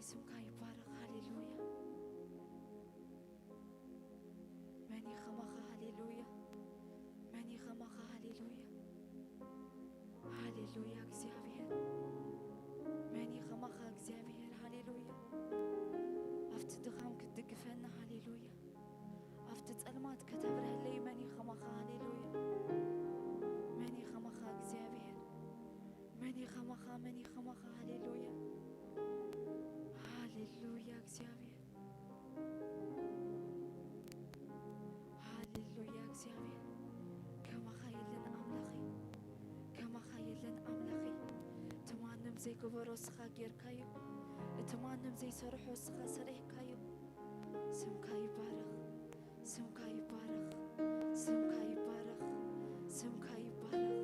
ስምካ ይባረኽ። ሃሌሉያ። መን እዩ ከማኻ? ሃሌሉያ። መን እዩ ከማኻ? ሃሌሉያ። ሃሌሉያ እግዚኣብሔር። መን እዩ ከማኻ እግዚኣብሔር? ሃሌሉያ። ኣብቲ ድኻም ክትድግፈና፣ ሃሌሉያ። ኣብቲ ጸልማት ከተብርሀለይ መን እዩ ከማኻ? ሃሌሉያ። መን እዩ ከማኻ እግዚኣብሔር? መን እዩ ከማኻ? መን እዩ ከማኻ? ሃሌሉያ። ሃሌሉያ እግዚኣብሔር። ሃሌሉያ እግዚኣብሔር። ከማኻ የለን ኣምላኸይ። ከማኻ የለን ኣምላኸይ። እቲ ማንም ዘይገበሮ እስኻ ጌርካዮ። እቲ ማንም ዘይሰርሖ እስኻ ሰሪሕካዮ። ስምካ ይባረኽ። ስምካ ይባረኽ። ስምካ ይባረኽ። ስምካ ይባረኽ።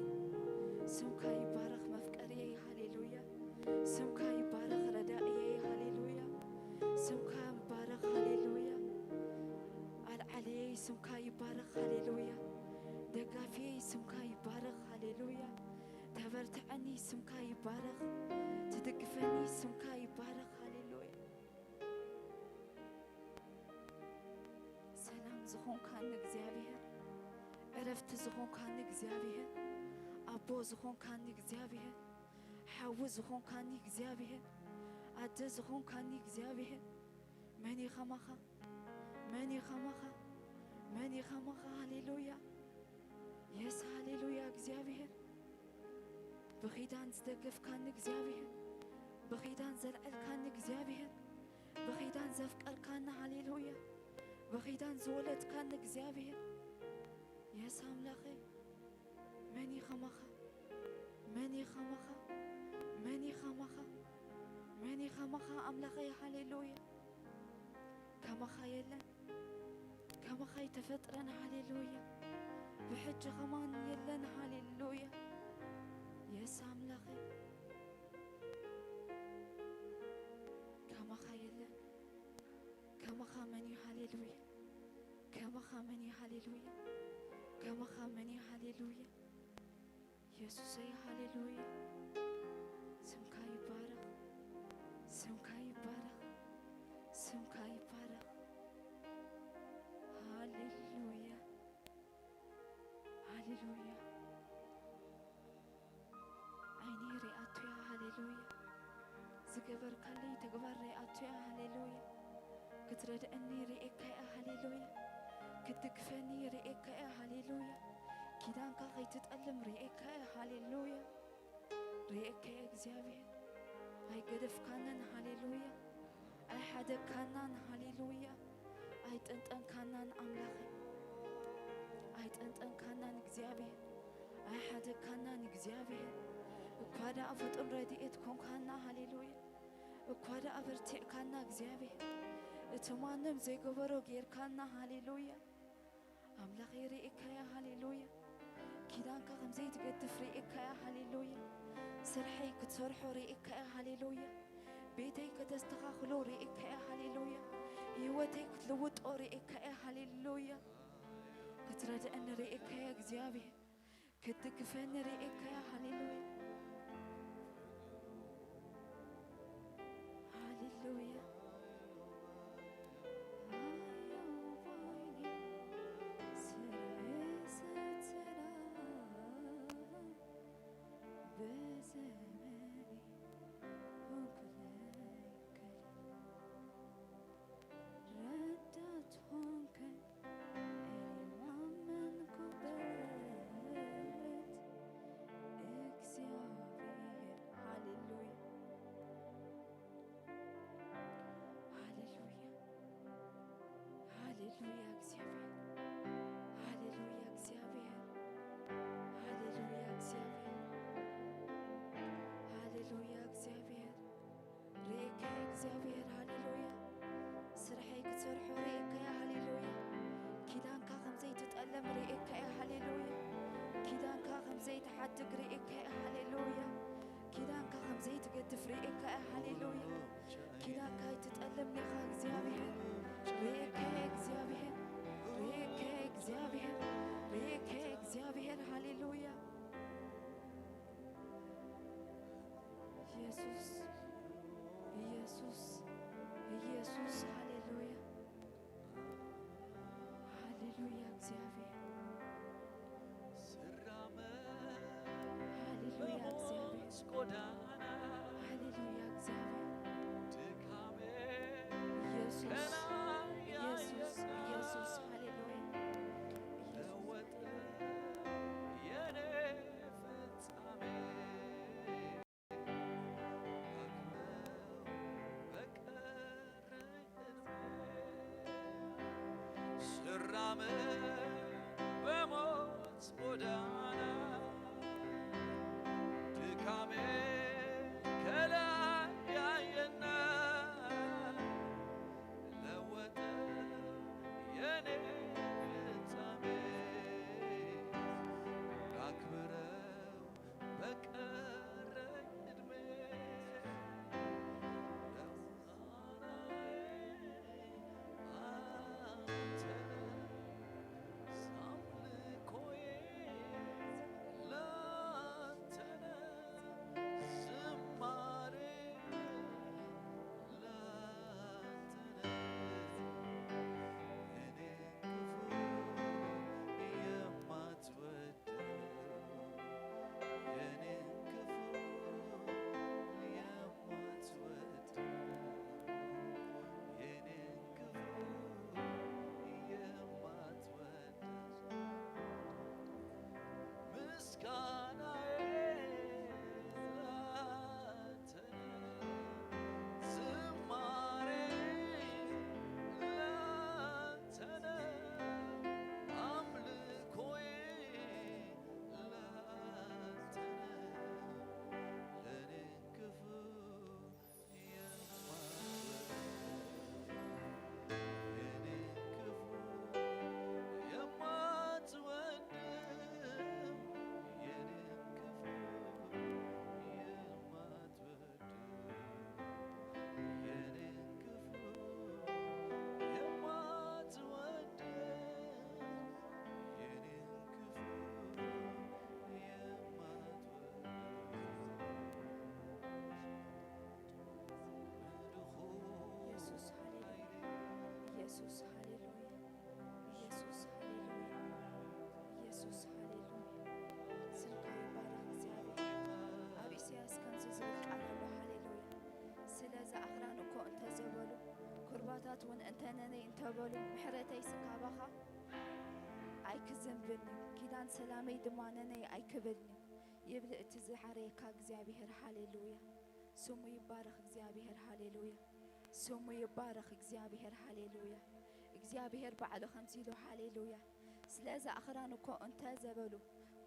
ስምካ ይባረኽ መፍቀሪየይ። ሃሌሉያ። ስምካ ይባረኽ ረዳእየይ። ሃሌሉያ። ስምካ ይባረኽ። ሃሌሉያ። ኣልዓልየይ ስምካ ይባረኽ። ሃሌሉያ። ደጋፊየይ ስምካ ይባረኽ። ሃሌሉያ። ተበርትዐኒ ስምካ ይባረኽ። ትድግፈኒ ስምካ ይባረኽ። ሃሌሉያ። ሰላም ዝኾንካኒ እግዚኣብሔር፣ ዕረፍቲ ዝኾንካኒ እግዚኣብሔር፣ ኣቦ ዝኾንካኒ እግዚኣብሔር፣ ሓዊ ዝኾንካኒ እግዚኣብሔር፣ ኣደ ዝኾንካኒ እግዚኣብሔር፣ መን እዩ ኸማኻ? መን እዩ ኸማኻ? መን እዩ ኸማኻ? ሃሌሉያ። የስ፣ ሃሌሉያ እግዚኣብሔር። ብኺዳን ዝደገፍካኒ እግዚኣብሔር፣ ብኺዳን ዘልዐልካኒ እግዚኣብሔር፣ ብኺዳን ዘፍቀርካኒ፣ ሃሌሉያ። ብኺዳን ዝወለድካኒ እግዚኣብሔር። የስ ኣምላኸይ፣ መን እዩ ኸማኻ? መን እዩ ኸማኻ? መን እዩ ኸማኻ? መን እዩ ኸማኻ ኣምላኸይ? ሃሌሉያ። ከማኻ የለን። ከማኻ ኣይተፈጥረን። ሃሌሉያ። ብሕጂ ኸማን የለን። ሃሌሉያ። የስ ኣምላኸይ፣ ከማኻ የለን። ከማኻ መን እዩ? ሃሌሉያ። ከማኻ መን እዩ? ሃሌሉያ። ከማኻ መን እዩ? ሃሌሉያ። የሱሰይ፣ ሃሌሉያ። ስምካ ይባረኽ። ስምካ ይባረኽ። ስምካ ይባረኽ። ሃሌሉያ። ሃሌሉያ። ዓይነይ ሪኣቶ እያ። ሃሌሉያ። ዝገበርካለይ ተግባር ሪኣቶ እያ። ሃሌሉያ። ክትረድአኒ ሪኤካ እያ። ሃሌሉያ። ክትድግፈኒ ሪኤካ እያ። ሃሌሉያ። ኪዳንካ ከይትጠልም ሪኤካ እያ። ሃሌሉያ። ሪኤካ እያ እግዚኣብሔር። ኣይገደፍካንን። ሃሌሉያ። ኣይሓደግካናን። ሃሌሉያ። ኣይጠንጠንካናን ኣምላኸይ። ኣይጠንጠንካናን እግዚኣብሔር። ኣይሓደግካናን እግዚኣብሔር። እኳ ደኣ ፍጡን ረድኤት ኮንካና። ሃሌሉያ። እኳ ደኣ በርቲዕካና እግዚኣብሔር። እቲ ማንም ዘይገበሮ ጌርካና። ሃሌሉያ። ኣምላኸይ ርኤካያ። ሃሌሉያ። ኪዳንካ ከም ዘይትገድፍ ርኤካያ። ሃሌሉያ። ስርሐይ ክትሰርሖ ርኤካያ። ሃሌሉያ። ቤተይ ከተስተኻኽሎ ርኤካያ። ሃሌሉያ። ህይወተይ ክትልውጦ ርኤካያ። ሃሌሉያ። ክትረድአኒ ርኤካያ እግዚኣብሔር። ክትድግፈኒ ርኤካያ። ሃሌሉያ። ሃሌሉያ። ረዳት ሆንከኝ እኔ ማመንኩበት እግዚአብሔር። ሃሌሉያ፣ ሃሌሉያ፣ ሃሌሉያ። እግዚአብሔር፣ ሃሌሉያ። እግዚአብሔር፣ ሃሌሉያ። እግዚአብሔር፣ ሃሌሉያ። እግዚአብሔር ርኤካያ እግዚኣብሔር፣ ሃሌሉያ። ስርሐይ ክትሰርሖ ርኤካያ፣ ሃሌሉያ። ኪዳንካ ከም ዘይትጠልም ርኤካያ፣ ሃሌሉያ። ኪዳንካ ከም ዘይትሓድግ ርኤካያ፣ ሃሌሉያ። ኪዳንካ ከም ዘይትገድፍ ርኤካያ፣ ሃሌሉያ። ኪዳንካ ኣይትጠልም ኢኻ እግዚኣብሔር። ርኤካያ እግዚኣብሔር፣ ርኤካያ እግዚኣብሔር፣ ርኤካያ እግዚኣብሔር፣ ሃሌሉያ። ኢየሱስ፣ ኢየሱስ፣ በሞት ጎዳና ድካሜ ከላይ ያየና ለወጠ የኔ ፍጻሜ ላክብረው በቀረኝ እድሜ ለምስጋናዬ አንተ ነህ፣ አምልኮዬ ላንተ ነው፣ ዝማሬ ላንተ ነው። እኔን ክፉ የማትወደው፣ የኔን ክፉ የማትወደው፣ የኔን ክፉ የማትወደው ምስጋናዬ ላንተ ነው፣ ዝማሬ ላንተ ነው፣ አምልኮዬ ላንተ ነው። ለኔ ክፉ የማትወደው፣ የኔ ክፉ የማትወደው፣ የኔ ክፉ የማትወደው፣ የኔ ክፉ የማትወደው፣ የኔ ክፉ የማትወደው። ኢየሱስ ሃሌሉያ፣ ኢየሱስ ሃሌሉያ፣ ኢየሱስ ሃሌሉያ፣ ኢየሱስ ሃሌሉያ። ስምካ ይባረኽ እግዚኣብሔር። ኣብ ኢሳያስ ከምዚ ዝብል ቃል ኣሎ፣ ሃሌሉያ። ስለዚ ኣኽራን እኮ እንተዘበሉ፣ ኩርባታት እውን እንተ ነነይ እንተበሉ፣ ምሕረተይስ ካባኻ ኣይክዝንብን እዩ፣ ኪዳን ሰላመይ ድማ ነነይ ኣይክብልን እዩ፣ ይብል እቲ ዝሓረየካ እግዚኣብሔር። ሃሌሉያ። ስሙ ይባረኽ እግዚኣብሔር። ሃሌሉያ። ስሙ ይባረኽ እግዚኣብሔር። ሃሌሉያ። እግዚኣብሔር ባዕሉ ከምዚ ኢሉ፣ ሃሌሉያ። ስለዚ ኣኽራን እኮ እንተ ዘበሉ፣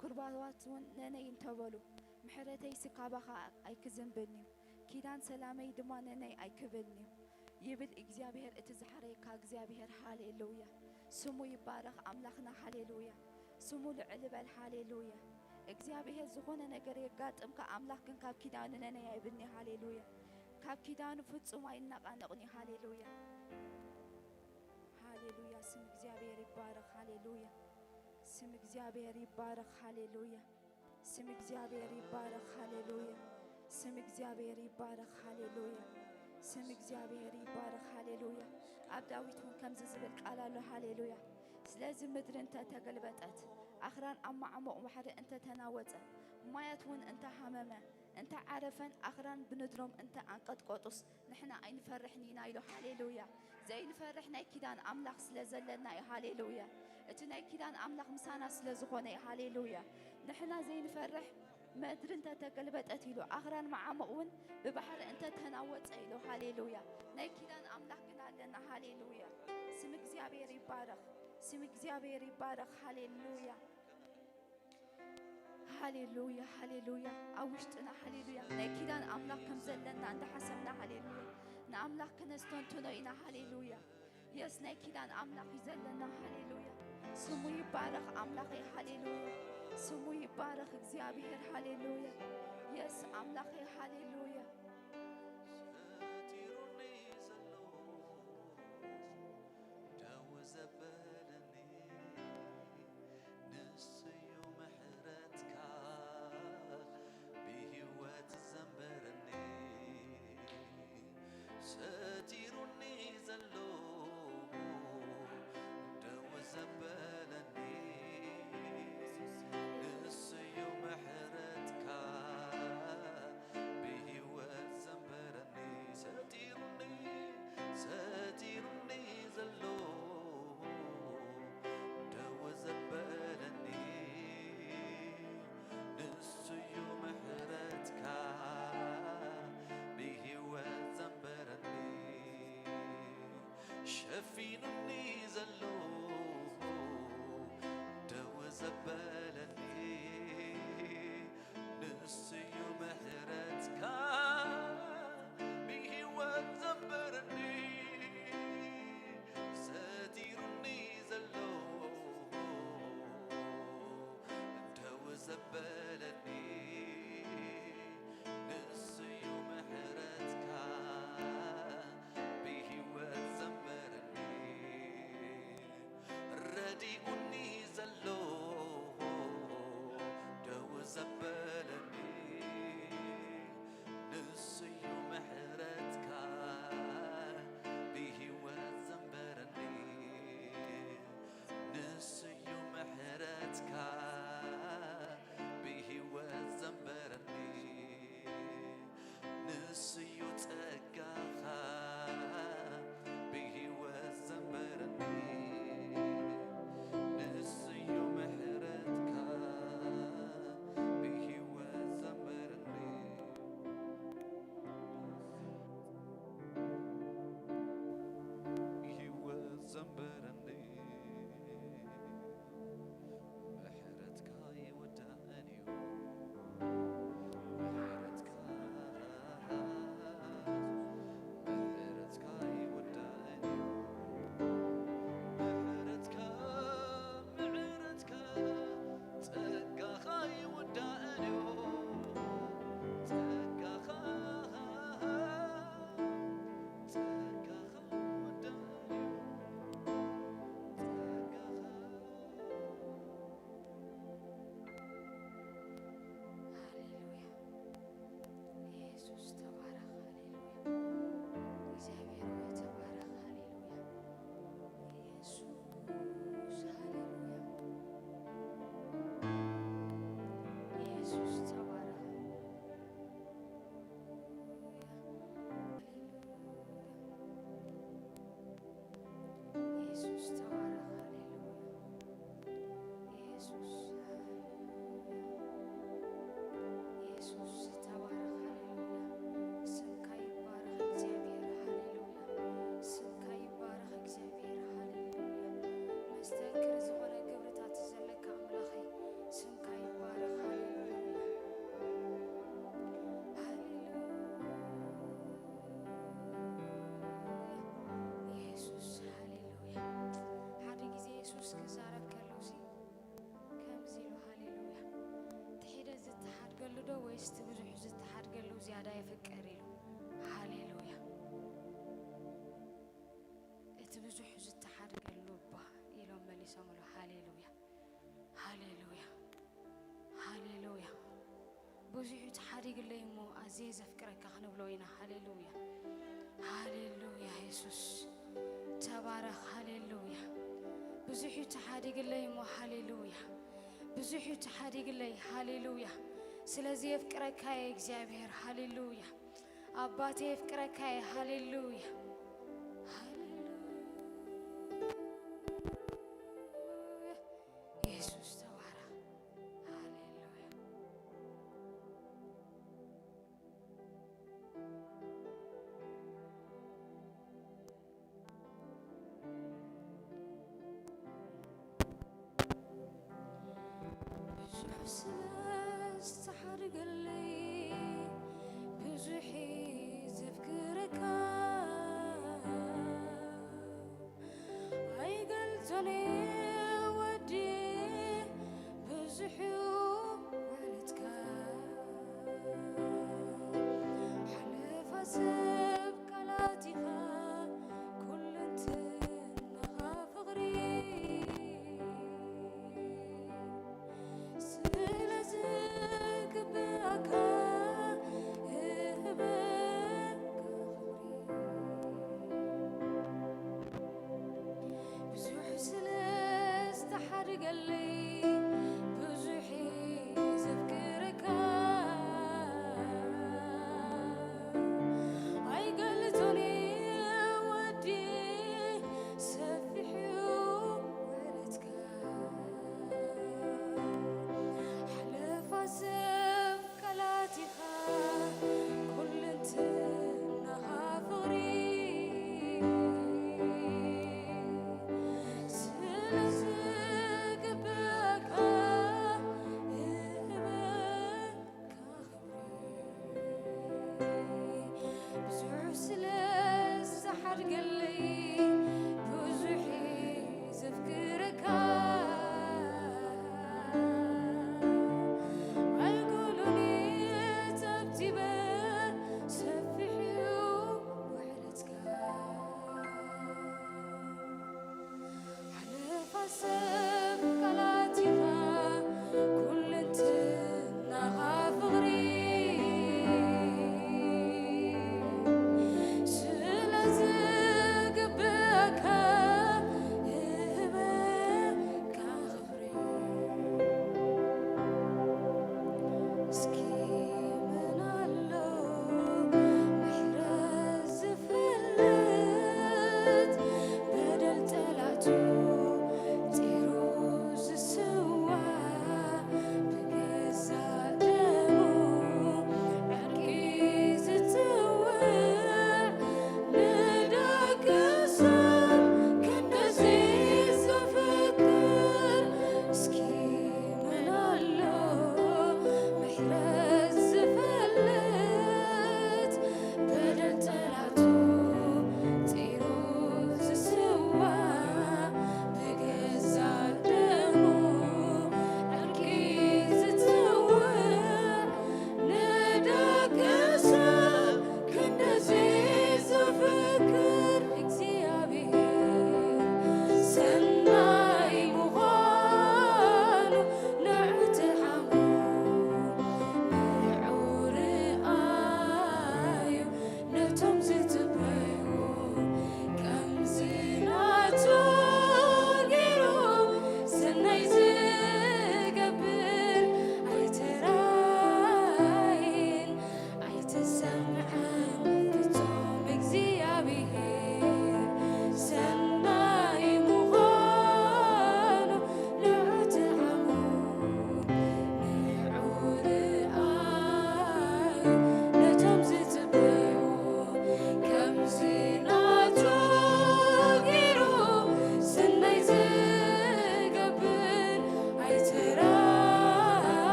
ኩርባባት እውን ነነይ እንተበሉ፣ ምሕረተይስ ካባኻ ኣይክዝንብን እዩ፣ ኪዳን ሰላመይ ድማ ነነይ ኣይክብልን እዩ፣ ይብል እግዚኣብሔር፣ እቲ ዝሓረየካ እግዚኣብሔር። ሃሌሉያ። ስሙ ይባረኽ ኣምላኽና። ሃሌሉያ። ስሙ ልዕል ይበል። ሃሌሉያ። እግዚኣብሔር ዝኾነ ነገር የጋጥምካ፣ ኣምላኽ ግን ካብ ኪዳኑ ነነይ ኣይብልኒ። ሃሌሉያ። ካብ ኪዳኑ ፍጹም ኣይነቓነቕን እዩ። ሃሌሉያ። ሃሌሉያ። ስም እግዚኣብሔር ይባረኽ። ሃሌሉያ። ስም እግዚኣብሔር ይባረኽ። ሃሌሉያ። ስም እግዚኣብሔር ይባረኽ። ሃሌሉያ። ስም እግዚኣብሔር ይባረኽ። ሃሌሉያ። ስም እግዚኣብሔር ይባረኽ። ሃሌሉያ። ኣብ ዳዊት እውን ከምዚ ዝብል ቃል ኣሎ። ሃሌሉያ። ስለዚ ምድሪ እንተ ተገልበጠት፣ ኣኽራን ኣብ ማዕሙቕ ባሕሪ እንተ ተናወጸ፣ ማያት እውን እንተ ሃመመ፣ እንተ ዓረፈን ኣኽራን ብንድሮም እንተ ኣንቀጥቀጡስ፣ ንሕና ኣይንፈርሕን ኢና ኢሉ። ሃሌሉያ። ዘይንፈርሕ ናይ ኪዳን ኣምላኽ ስለ ዘለና እዩ። ሃሌሉያ። እቲ ናይ ኪዳን ኣምላኽ ምሳና ስለ ዝኾነ እዩ። ሃሌሉያ። ንሕና ዘይንፈርሕ፣ ምድሪ እንተ ተገልበጠት ኢሉ፣ ኣኽራን መዓሙቕ እውን ብባሕሪ እንተ ተናወጸ ኢሉ። ሃሌሉያ። ናይ ኪዳን ኣምላኽ ግን ኣለና። ሃሌሉያ። ስም እግዚኣብሔር ይባረኽ። ስም እግዚኣብሔር ይባረኽ። ሃሌሉያ። ሃሌሉያ፣ ሃሌሉያ። ኣብ ውሽጥና፣ ሃሌሉያ፣ ናይ ኪዳን ኣምላኽ ከም ዘለና እንዳሓሰብና፣ ሃሌሉያ፣ ንኣምላኽ ከነስተንትኖ ኢና። ሃሌሉያ። የስ፣ ናይ ኪዳን ኣምላኽ እዩ ዘለና። ሃሌሉያ። ስሙ ይባረኽ ኣምላኸይ። ሃሌሉያ። ስሙ ይባረኽ እግዚኣብሔር። ሃሌሉያ። የስ፣ ኣምላኸይ። ሃሌሉያ። ሰቲሩኒ ዘሎ ደው ዘበለኒ ንስዩ ምሕረትካ ብህይወት ዘንበረኒ። ሰቲሩኒ ዘሎ ደው ዘበለኒ ንስዩ ምሕረትካ ብህይወት ዘንበረኒ። ሰቲሩኒ፣ ሰቲሩኒ ዘሎ ደው ዘበለኒ ንስዩ ምሕረትካ ብህይወት ዘንበረኒ። ሸፊኑኒ ዘሎ ረዲኡኒ ዘሎ ደው ዘበለኒ ንስዩ ምሕረትካ ብህይወት ዘንበረኒ ንስዩ ምሕረትካ ብህይወት ዘንበረኒ ንስዩ ጸጋኻ ብህይወት ዘንበረኒ ንስዩ ምሕረትካ ብህይወት ዘንበረኒ ብህይወት ዘንበረኒ ምሕረትካ ይወዳእን እዩ ምሕረትካ ምሕረትካ ይወዳእን እዩ ምሕረትካ ምሕረትካ ጸጋኻ ይወዳእን እዩ ጸጋኻ ጸጋኻ ይወዳእን እዩ ጸጋኻ ሃሌሉያ። ኢየሱስ ተባረኽ። ሃሌሉያ። እግዚኣብሔር ሆይ ተባረኽ። ሃሌሉያ። ኢየሱስ፣ ሃሌሉያ። ኢየሱስ ተባረኽ። ሃሌሉያ። ኢየሱስ ተባረኽ። ሃሌሉያ። ኢየሱስ፣ ሃሌሉያ። ኢየሱስ ተባረኽ። ሃሌሉያ። ስምካ ይባረኽ እግዚኣብሔር። ሃሌሉያ። ስምካ ይባረኽ እግዚኣብሔር። ሃሌሉያ። መስተንክር ዝኾነ ግብርታት ዘለካ ኣምላኸይ፣ ስምካ ይባረኽ። ሃሌሉያ። ሃሌሉያ። ኢየሱስ፣ ሃሌሉያ። ሓደ ግዜ የሱስ ክዛረብ ከሎሲ ከምዚ ኢሉ፣ ሃሌሉያ። እቲ ሒደት ዝተሓድገሉ ዶ ወይስ እቲ ብዙሕ ዝተሓድገሉ ዝያዳ የፍቅር ኢሉ? ሃሌሉያ። እቲ ብዙሕ ዝተሓድገሉ እባ ኢሎም መሊሶምሉ። ሃሌሉያ። ሃሌሉያ። ሃሌሉያ። ብዙሕ እዩ ተሓዲግለይ እሞ ኣዝየ ዘፍቅረካ ክንብሎ ኢና። ሃሌሉያ። ሃሌሉያ። የሱስ ተባረኽ። ሃሌሉያ። ብዙሕ እዩ ተሓዲግለይ እሞ፣ ሃሌሉያ። ብዙሕ እዩ ተሓዲግለይ። ሃሌሉያ። ስለዚ የፍቅረካ እየ እግዚኣብሔር። ሃሌሉያ። ኣባቴ የፍቅረካ እየ። ሃሌሉያ። ሃሌሉያ። የሱስ ተባረኽ። ሃሌሉያ። ብዙሕ ስለ ዝተሓደገለይ ብዙሕ ዘፍቅረካ ኣይገልጾን ወዲ ብዙሕ ውዕለትካ ሓለፋ ሰብ ቃላት ኢኻ ኩለንትናኻ ፍቕሪ ስለ ዝግብኣካ እህበካ ክብሪ። ብዙሕ ስለ ዝተሓደገለይ ብዙሕ ዘፍቅረካ ኣይገልጾን ወዲ ሰፊሕ ውዕለትካ ሓለፋ ሰብ ቃላት ኢኻ ኩለንትናኻ ፍቕሪ ስለ ዝግብኣካ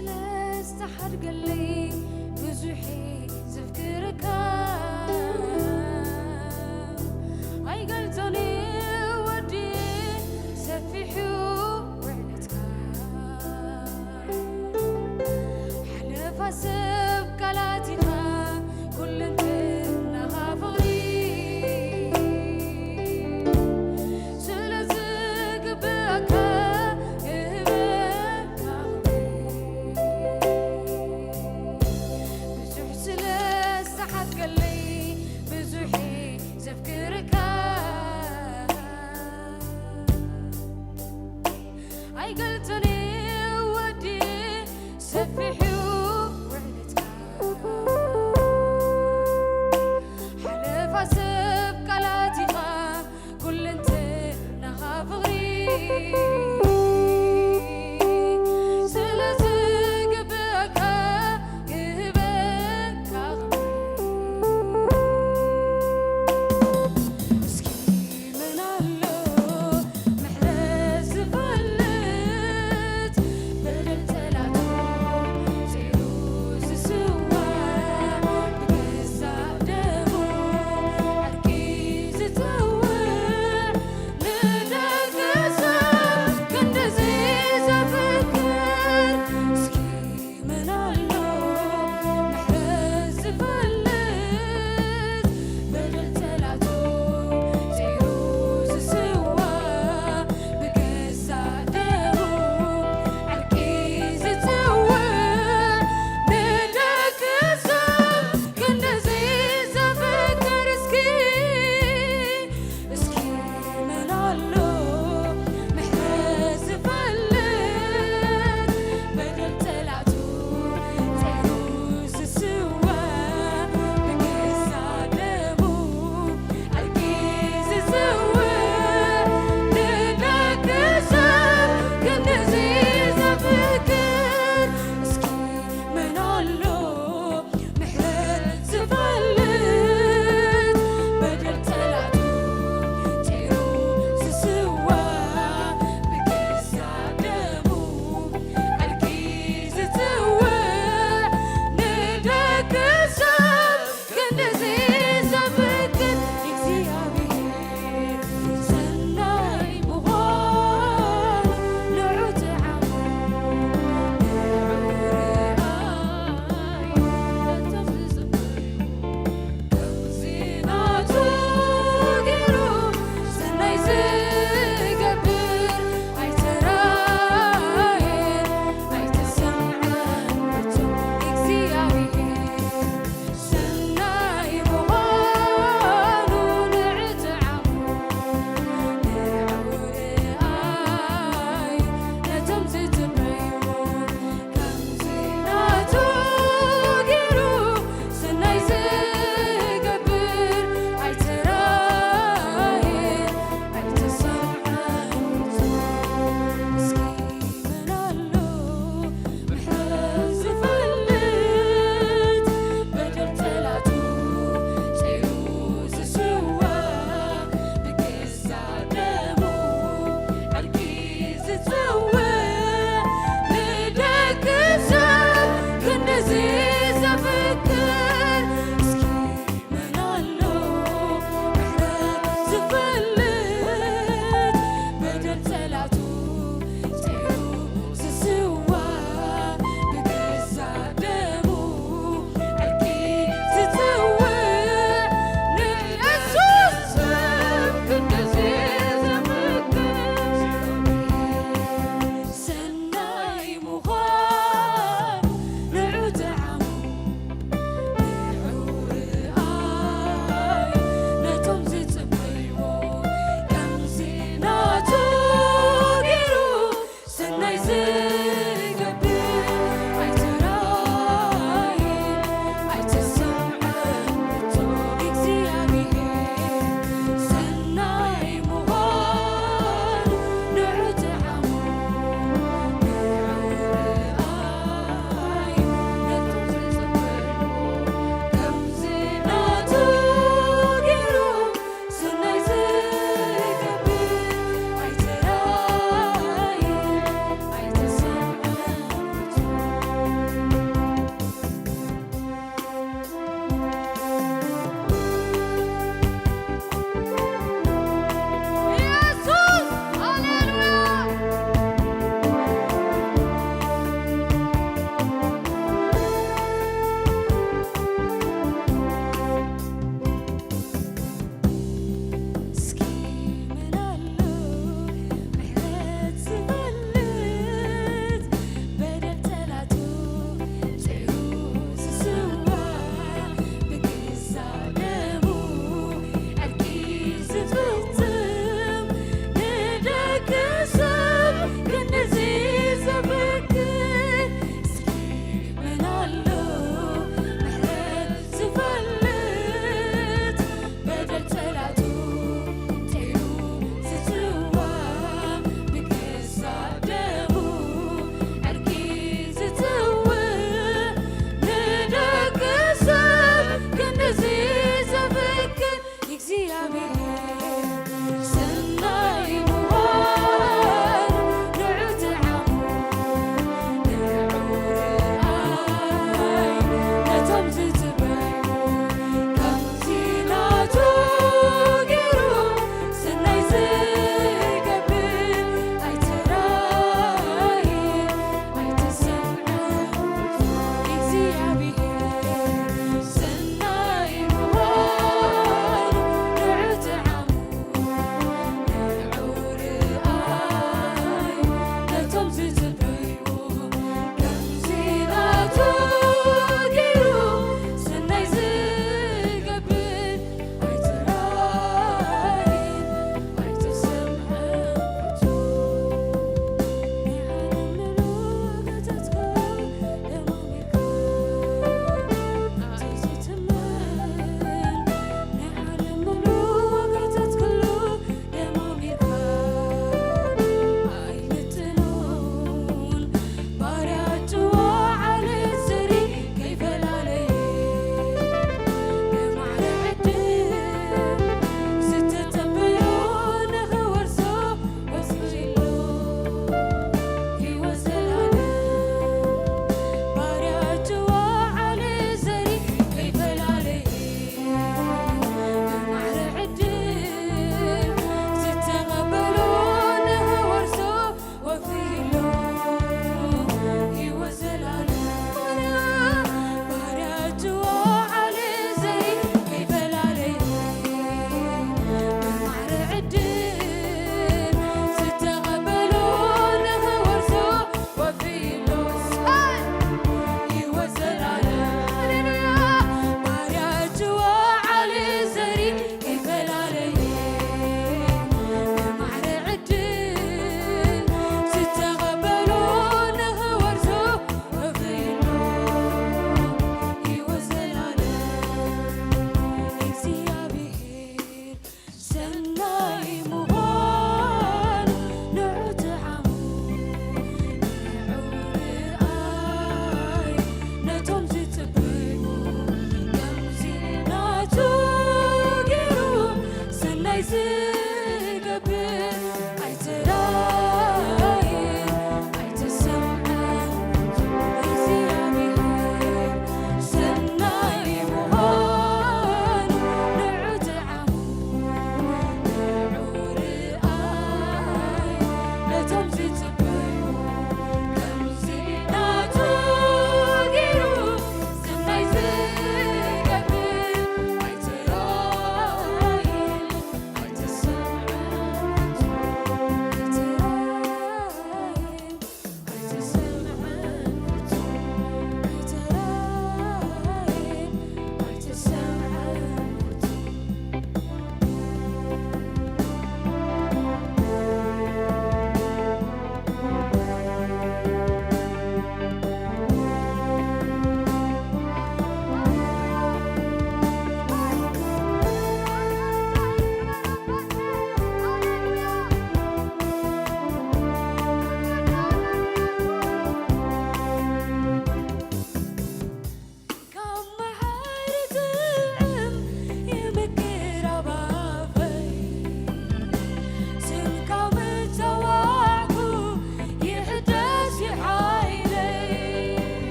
ስለዝተሓድገለይ ብዙሕ ዘፍቅረካ ኣይገልጾን ወዲ ሰፊሑ ውዕለትካ ሓለፋ ሰብ ቃላት ኢኻ ኩለንትናኻ ፍቕሪ ስለዝግብኣካ ክህበካ ብዙሕ ስለ ዝሓድገለይ ብዙሕ ዘፍቅረካ ኣይገልጽን ወዲ ሰፊሑ ውዕለትካ ሓለፋ ሰብ ቃላት ኢኻ ኩለንትናኻ ፍቕሪ ስለዝግብኣካ ክህበካ ክብሪ እስኪ መን ኣሎ ምሕረት ዝፈልጥ በደል ጠላቱ ስዒሩ ዝስዋዕ ብገዛእ ደሙ ዓርኪ ዝጸውዕ ንደቂ ሰብ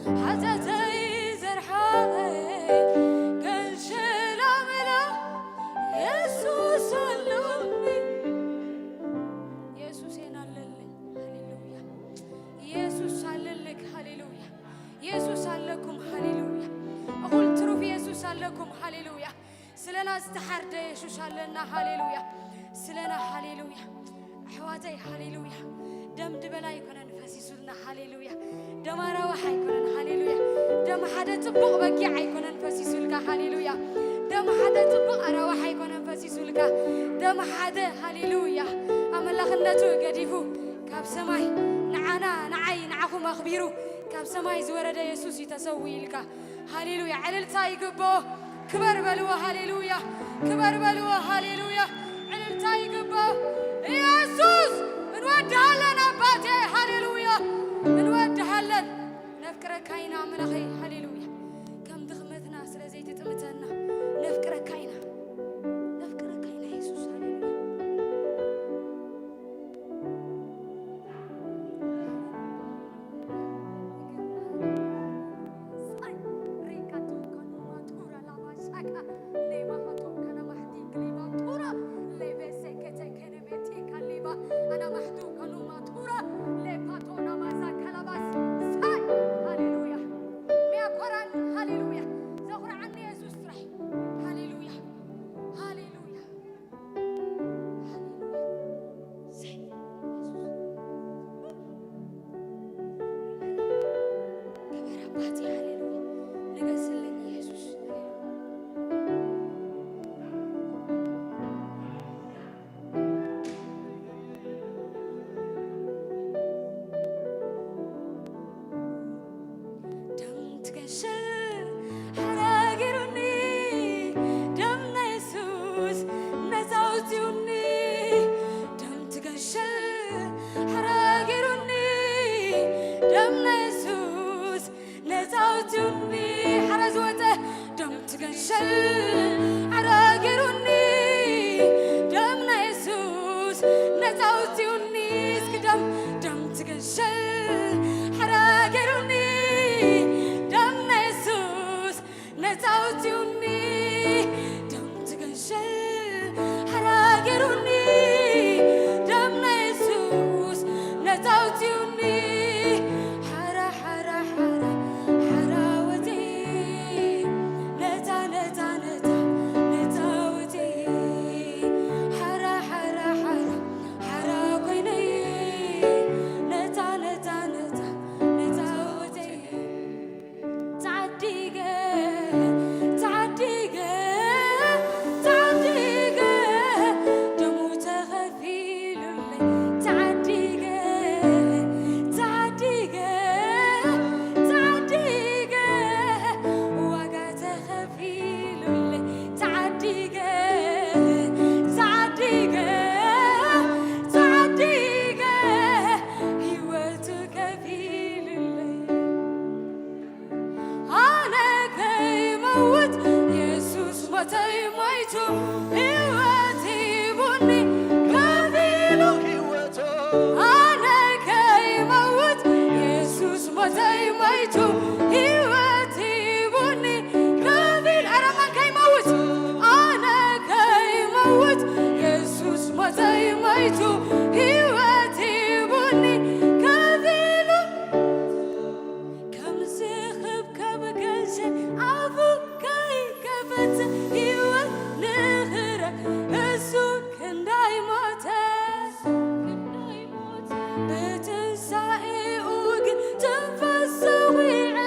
ሓጢኣተይ ዘርሓቐ ገንሸል ኣምላኽ የሱስ ኣሎኒ። የሱስ የናለልኝ። ሃሌሉያ። የሱስ ኣለልክ። ሃሌሉያ። የሱስ ኣለኩም። ሃሌሉያ። እኹል ትሩፍ የሱስ ኣለኩም። ሃሌሉያ። ስለና ዝተሓርደ የሱስ ኣለና። ሃሌሉያ። ስለና። ሃሌሉያ። ኣሕዋተይ። ሃሌሉያ። ደም ድበላ ኣይኮነን ፈሲሱልና። ሃሌሉያ። ደም ኣራዋሕ ኣይኮነን። ሃሌሉያ። ደም ሓደ ጽቡቕ በጊዕ ኣይኮነን ፈሲሱልካ። ሃሌሉያ። ደም ሓደ ጽቡቕ ኣራዋሕ ኣይኮነን ፈሲሱልካ። ደም ሓደ። ሃሌሉያ። ኣመላኽነቱ ገዲፉ ካብ ሰማይ ንዓና፣ ንዓይ፣ ንዓኹም ኣኽቢሩ ካብ ሰማይ ዝወረደ የሱስ እዩ ተሰዊኡልካ። ሃሌሉያ። ዕልልታ ይግብኦ። ክበር በልዎ። ሃሌሉያ። ክበር በልዎ። ሃሌሉያ። ዕልልታ ይግብኦ። ኢየሱስ፣ እንወድሃለን ኣባቴ። ሃሌሉያ። እንወድሃለን። ነፍቅረካ ኢና ኣምላኸይ። ሃሌሉያ። ከም ድኽመትና ስለ ዘይትጥምተና ነፍቅረካ ኢና። ነፍቅረካ ኢና የሱስ። ሃሌሉያ። ሃሌሉያ። ዘኹርዓኒ የሱስ ጥራሕ። ሃሌሉያ። ሃሌሉያ። ደም ትገንሸል ሓራ ገይሩኒ፣ ደም ናይ የሱስ ነፃ ኣውፂኡኒ። ደም ትገንሸል ሓራ ገይሩኒ፣ ደም ናይ የሱስ ነፃ ኣውፂኡኒ። ሓራ ዝወፀ ደም ትገንሸል ሓራ ገይሩኒ፣ ደም ናይ የሱስ ነፃ ኣውፂኡኒ። እስኪ ደም፣ ደም ትገንሸል ሓራ ገይሩኒ፣ ደም ናይ የሱስ ነፃ ኣውፂኡኒ። ደም ትገንሸል ሓራ ገይሩኒ፣ ደም ናይ የሱስ ነፃ ኣውፂኡኒ። ሓራ፣ ሓራ፣ ሓራ፣ ሓራ ወፂ፣ ነፃ፣ ነፃ፣ ነፃ፣ ነፃ ወፂ። ሓራ፣ ሓራ፣ ሓራ፣ ሓራ ኮይነይ፣ ነፃ፣ ነፃ፣ ነፃ፣ ነፃ ወፂ። ተዓዲገ፣ ተዓዲገ፣ ተዓዲገ፣ ደሙ ተኸፊሉለይ። ተዓዲገ፣ ተዓዲገ፣ ተዓዲገ፣ ዋጋ ተኸፊሉለይ። ተዓዲገ፣ ተዓዲገ፣ ተዓዲገ፣ ህይወቱ ከፊሉለይ። ኣነ ከይመውት የሱስ ሞተይ ሞይቱ፣ ህይወት ሂቡኒ ከፊሉ። ኣነ ከይመውት የሱስ ሞተይ ሞይቱ፣ ህይወት ሂቡኒ ከፊሉ። ኣረ መን ከይመውት? ኣነ ከይመውት የሱስ ሞተይ ሞይቱ፣ ህይወት ሂቡኒ ከፊሉ። ከም ዝኽብከብ ገንዘብ ኣፉ ከይከፈተ፣ ህይወት ንኽረክ እሱ ክንዳይ ሞተ። ብትንሳኤኡ ግን ትንፋስ ሰዊዐ፣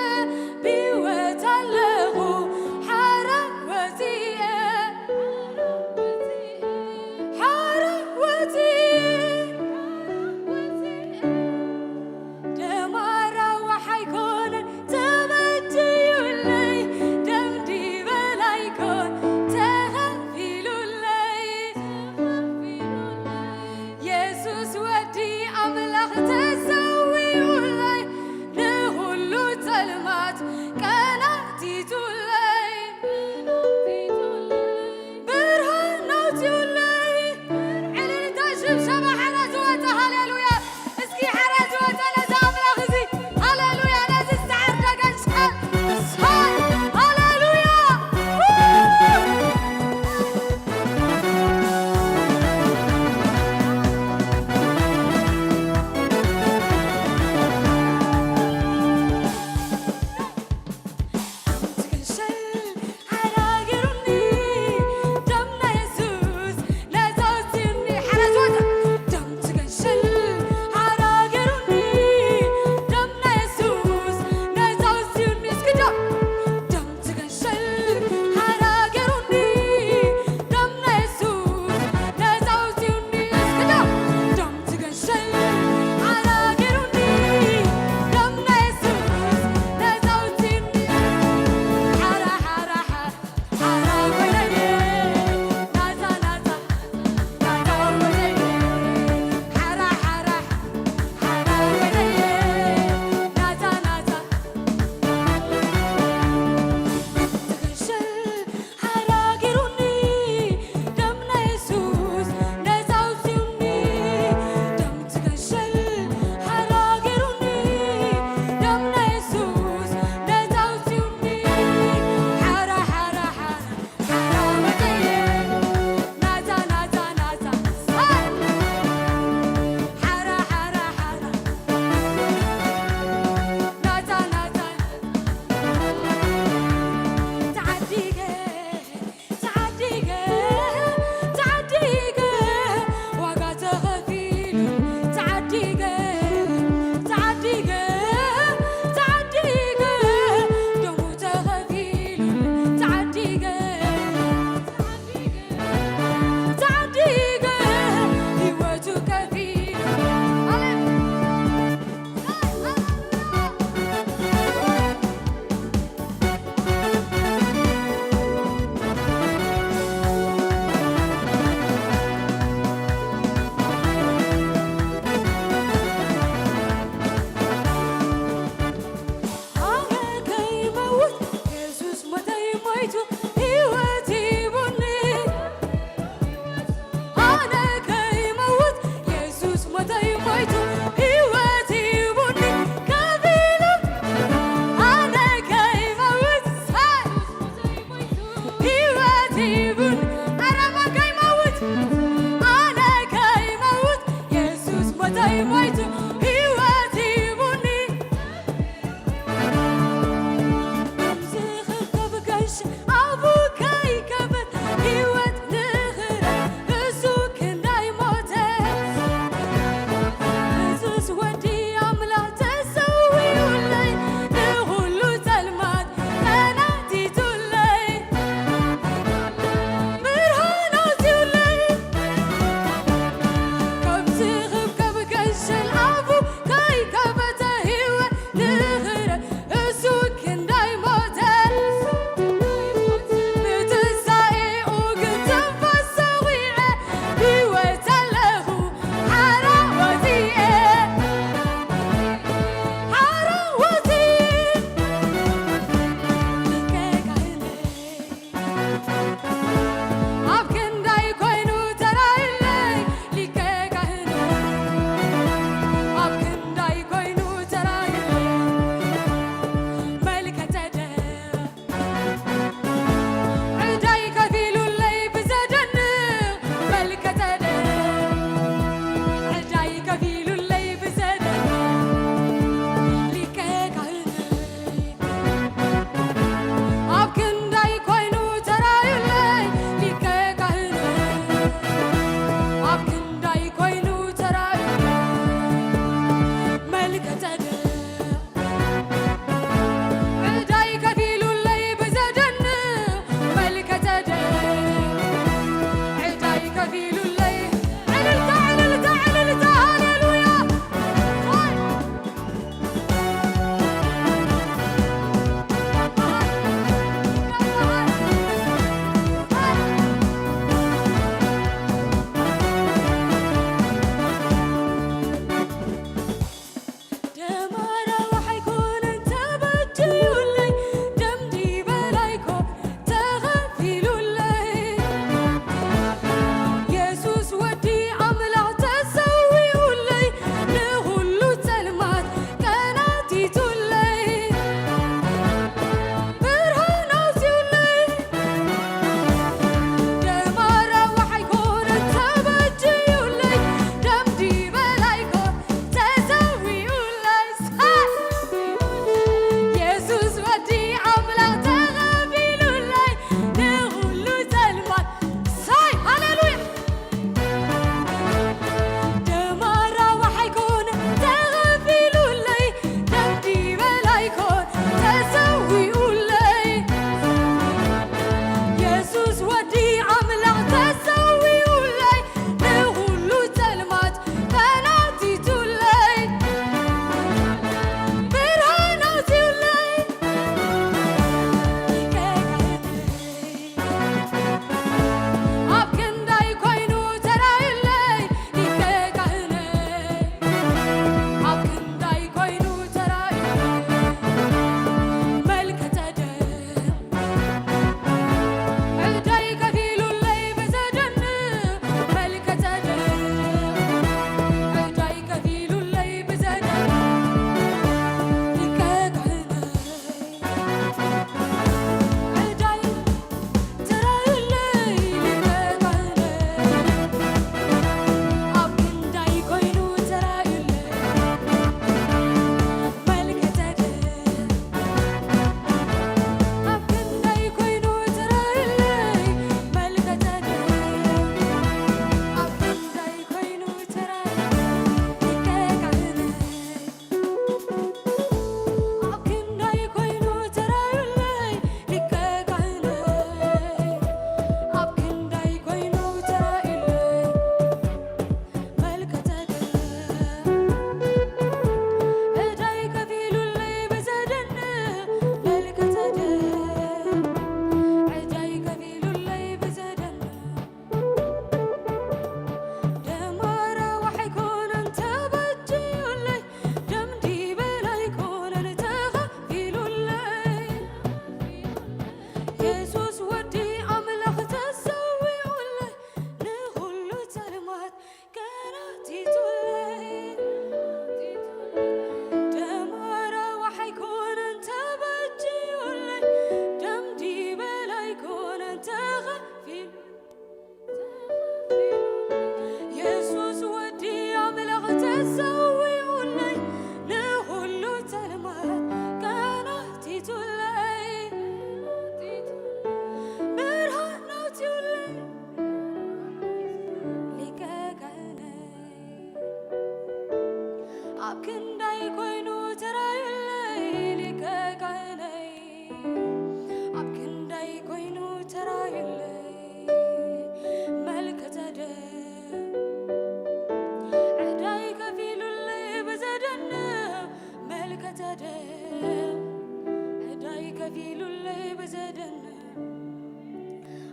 ኢሉለይ ብዘደንቕ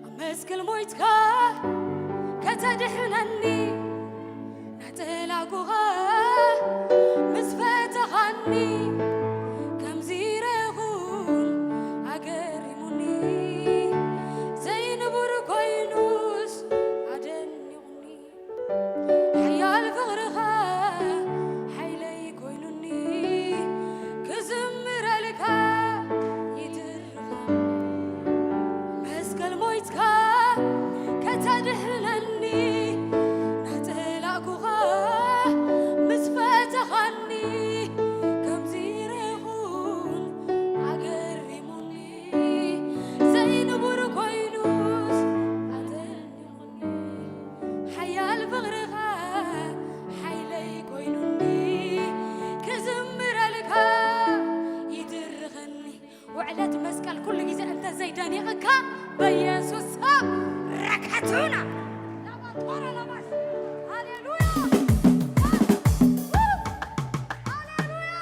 ኣብ መስቀል ሞይትካ ከተድሕነኒ፣ ናተላእኩኻ ምስ ፈተኻኒ፣ ከምዚ ረኹን ኣገሪሙኒ፣ ዘይንቡር ኮይኑስ ኣደኒቑኒ። ሓያል ፍቕርኻ ሓይለይ ኮይኑኒ፣ ክዝምረልካ ይትርኻ። መስቀል ሞይትካ ከተድሕነኒ፣ ናተላእኩኻ ምስ ፈተኻኒ፣ ከምዚ ረኹን ኣገሪሙኒ፣ ዘይንቡር ኮይኑስ ኣደኒቑኒ። ሓያል ፍቕርኻ ሓይለይ ኮይኑኒ፣ ክዝምረልካ ይድርኸኒ። ውዕለት መስቀል ኩሉ ግዜ እንተ ዘይደኒቕካ፣ በየሱስ ስም ረካቱና። ላባቶራ ላባስ። ሃሌሉያ። ሃሌሉያ።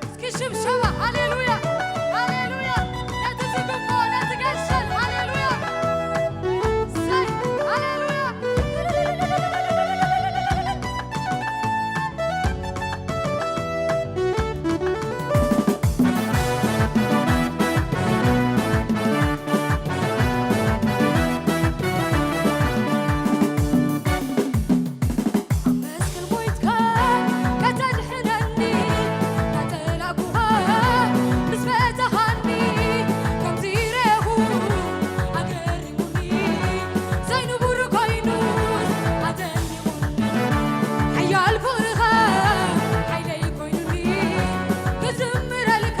እስኪ ሽብሸባ፣ ሃሌሉያ፣ ሃሌሉያ። ነቲ ዝግብኦ፣ ነቲ ገሸል፣ ሃሌሉያ። እሰይ፣ ሃሌሉያ። ኣብ መስቀል ሞይትካ ከተድሕነኒ፣ ናተላእኩኻ ምስ ፈተኻኒ፣ ከምዚ ረኹ ኣገሪሙኒ፣ ዘይንቡር ኮይኑስ ኣደኒቑኒ። ሓያል ፍቕርኻ ሓይለይ ኮይኑኒ፣ ክዝምረልካ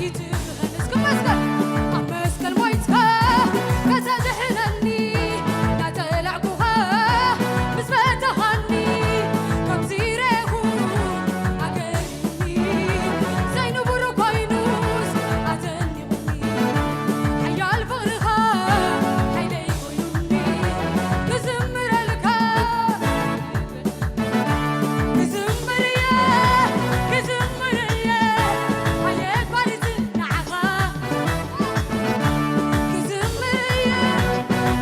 ይትርኸኒ። እስኪ መስቀል፣ ኣብ መስቀል ሞይትካ ከተድሕነኒ፣ ናተላእኩኻ ምስ ፈተኻኒ፣ ከምዚ ረኹ ኣገሪሙኒ፣ ዘይንቡር ኮይኑስ ኣደኒቑኒ። ሓያል ፍቕርኻ ሓይለይ ኮይኑኒ፣ ክዝምረልካ ክዝምር እየ፣ ክዝምር እየ፣ ኣየቋርጽን ንዓኻ። ክዝምር እየ፣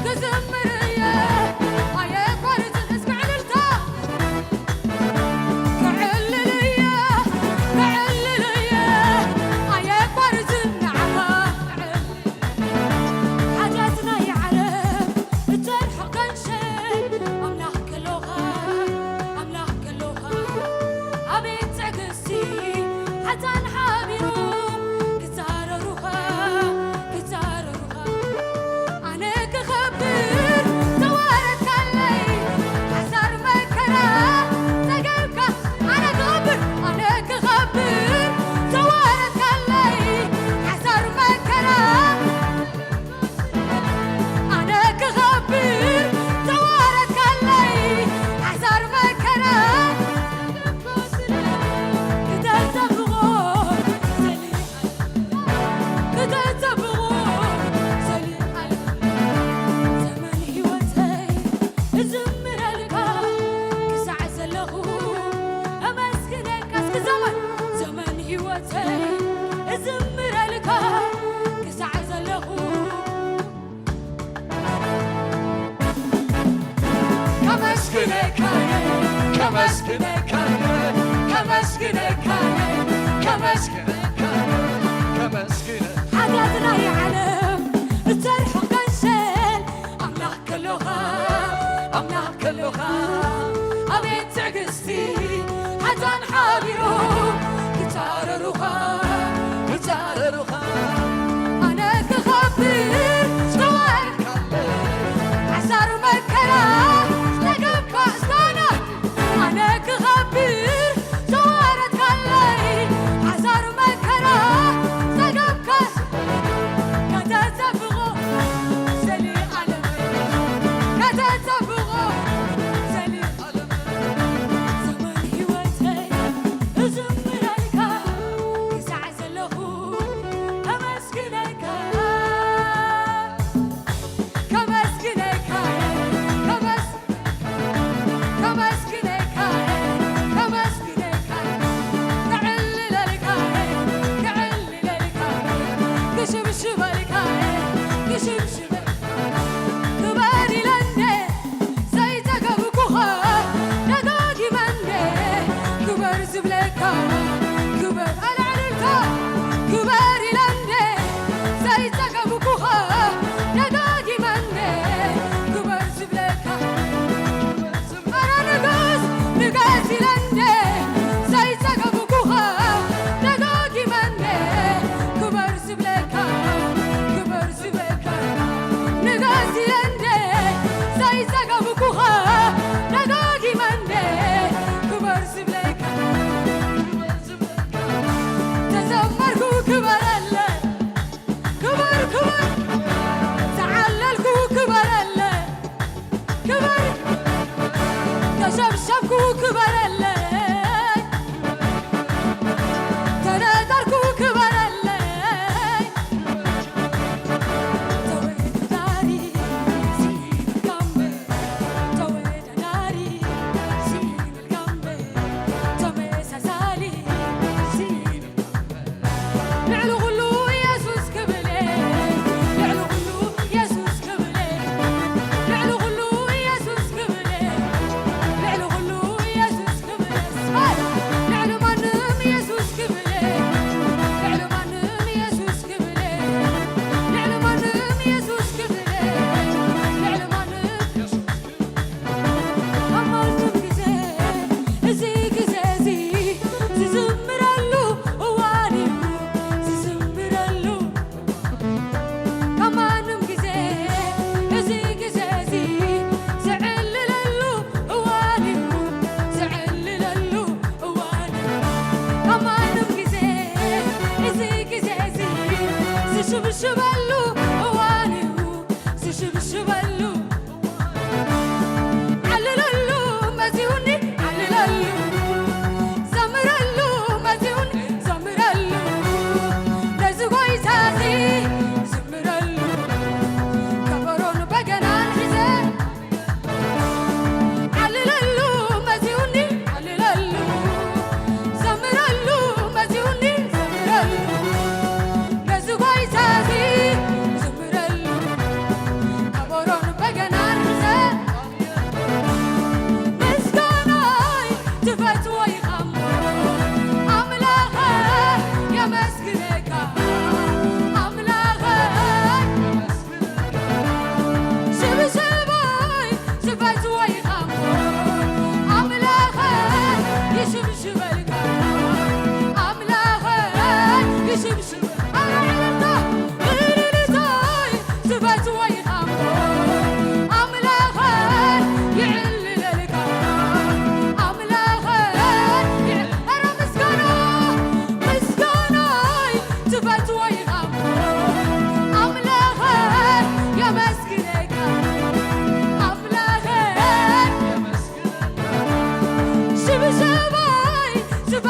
ክዝምር እየ፣ ኣየቋርጽን። እስኪ ዕልልታ። ከዕልል እየ፣ ከዕልል እየ፣ ኣየቋርጽን ንዓኻ። ሓጢኣትና ይዓረፍ፣ እተርሕቕ ከንሸል፣ ኣምላኽ ከሎኻ፣ ኣምላኽ ከሎኻ፣ ኣቤት ትዕግስቲ፣ ሓጥኣን ሓቢሮም ክጻረሩኻ፣ ክጻረሩኻ። ኣነ ክኸብር ተዋረድካለይ፣ ሓሳር መከራ ጸገብካ። ኣነ ክኸብር፣ ኣነ ክኸብር ተዋረድካለይ፣ ሓሳር መከራ ኣነ ክኸብር ተዋረድካለይ፣ ሓሳር መከራ ክተጸብቖ ዘልኣለም፣ ክተጸብቖ ዘልኣለም። ዘመን ህይወተይ እዝምረልካ ክሳዕ ዘለኹ፣ እመስግነካ እስኪ። ዘመን፣ ዘመን ህይወተይ እዝምረልካ ክሳዕ ዘለኹ፣ ከመስግነካ፣ ከመስግነካ፣ ከመስግነካ፣ ከመስግነካ፣ ከመስግነ ሓጢኣትና ይዓለም፣ እተርሕቕ ከንሸል፣ ኣምላኽ ከሎኻ፣ ኣምላኽ ከሎኻ፣ ኣቤት ትዕግስቲ፣ ሓጥኣን ሓቢሮም ክጻረሩኻ፣ ክጻረሩኻ። ኣነ ክኸብር ዝተዋረድካለይ፣ ሓሳር መከራ ዝጠገብካ እስካና። ኣነ ክኸብር ዝተዋረድካለይ፣ ሓሳር መከራ ዝጠገብካ ከተጸብቖ ዘልኣለም፣ ከተጸብቖ ዘልኣለም። ዘመን ህይወተይ እዝምረልካ ክሳዕ ዘለኹ፣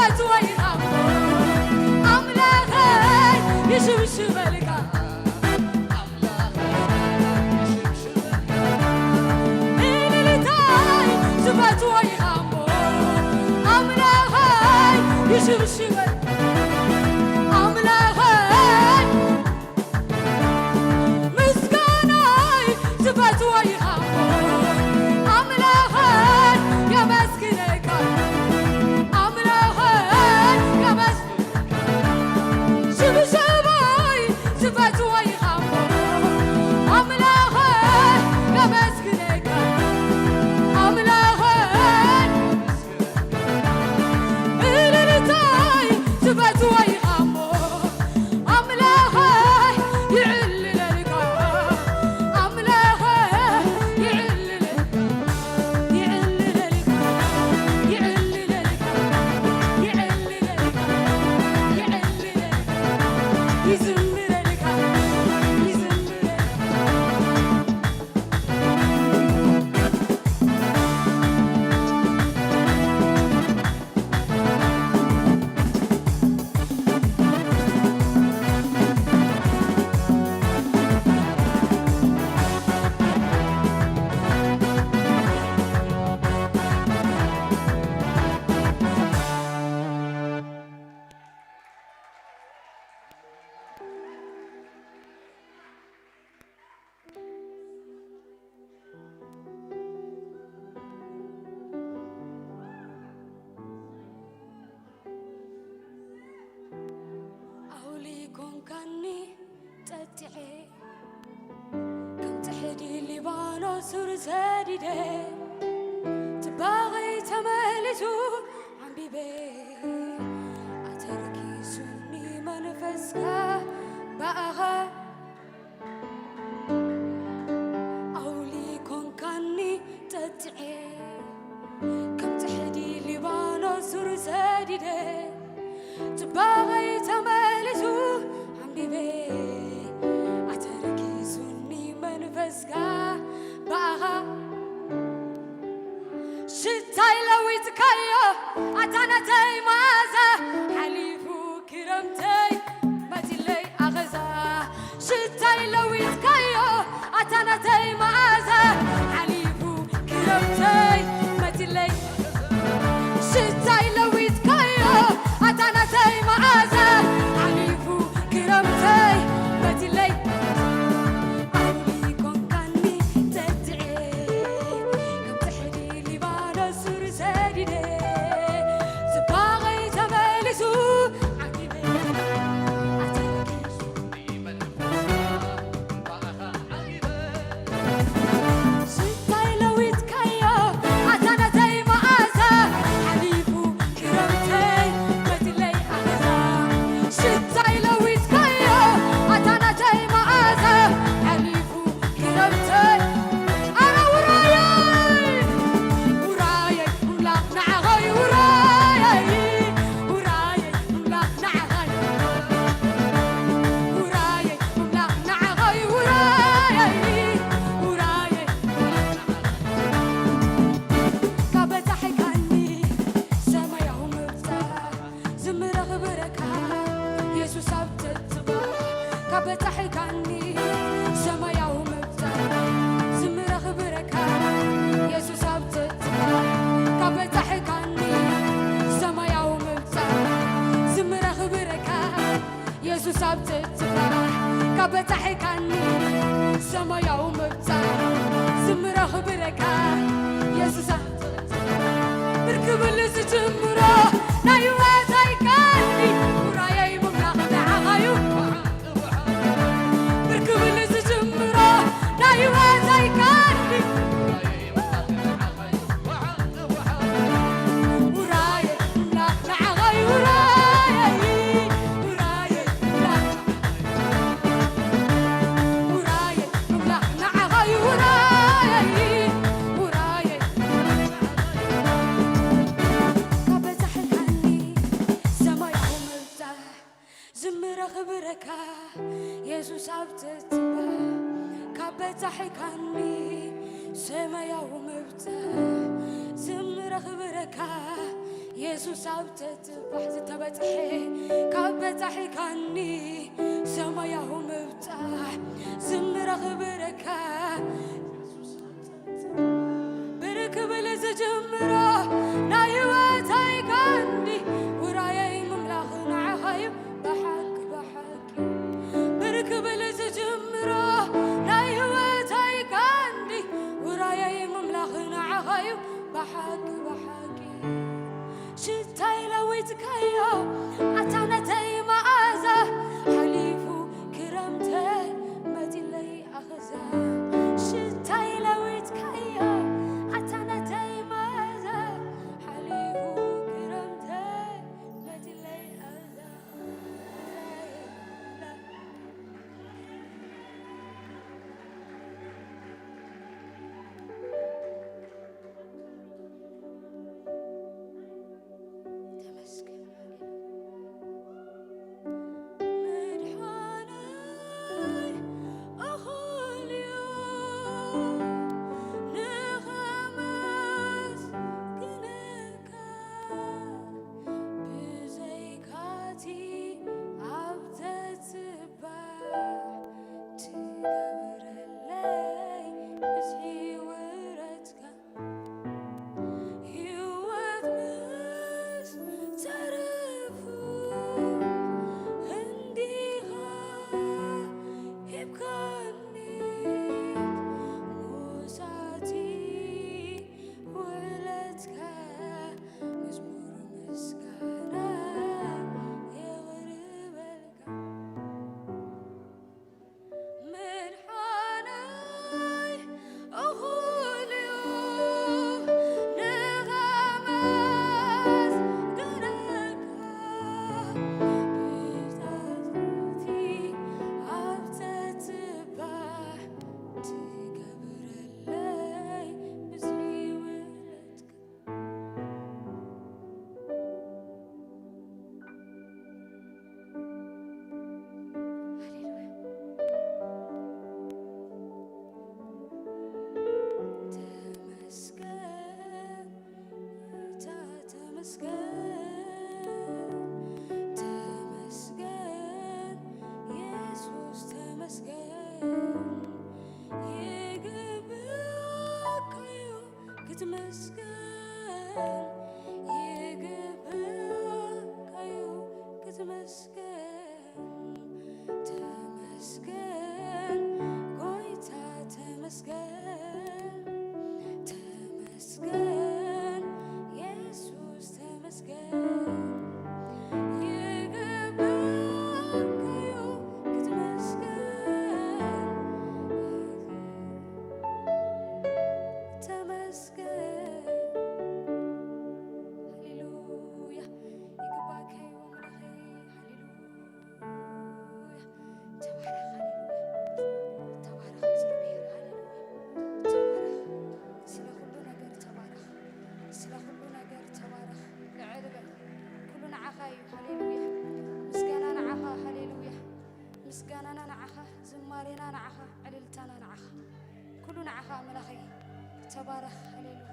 ትፈትዎ ኢኻ እሞ ኣምላኸይ ይሽብሽበልካ። እልልታይ ትፈትዎ ኢኻ እሞ ኣምላኸይ ይሽብሽበልካ። ኣምላኸይ ምስጋናይ ትፈትዎ ኢኻ እሞ ኣምላኸይ የመስግነካ። ኣምላኸይ የመስ-፣ ሽብሸባይ ትፈትዎ ኢኻ እሞ ኣምላኸይ የመስግነካ። ኣምላኸይ እልልታይ ትፈትዎ ኢኻ እሞ ኣምላኸይ ይዕልለልካ። ኣምላኸይ ይዕልለልካ። ይዕልለልካ። ይዕልለልካ። ይዕልለልካ። ይዕልለልካ። ይዝምረልካ። ይዝምረልካ። ኣውሊ ኮንካኒ ጠጢዐ፣ ከም ጽሕዲ ሊባኖስ ሱር ሰዲደ፣ ጽባቐይ ተመሊሱ ዓምቢበ፣ ኣተርኪሱኒ መንፈስካ ብኣኻ ኣውሊ ኮንካኒ ጠጥዔ፣ ከም ጽሕዲ ሊባኖስ ሱር ሰዲደ፣ ጽባቐይ ተመሊሱ ዓምቢበ፣ ኣተርኪሱኒ መንፈስካ ብኣኻ ሽታይ ለዊጥካዮ ኣታ ናተይ መኣዛ ሓሊፉ ክረምተይ መጺለይ ኣኸዛ ሽታይ ለዊጥካዮ ኣታ ናተይ መኣዛ ሓሊፉ ክረምተይ መጺለይ ሽታይ ለዊጥካዮ ኣታ ናተይ መኣዛ ሓሊፉ ክረምተይ መጺለይ ኣውሊ ኮንካኒ ተትዔ ካብ ትሕዲ ሊባኖስ ሱር ሰዲደ ጽባቐይ ተመሊሱ ዓጊበ ኣተርኪሱኒ መንፈስካ ብኣኻ ዓጊበ ሽታይ ለዊጥካዮ ኣታ ናተይ መኣዛ ሓሊፉ ክረምተይ መጺለይ ኣኸዛ ሽታይ ለዊጥካዮ ኣታ ናተይ መኣዛ ሓሊፉ ክረምተይ ኣረ ውራየይ ውራየይ ኣምላኽ ንዓኸይ ውራየይ ውራየይ ኣምላኽ ንዓኸይ ውራየይ ኣምላኽ ንዓኸይ ውራየይ ውራየይ ካብ በጻሕካኒ ሰማያዊ ምብጻሕ ዝምረ ክብረካ የሱስ ኣብ ትጽባሕ ካብ በጻሕካኒ ሰማያዊ ምብጻሕ ዝምረ ክብረካ የሱስ ኣብ ትጽባሕ ካብ በጻሕካኒ ሰማያዊ ምብጻሕ ዝምረ ክብረካ የሱስ ኣብ ትጽባሕ ካብ በጻሕካኒ ሰማያዊ ምብጻሕ ዝምረ ክብረካ የሱስ ኣብ ብርክብል ዝጅምሮ ናይ ህይወተይ ቀንዲ ውራየይ ምምላኽ ንዓኻዩ ብርክብል ዝጅምሮ ናይ ህይወተይ ቀንዲ ውራየይ ምምላኽ ንዓኻዩ ውራየይ ውራየይ ምምላኽ ውራየይ ምምላኽ ንዓኻዩ ውራየይ ውራየይ ካብ በዛሕካኒ ሰማያዊ ምብዛሕ ዝምረ ክብረካ የሱስ ኣብ ትጽባሕ ካብ በዛሕካኒ ሰማያዊ ምብዛሕ ዝምረ ክብረካ የሱስ ኣብ ተትባሕ ዝተበጽሐ ካብ በጻሒካኒ ሰማያዊ ምብጻሕ ዝምረ ክብረካ ብርክብል ዝጅምሮ ናይ ህይወተይ ቀንዲ ውራየይ ምምላኽ ንዓኻ እዩ ብሓቂ ብሓቂ ብርክብል ዝጅምሮ ናይ ህይወተይ ቀንዲ ውራየይ ምምላኽ ንዓኻ እዩ ብሓቂ ብሓቂ ሽታይ ለዊጥካዮ ኣታ ነተይ መኣዛ ሓሊፉ ክረምተ መፂለይ ኣኸዛ ሽታይ ለዊጥካዮ ኣታ ነተይ መኣዛ ሓሊፉ ክረምተ መፂለይ ኣኸዛ ተመስገን መድሓነይ እኹል እዩ ንኸመስግነካ ብዘይካቲ ኣብ ተትባዕ ትገብረለይ ብዝሒ ውረትካ ህይወት ምስ ተረፉ እንዲኻ ሂብካኒ ሞሳቲ ውዕለትካ መዝሙር ምስጋና የቕርበልካ መድሓነይ እኹል እዩ ንኸመስግነካ ብጣትኩቲ ኣብ ተትባዕ ትገብረለይ ብዝሒ ውዕለትካ ሃሌሉያ ተመስገን ጌታ ተመስገን ተመስገን የሱስ ተመስገን ይግብእካ እዩ ክትመስገን ይግብእካ እዩ ክትመስገን ተመስገን ጎይታ ተመስገን ተመስገን የሱስ ተመስገን ይግብእካ እዩ ክትመስገን ተመስገን ሃሌሉያ ይግባእካ እዩ ኣምላኸይ ሃሌሉያ ተባረኽ ሃሌሉያ ተባረኽ እግዚኣብሔር ሃሌሉያ ተባረኽ ስለ ኩሉ ነገር ተባረኽ ስለ ኩሉ ነገር ተባረኽ ልዕል በል ኩሉ ንዓኻ እዩ ሃሌሉያ ምስጋና ንዓኻ ሃሌሉያ ምስጋናና ንዓኻ ዝማሬና ንዓኻ ዕልልታና ንዓኻ ኩሉ ንዓኻ ኣምላኸይ ተባረኽ ሃሌሉያ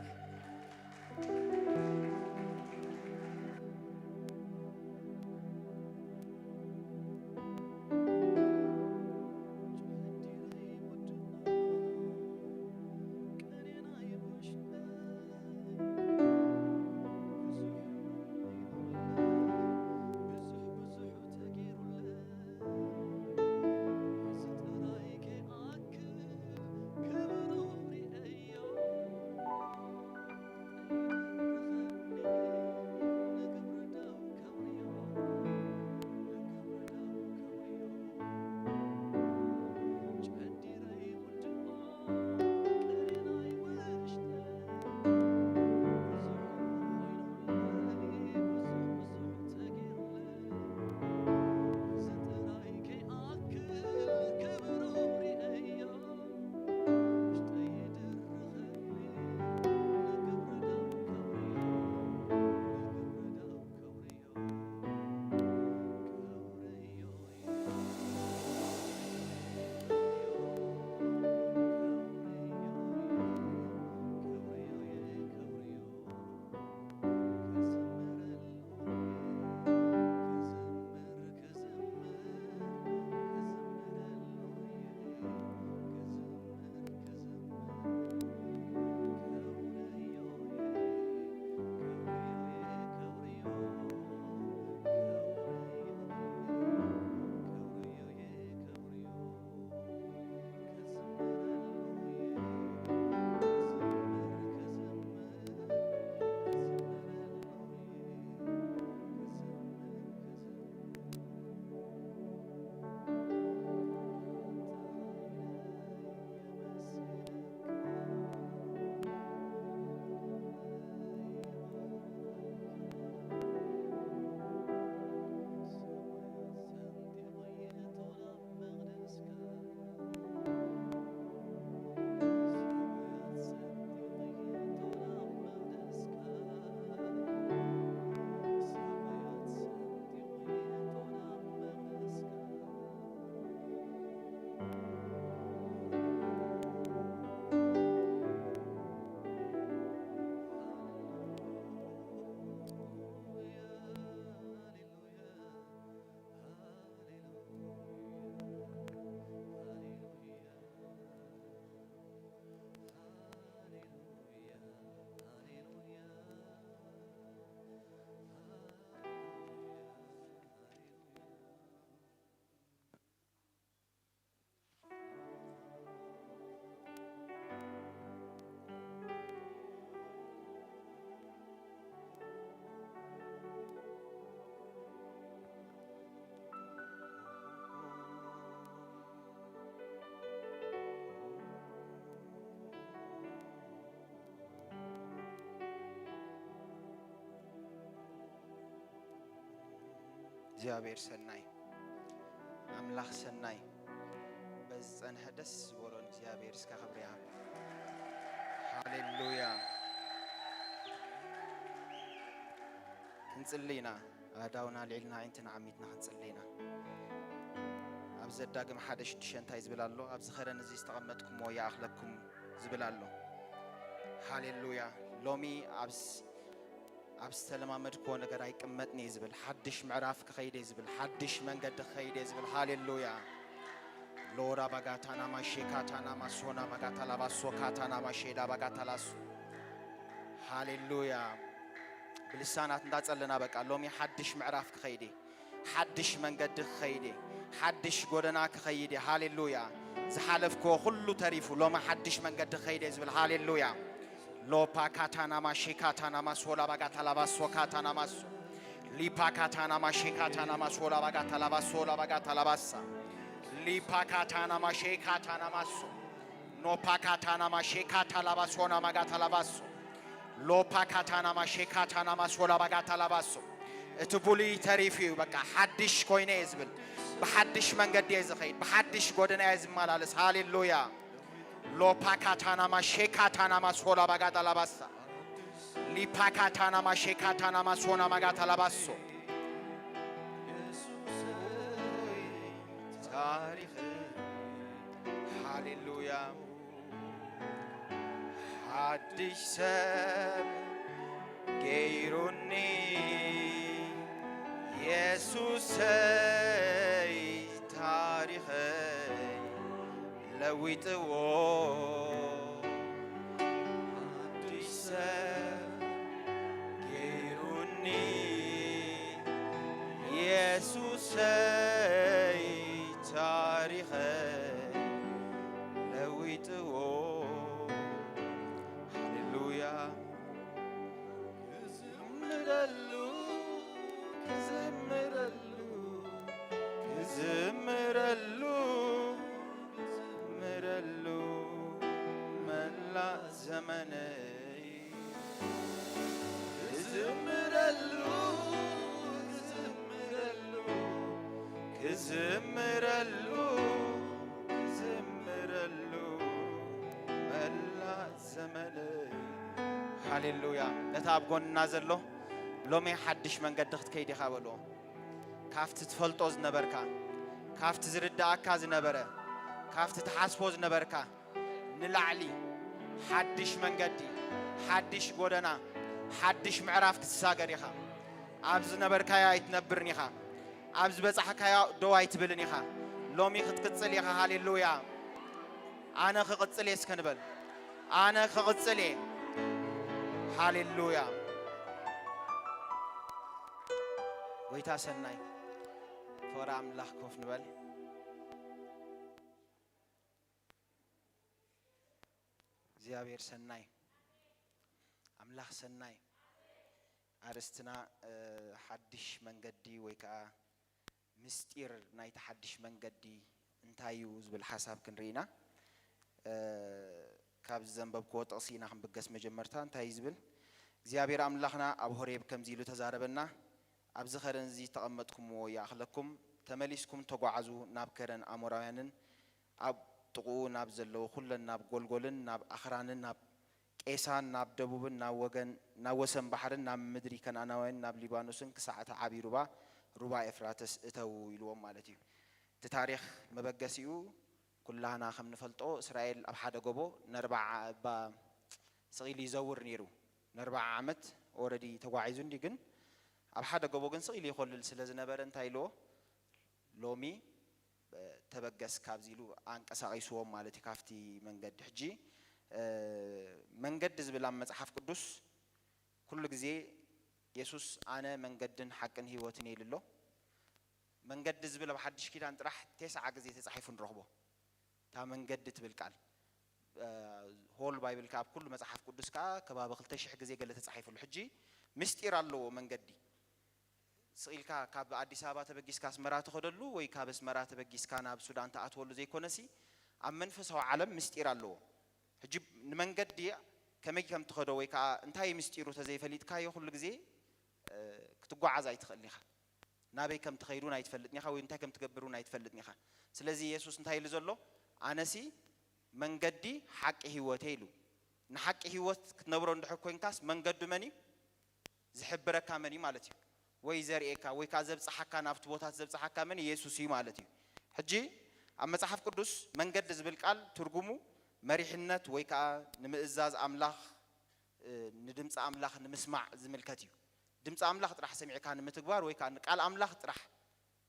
እግዚኣብሔር ሰናይ፣ ኣምላኽ ሰናይ። በዚ ጸንሐ ደስ ዝበሎ ንእግዚኣብሔር እስካ ክብሪ ይሃብ። ሃሌሉያ። ክንጽሊ ኢና። ኣእዳውና ኣልዒልና ኣዒንትና ዓሚትና ክንጽሊ ኢና። ኣብ ዘዳግም ሓደ ሽዱሽተ እንታይ ዝብል ኣሎ? ኣብዚ ኸረን እዚ ዝተቐመጥኩምዎ ይኣኽለኩም ዝብል ኣሎ። ሃሌሉያ። ሎሚ ኣብ ስ-፣ ኣብ ዝተለማመድክዎ ነገር ኣይቅመጥን እየ ዝብል፣ ሓድሽ ምዕራፍ ክኸይድ እየ ዝብል፣ ሓድሽ መንገዲ ክኸይድ እየ ዝብል። ሃሌሉያ። ሎራ ባጋታና ማሼካታና ማሶና ባጋታላ ባሶ ካታና ማሼዳ ባጋታላሱ። ሃሌሉያ። ብልሳናት እንዳጸለና በቃ ሎሚ ሓድሽ ምዕራፍ ክኸይድ እየ፣ ሓድሽ መንገዲ ክኸይድ እየ፣ ሓድሽ ጎደና ክኸይድ እየ። ሃሌሉያ። ዝሓለፍክዎ ኩሉ ተሪፉ ሎሚ ሓድሽ መንገዲ ክኸይድ እየ ዝብል። ሃሌሉያ። ሎፓ ካታና ማሼ ካታና ማሶ ላባጋ ታላባሶ ካታና ማሶ ሊፓ ካታና ማሼ ካታና ማሶ ላባጋ ታላባሶ ላባጋ ታላባሳ ሊፓ ካታና ማሼ ካታና ማሶ ኖፓ ካታና ማሼ ካታላባሶ ናማጋ ታላባሶ ሎፓ ካታና ማሼ ካታና ማሶ ላባጋ ታላባሶ። እቲ ብሉይ ተሪፉ እዩ። በቃ ሓድሽ ኮይነ እየ ዝብል፣ ብሓድሽ መንገዲ እየ ዝኸይድ፣ ብሓድሽ ጎደና እየ ዝመላለስ። ሃሌሉያ። ሎፓ ካታና ማሼ ካታና ማሶ ላባጋ ታላባሳ ሊፓ ካታና ማሼ ካታና ማሶ ናማጋ ታላባሶ። ታሪኽ ሃሌሉያ። ሓድሽ ሰብ ገይሩኒ የሱሰይ፣ ታሪኸይ ለዊጥዎ። ሓድሽ ሰብ ገይሩኒ የሱሰይ፣ ታሪኸይ ለዊጥዎ። ሃሌሉያ። ክዝምረሉ፣ ክዝምረሉ፣ ክዝምረሉ፣ ክዝምረሉ መላእ ዘመነይ። ክዝምረሉ፣ ክዝምረሉ፣ ክዝምረሉ፣ ክዝምረሉ መላእ ዘመነይ። ሃሌሉያ። ነታ ኣብ ጎንና ዘሎ ሎሚ ሓድሽ መንገዲ ክትከይድ ኢኻ በልዎ። ካብቲ ትፈልጦ ዝነበርካ፣ ካብቲ ዝርድኣካ ዝነበረ፣ ካብቲ ትሓስቦ ዝነበርካ ንላዕሊ ሓድሽ መንገዲ፣ ሓድሽ ጎደና፣ ሓድሽ ምዕራፍ ክትሳገር ኢኻ። ኣብ ዝነበርካዮ ኣይትነብርን ኢኻ። ኣብ ዝበጻሕካዮ ደው ኣይትብልን ኢኻ። ሎሚ ክትቅጽል ኢኻ። ሃሌሉያ። ኣነ ክቕጽል እየ እስከ ንበል። ኣነ ክቕጽል እየ። ሃሌሉያ። ጎይታ ሰናይ። ፍቕሪ ኣምላኽ ኮፍ ንበል። እግዚኣብሔር ሰናይ፣ ኣምላኽ ሰናይ። ኣርእስትና፣ እ፣ ሓድሽ መንገዲ ወይ ከዓ ምስጢር ናይቲ ሓድሽ መንገዲ እንታይ እዩ ዝብል ሓሳብ ክንርኢ ኢና። እ፣ ካብዚ ዘንበብክዎ ጥቕሲ ኢና ክንብገስ። መጀመርታ እንታይ እዩ ዝብል? እግዚኣብሔር ኣምላኽና ኣብ ሆሬብ ከምዚ ኢሉ ተዛረበና፣ ኣብዚ ከረን እዚ ዝተቐመጥኩምዎ ይኣኽለኩም፣ ተመሊስኩም ተጓዓዙ፣ ናብ ከረን ኣሞራውያንን ኣብ ጥቕኡ ናብ ዘለዉ ኩለን ናብ ጎልጎልን ናብ ኣኽራንን ናብ ቄሳን ናብ ደቡብን ናብ ወገን ናብ ወሰን ባሕርን ናብ ምድሪ ከነኣናውያንን ናብ ሊባኖስን ክሳዕ እቲ ዓብዪ ሩባ፣ ሩባ ኤፍራተስ እተዉ ኢልዎም ማለት እዩ። እቲ ታሪኽ መበገሲኡ ኩላህና ከም ንፈልጦ እስራኤል ኣብ ሓደ ጎቦ ነርባዓ እባ ስቕ ኢሉ ይዘውር ነይሩ። ነርባዓ ዓመት ኦረዲ ተጓዒዙ እንዲ ግን ኣብ ሓደ ጎቦ ግን ስቕ ኢሉ ይኾልል ስለ ዝነበረ እንታይ ኢልዎ? ሎሚ፣ እ፣ ተበገስ ካብዚ ኢሉ ኣንቀሳቒስዎም ማለት እዩ ካብቲ መንገዲ። ሕጂ፣ እ፣ መንገዲ ዝብል ኣብ መጽሓፍ ቅዱስ ኩሉ ግዜ የሱስ ኣነ መንገድን ሓቅን ህይወትን እየ ኢሉ ኣሎ። መንገዲ ዝብል ኣብ ሓድሽ ኪዳን ጥራሕ ተስዓ ግዜ ተጻሒፉ ንረኽቦ። እታ መንገዲ ትብል ቃል፣ እ፣ ሆል ባይብል ከኣ ኣብ ኩሉ መጽሓፍ ቅዱስ ከኣ ከባቢ ክልተ ሽሕ ግዜ ገለ ተጻሒፉሉ። ሕጂ ምስጢር ኣለዎ መንገዲ። ስቕ ኢልካ ካብ ኣዲስ ኣበባ ተበጊስካ ኣስመራ ትኸደሉ ወይ ካብ ኣስመራ ተበጊስካ ናብ ሱዳን ትኣትወሉ ዘይኮነሲ፣ ኣብ መንፈሳዊ ዓለም ምስጢር ኣለዎ። ሕጂ ንመንገዲ ከመይ ከም ትኸዶ ወይ ከኣ እንታይ ምስጢሩ ተዘይፈሊጥካዮ ኩሉ ግዜ፣ እ፣ ክትጓዓዝ ኣይትኽእልን ኢኻ። ናበይ ከም ትኸይድ እውን ኣይትፈልጥን ኢኻ፣ ወይ እንታይ ከም ትገብር እውን ኣይትፈልጥን ኢኻ። ስለዚ የሱስ እንታይ ኢሉ ዘሎ? ኣነሲ መንገዲ፣ ሓቂ፣ ህይወት እየ ኢሉ። ንሓቂ ህይወት ክትነብሮ እንድሕር ኮይንካስ መንገዱ መን እዩ? ዝሕብረካ መን እዩ ማለት እዩ? ወይ ዘርእየካ ወይ ከዓ ዘብፅሓካ፣ ናብቲ ቦታት ዘብፅሓካ መን እዩ? የሱስ እዩ ማለት እዩ። ሕጂ ኣብ መፅሓፍ ቅዱስ መንገዲ ዝብል ቃል ትርጉሙ መሪሕነት ወይ ከዓ ንምእዛዝ ኣምላኽ፣ እ፣ ንድምፂ ኣምላኽ ንምስማዕ ዝምልከት እዩ። ድምፂ ኣምላኽ ጥራሕ ሰሚዕካ ንምትግባር ወይ ከዓ ንቃል ኣምላኽ ጥራሕ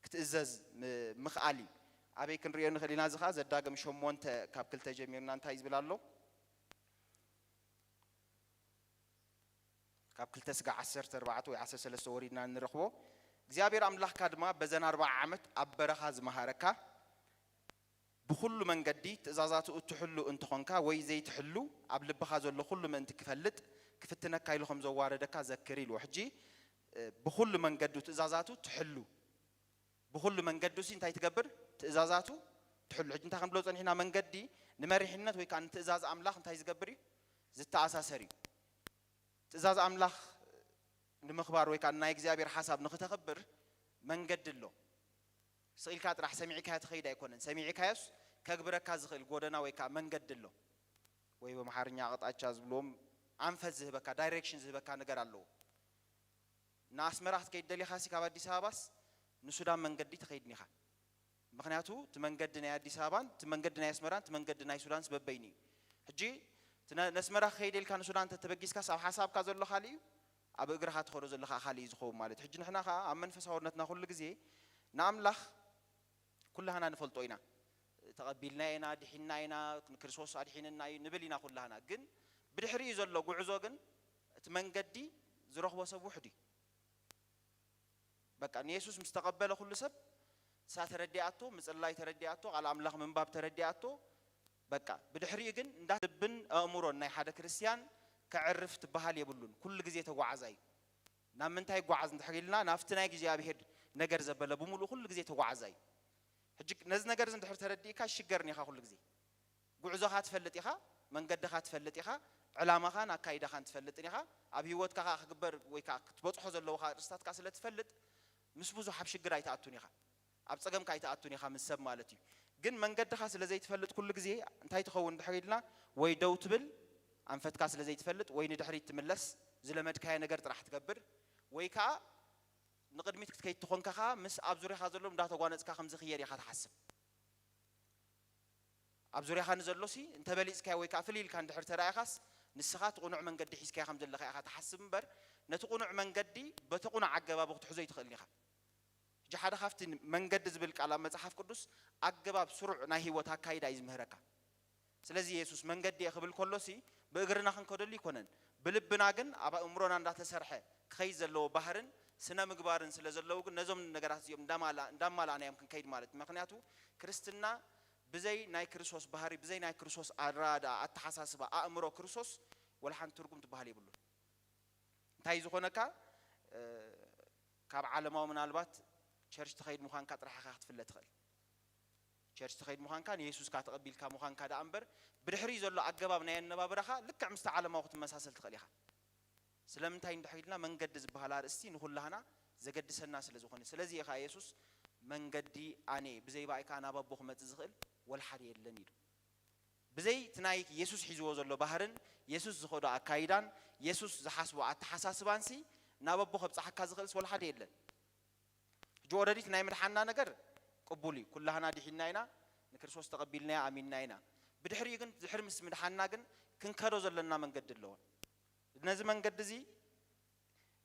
ክትእዘዝ ም-፣ ምኽኣል እዩ። ኣበይ ክንሪኦ ንኽእል ኢና? እዚ ኸዓ ዘዳግም ሸሞንተ ካብ ክልተ ጀሚርና እንታይ ዝብል ኣሎ? ካብ ክልተ ስጋዕ ዓሰርተ ኣርባዕተ ወይ ዓሰርተ ሰለስተ ወሪድና እንረኽቦ። እግዚኣብሔር ኣምላኽካ ድማ በዘን ኣርባዓ ዓመት ኣብ በረኻ ዝመሃረካ፣ ብኹሉ መንገዲ ትእዛዛቱ እትሕሉ እንተኾንካ ወይ ዘይትሕሉ፣ ኣብ ልብኻ ዘሎ ኩሉ ምእንቲ ክፈልጥ፣ ክፍትነካ ኢሉ ከም ዘዋረደካ ዘክር ኢልዎ። ሕጂ፣ እ፣ ብኹሉ መንገዱ ትእዛዛቱ ትሕሉ። ብኹሉ መንገዱ ሲ እንታይ ትገብር? ትእዛዛቱ ትሕሉ። ሕጂ እንታይ ክንብሎ ጸኒሕና? መንገዲ ንመሪሕነት ወይ ከዓ ንትእዛዝ ኣምላኽ እንታይ ዝገብር እዩ? ዝተኣሳሰር እዩ። ትእዛዝ ኣምላኽ ንምኽባር ወይ ከዓ ናይ እግዚኣብሔር ሓሳብ ንኽተኽብር መንገዲ ኣሎ። ስቕ ኢልካ ጥራሕ ሰሚዕካዮ ትኸይድ ኣይኮነን። ሰሚዕካዮስ ከግብረካ ዝኽእል ጎደና ወይ ከዓ መንገዲ ኣሎ። ወይ ብኣምሓርኛ ኣቕጣጫ ዝብልዎም፣ ኣንፈት ዝህበካ፣ ዳይሬክሽን ዝህበካ ነገር ኣለዎ። ንኣስመራ ክትከይድ ደሊኻሲ ካብ ኣዲስ ኣበባስ ንሱዳን መንገዲ ትኸይድን ኢኻ። ምኽንያቱ እቲ መንገዲ ናይ ኣዲስ ኣበባን እቲ መንገዲ ናይ ኣስመራን እቲ መንገዲ ናይ ሱዳንስ በበይኑ እዩ። ሕጂ እቲ ነ-፣ ነስመራ ክኸይድ ኢልካ ንሱዳን እንተተበጊስካስ ኣብ ሓሳብካ ዘሎ ካልእ እዩ፣ ኣብ እግርኻ ትኸዶ ዘለኻ ካልእ እዩ ዝኸውን ማለት እዩ። ሕጂ ንሕና ኸዓ ኣብ መንፈሳውነትና ኩሉ ግዜ ንኣምላኽ ኩላህና ንፈልጦ ኢና። ተቐቢልና ኢና፣ ድሒንና ኢና፣ ንክርስቶስ ኣድሒንና እዩ ንብል ኢና ኩላህና። ግን ብድሕሪኡ ዘሎ ጉዕዞ ግን እቲ መንገዲ ዝረኽቦ ሰብ ውሕድ እዩ። በቃ ንየሱስ ምስ ተቐበለ ኩሉ ሰብ ንሳ ተረዲኣቶ፣ ምጽላይ ተረዲኣቶ፣ ቃል ኣምላኽ ምንባብ ተረዲኣቶ። በቃ ብድሕሪኡ ግን እንዳ ልብን ኣእምሮን ናይ ሓደ ክርስትያን ከዕርፍ ትበሃል የብሉን። ኩሉ ግዜ ተጓዓዛ እዩ። ናብ ምንታይ ይጓዓዝ እንድሕር ኢልና፣ ናብቲ ናይ እግዚኣብሄር ነገር ዘበለ ብምሉኡ ኩሉ ግዜ ተጓዓዛ እዩ። ሕጂ ነዚ ነገር እዚ እንድሕር ተረዲእካ፣ ሽገርን ኢኻ ኩሉ ግዜ። ጉዕዞኻ ትፈልጥ ኢኻ፣ መንገድኻ ትፈልጥ ኢኻ፣ ዕላማኻን ኣካይዳኻን ትፈልጥን ኢኻ። ኣብ ህይወትካ ኸዓ ክግበር ወይ ከዓ ክትበጽሖ ዘለዎኻ ኣርእስታት ከኣ ስለ ትፈልጥ፣ ምስ ብዙሕ ኣብ ሽግር ኣይትኣቱን ኢኻ። ኣብ ጸገምካ ኣይትኣቱን ኢኻ ምስ ሰብ ማለት እዩ። ግን መንገድኻ ስለ ዘይትፈልጥ ኩሉ ግዜ እንታይ ትኸውን እንድሕር ኢልና፣ ወይ ደው ትብል፣ ኣንፈትካ ስለ ዘይትፈልጥ፣ ወይ ንድሕሪት ትምለስ፣ ዝለመድካዮ ነገር ጥራሕ ትገብር፣ ወይ ከኣ ንቕድሚት ክትከይድ ተኾንካ ኸኣ ምስ ኣብ ዙርያኻ ዘለዉ እንዳተጓነጽካ ከም ዝኽየድ ኢኻ ትሓስብ። ኣብ ዙርያኻ ንዘሎሲ እንተበሊጽካዮ ወይ ከኣ ፍልይ ኢልካ እንድሕር ተራኢኻስ፣ ንስኻ እቲ ቅኑዕ መንገዲ ሒዝካዮ ከም ዘለኻ ኢኻ ትሓስብ እምበር፣ ነቲ ቅኑዕ መንገዲ በቲ ቅኑዕ ኣገባቡ ክትሕዞ ኣይትኽእልን ኢኻ። ሕጂ ሓደ ካብቲ መንገዲ ዝብል ቃል ኣብ መጽሓፍ ቅዱስ ኣገባብ ስሩዕ ናይ ህይወት ኣካይዳ እዩ ዝምህረካ። ስለዚ የሱስ መንገዲ እየ ክብል ከሎሲ ብእግርና ክንከደሉ ኣይኮነን። ብልብና ግን ኣብ ኣእምሮና እንዳተሰርሐ ክኸይድ ዘለዎ ባህርን ስነ ምግባርን ስለ ዘለዉ ግን ነዞም ነገራት እዚኦም እንዳማላ-፣ እንዳማላእና እዮም ክንከይድ ማለት እዩ። ምኽንያቱ ክርስትና ብዘይ ናይ ክርስቶስ ባህሪ፣ ብዘይ ናይ ክርስቶስ ኣረዳድኣ፣ ኣተሓሳስባ፣ ኣእምሮ ክርስቶስ ወላ ሓንቲ ትርጉም ትበሃል የብሉን። እንታይ ዝኾነካ፣ እ፣ ካብ ዓለማዊ ምናልባት ቸርች ትኸይድ ምዃንካ ጥራሕ ኢኻ ክትፍለ ትኽእል። ቸርች ትኸይድ ምዃንካ ንየሱስካ ተቐቢልካ ምዃንካ ደኣ እምበር ብድሕሪኡ ዘሎ ኣገባብ ናይ ኣነባብራኻ ልክዕ ምስቲ ዓለማዊ ክትመሳሰል ትኽእል ኢኻ። ስለምንታይ እንድሕር ኢልና መንገዲ ዝበሃል ኣርእስቲ ንኹላህና ዘገድሰና ስለ ዝኾነ። ስለዚ ኢኻ የሱስ መንገዲ ኣነ እየ፣ ብዘይ ብኣይ ከኣ ናብ ኣቦ ክመጽእ ዝኽእል ወላ ሓደ የለን ኢሉ። ብዘይ እቲ ናይ የሱስ ሒዝዎ ዘሎ ባህርን የሱስ ዝኸዶ ኣካይዳን የሱስ ዝሓስቦ ኣተሓሳስባንሲ ናብ ኣቦ ከብጽሓካ ዝኽእልስ ወላ ሓደ የለን። ሕጂ ኦረዲ እቲ ናይ ምድሓንና ነገር ቅቡል እዩ። ኩላህና ድሒንና ኢና፣ ንክርስቶስ ተቐቢልናዮ ኣሚንና ኢና። ብድሕሪኡ ግን ድሕሪ ምስ ምድሓንና ግን ክንከዶ ዘለና መንገዲ ኣለዎ። ነዚ መንገዲ እዚ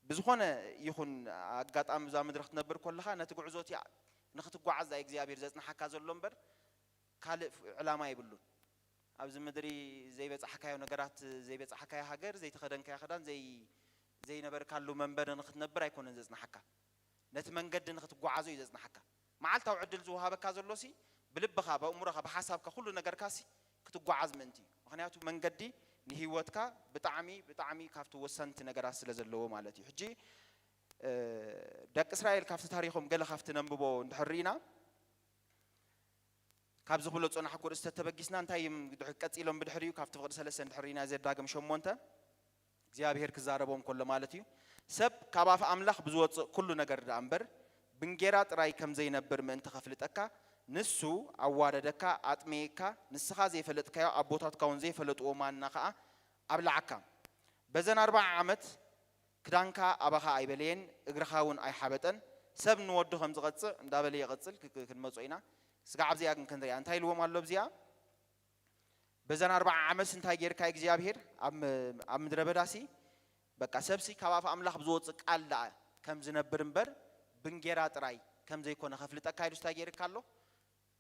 ብዝኾነ ይኹን ኣጋጣሚ እዛ ምድሪ ክትነብር ከለኻ ነቲ ጉዕዞ እቲ ንኽትጓዓዝ እዩ እግዚኣብሔር ዘጽንሓካ ዘሎ እምበር ካልእ ዕላማ የብሉን። ኣብዚ ምድሪ ዘይበጻሕካዮ ነገራት፣ ዘይበጻሕካዮ ሃገር፣ ዘይተኸደንካዮ ክዳን፣ ዘይ-፣ ዘይነበርካሉ መንበሪ ንኽትነብር ኣይኮነን ዘጽንሓካ። ነቲ መንገዲ ንኽትጓዓዞ እዩ ዘጽንሓካ። መዓልታዊ ዕድል ዝወሃበካ ዘሎሲ ብልብኻ፣ ብኣእምሮኻ፣ ብሓሳብካ፣ ኩሉ ነገርካሲ ክትጓዓዝ ምእንቲ እዩ። ምኽንያቱ መንገዲ ንህይወትካ ብጣዕሚ፣ ብጣዕሚ ካብቲ ወሰንቲ ነገራት ስለ ዘለዎ ማለት እዩ። ሕጂ፣ እ፣ ደቂ እስራኤል ካብቲ ታሪኾም ገለ ካብቲ ነንብቦ እንድሕር ርኢና፣ ካብዚ ክብሎ ዝጸናሕኩ ርእስቲ ተበጊስና፣ እንታይ እዮም ድሕ-፣ ቀጺሎም ብድሕሪኡ ካብቲ ፍቕዲ ሰለስተ እንድሕር ርኢና ዘዳግም ሸሞንተ፣ እግዚኣብሄር ክዛረቦም ከሎ ማለት እዩ። ሰብ ካብ ኣፍ ኣምላኽ ብዝወጽእ ኩሉ ነገር ደኣ እምበር፣ ብንጌራ ጥራይ ከም ዘይነብር ምእንቲ ኸፍልጠካ፣ ንሱ ኣዋረደካ፣ ኣጥመየካ፣ ንስኻ ዘይፈለጥካዮ ኣቦታትካ እውን ዘይፈለጥዎ ማና ኸኣ ኣብልዓካ። በዘን ኣርብዓ ዓመት ክዳንካ ኣባኻ ኣይበለየን፣ እግርኻ እውን ኣይሓበጠን። ሰብ ንወዱ ከም ዝቐጽዕ እንዳበለ ይቐጽል፣ ክ-፣ ክ-፣ ክንመጾ ኢና። ስጋዕ ኣብዚኣ ግን ክንሪኣ። እንታይ ኢልዎም ኣሎ ኣብዚኣ? በዘን ኣርብዓ ዓመትሲ እንታይ ጌርካ እግዚኣብሄር ኣብ ም-፣ ኣብ ምድረ በዳሲ? በቃ ሰብሲ ካብ ኣፍ ኣምላኽ ብዝወጽእ ቃል ደኣ ከም ዝነብር እምበር ብንጌራ ጥራይ ከም ዘይኮነ ከፍልጠካ ኢሉስ እንታይ ጌርካ ኣሎ?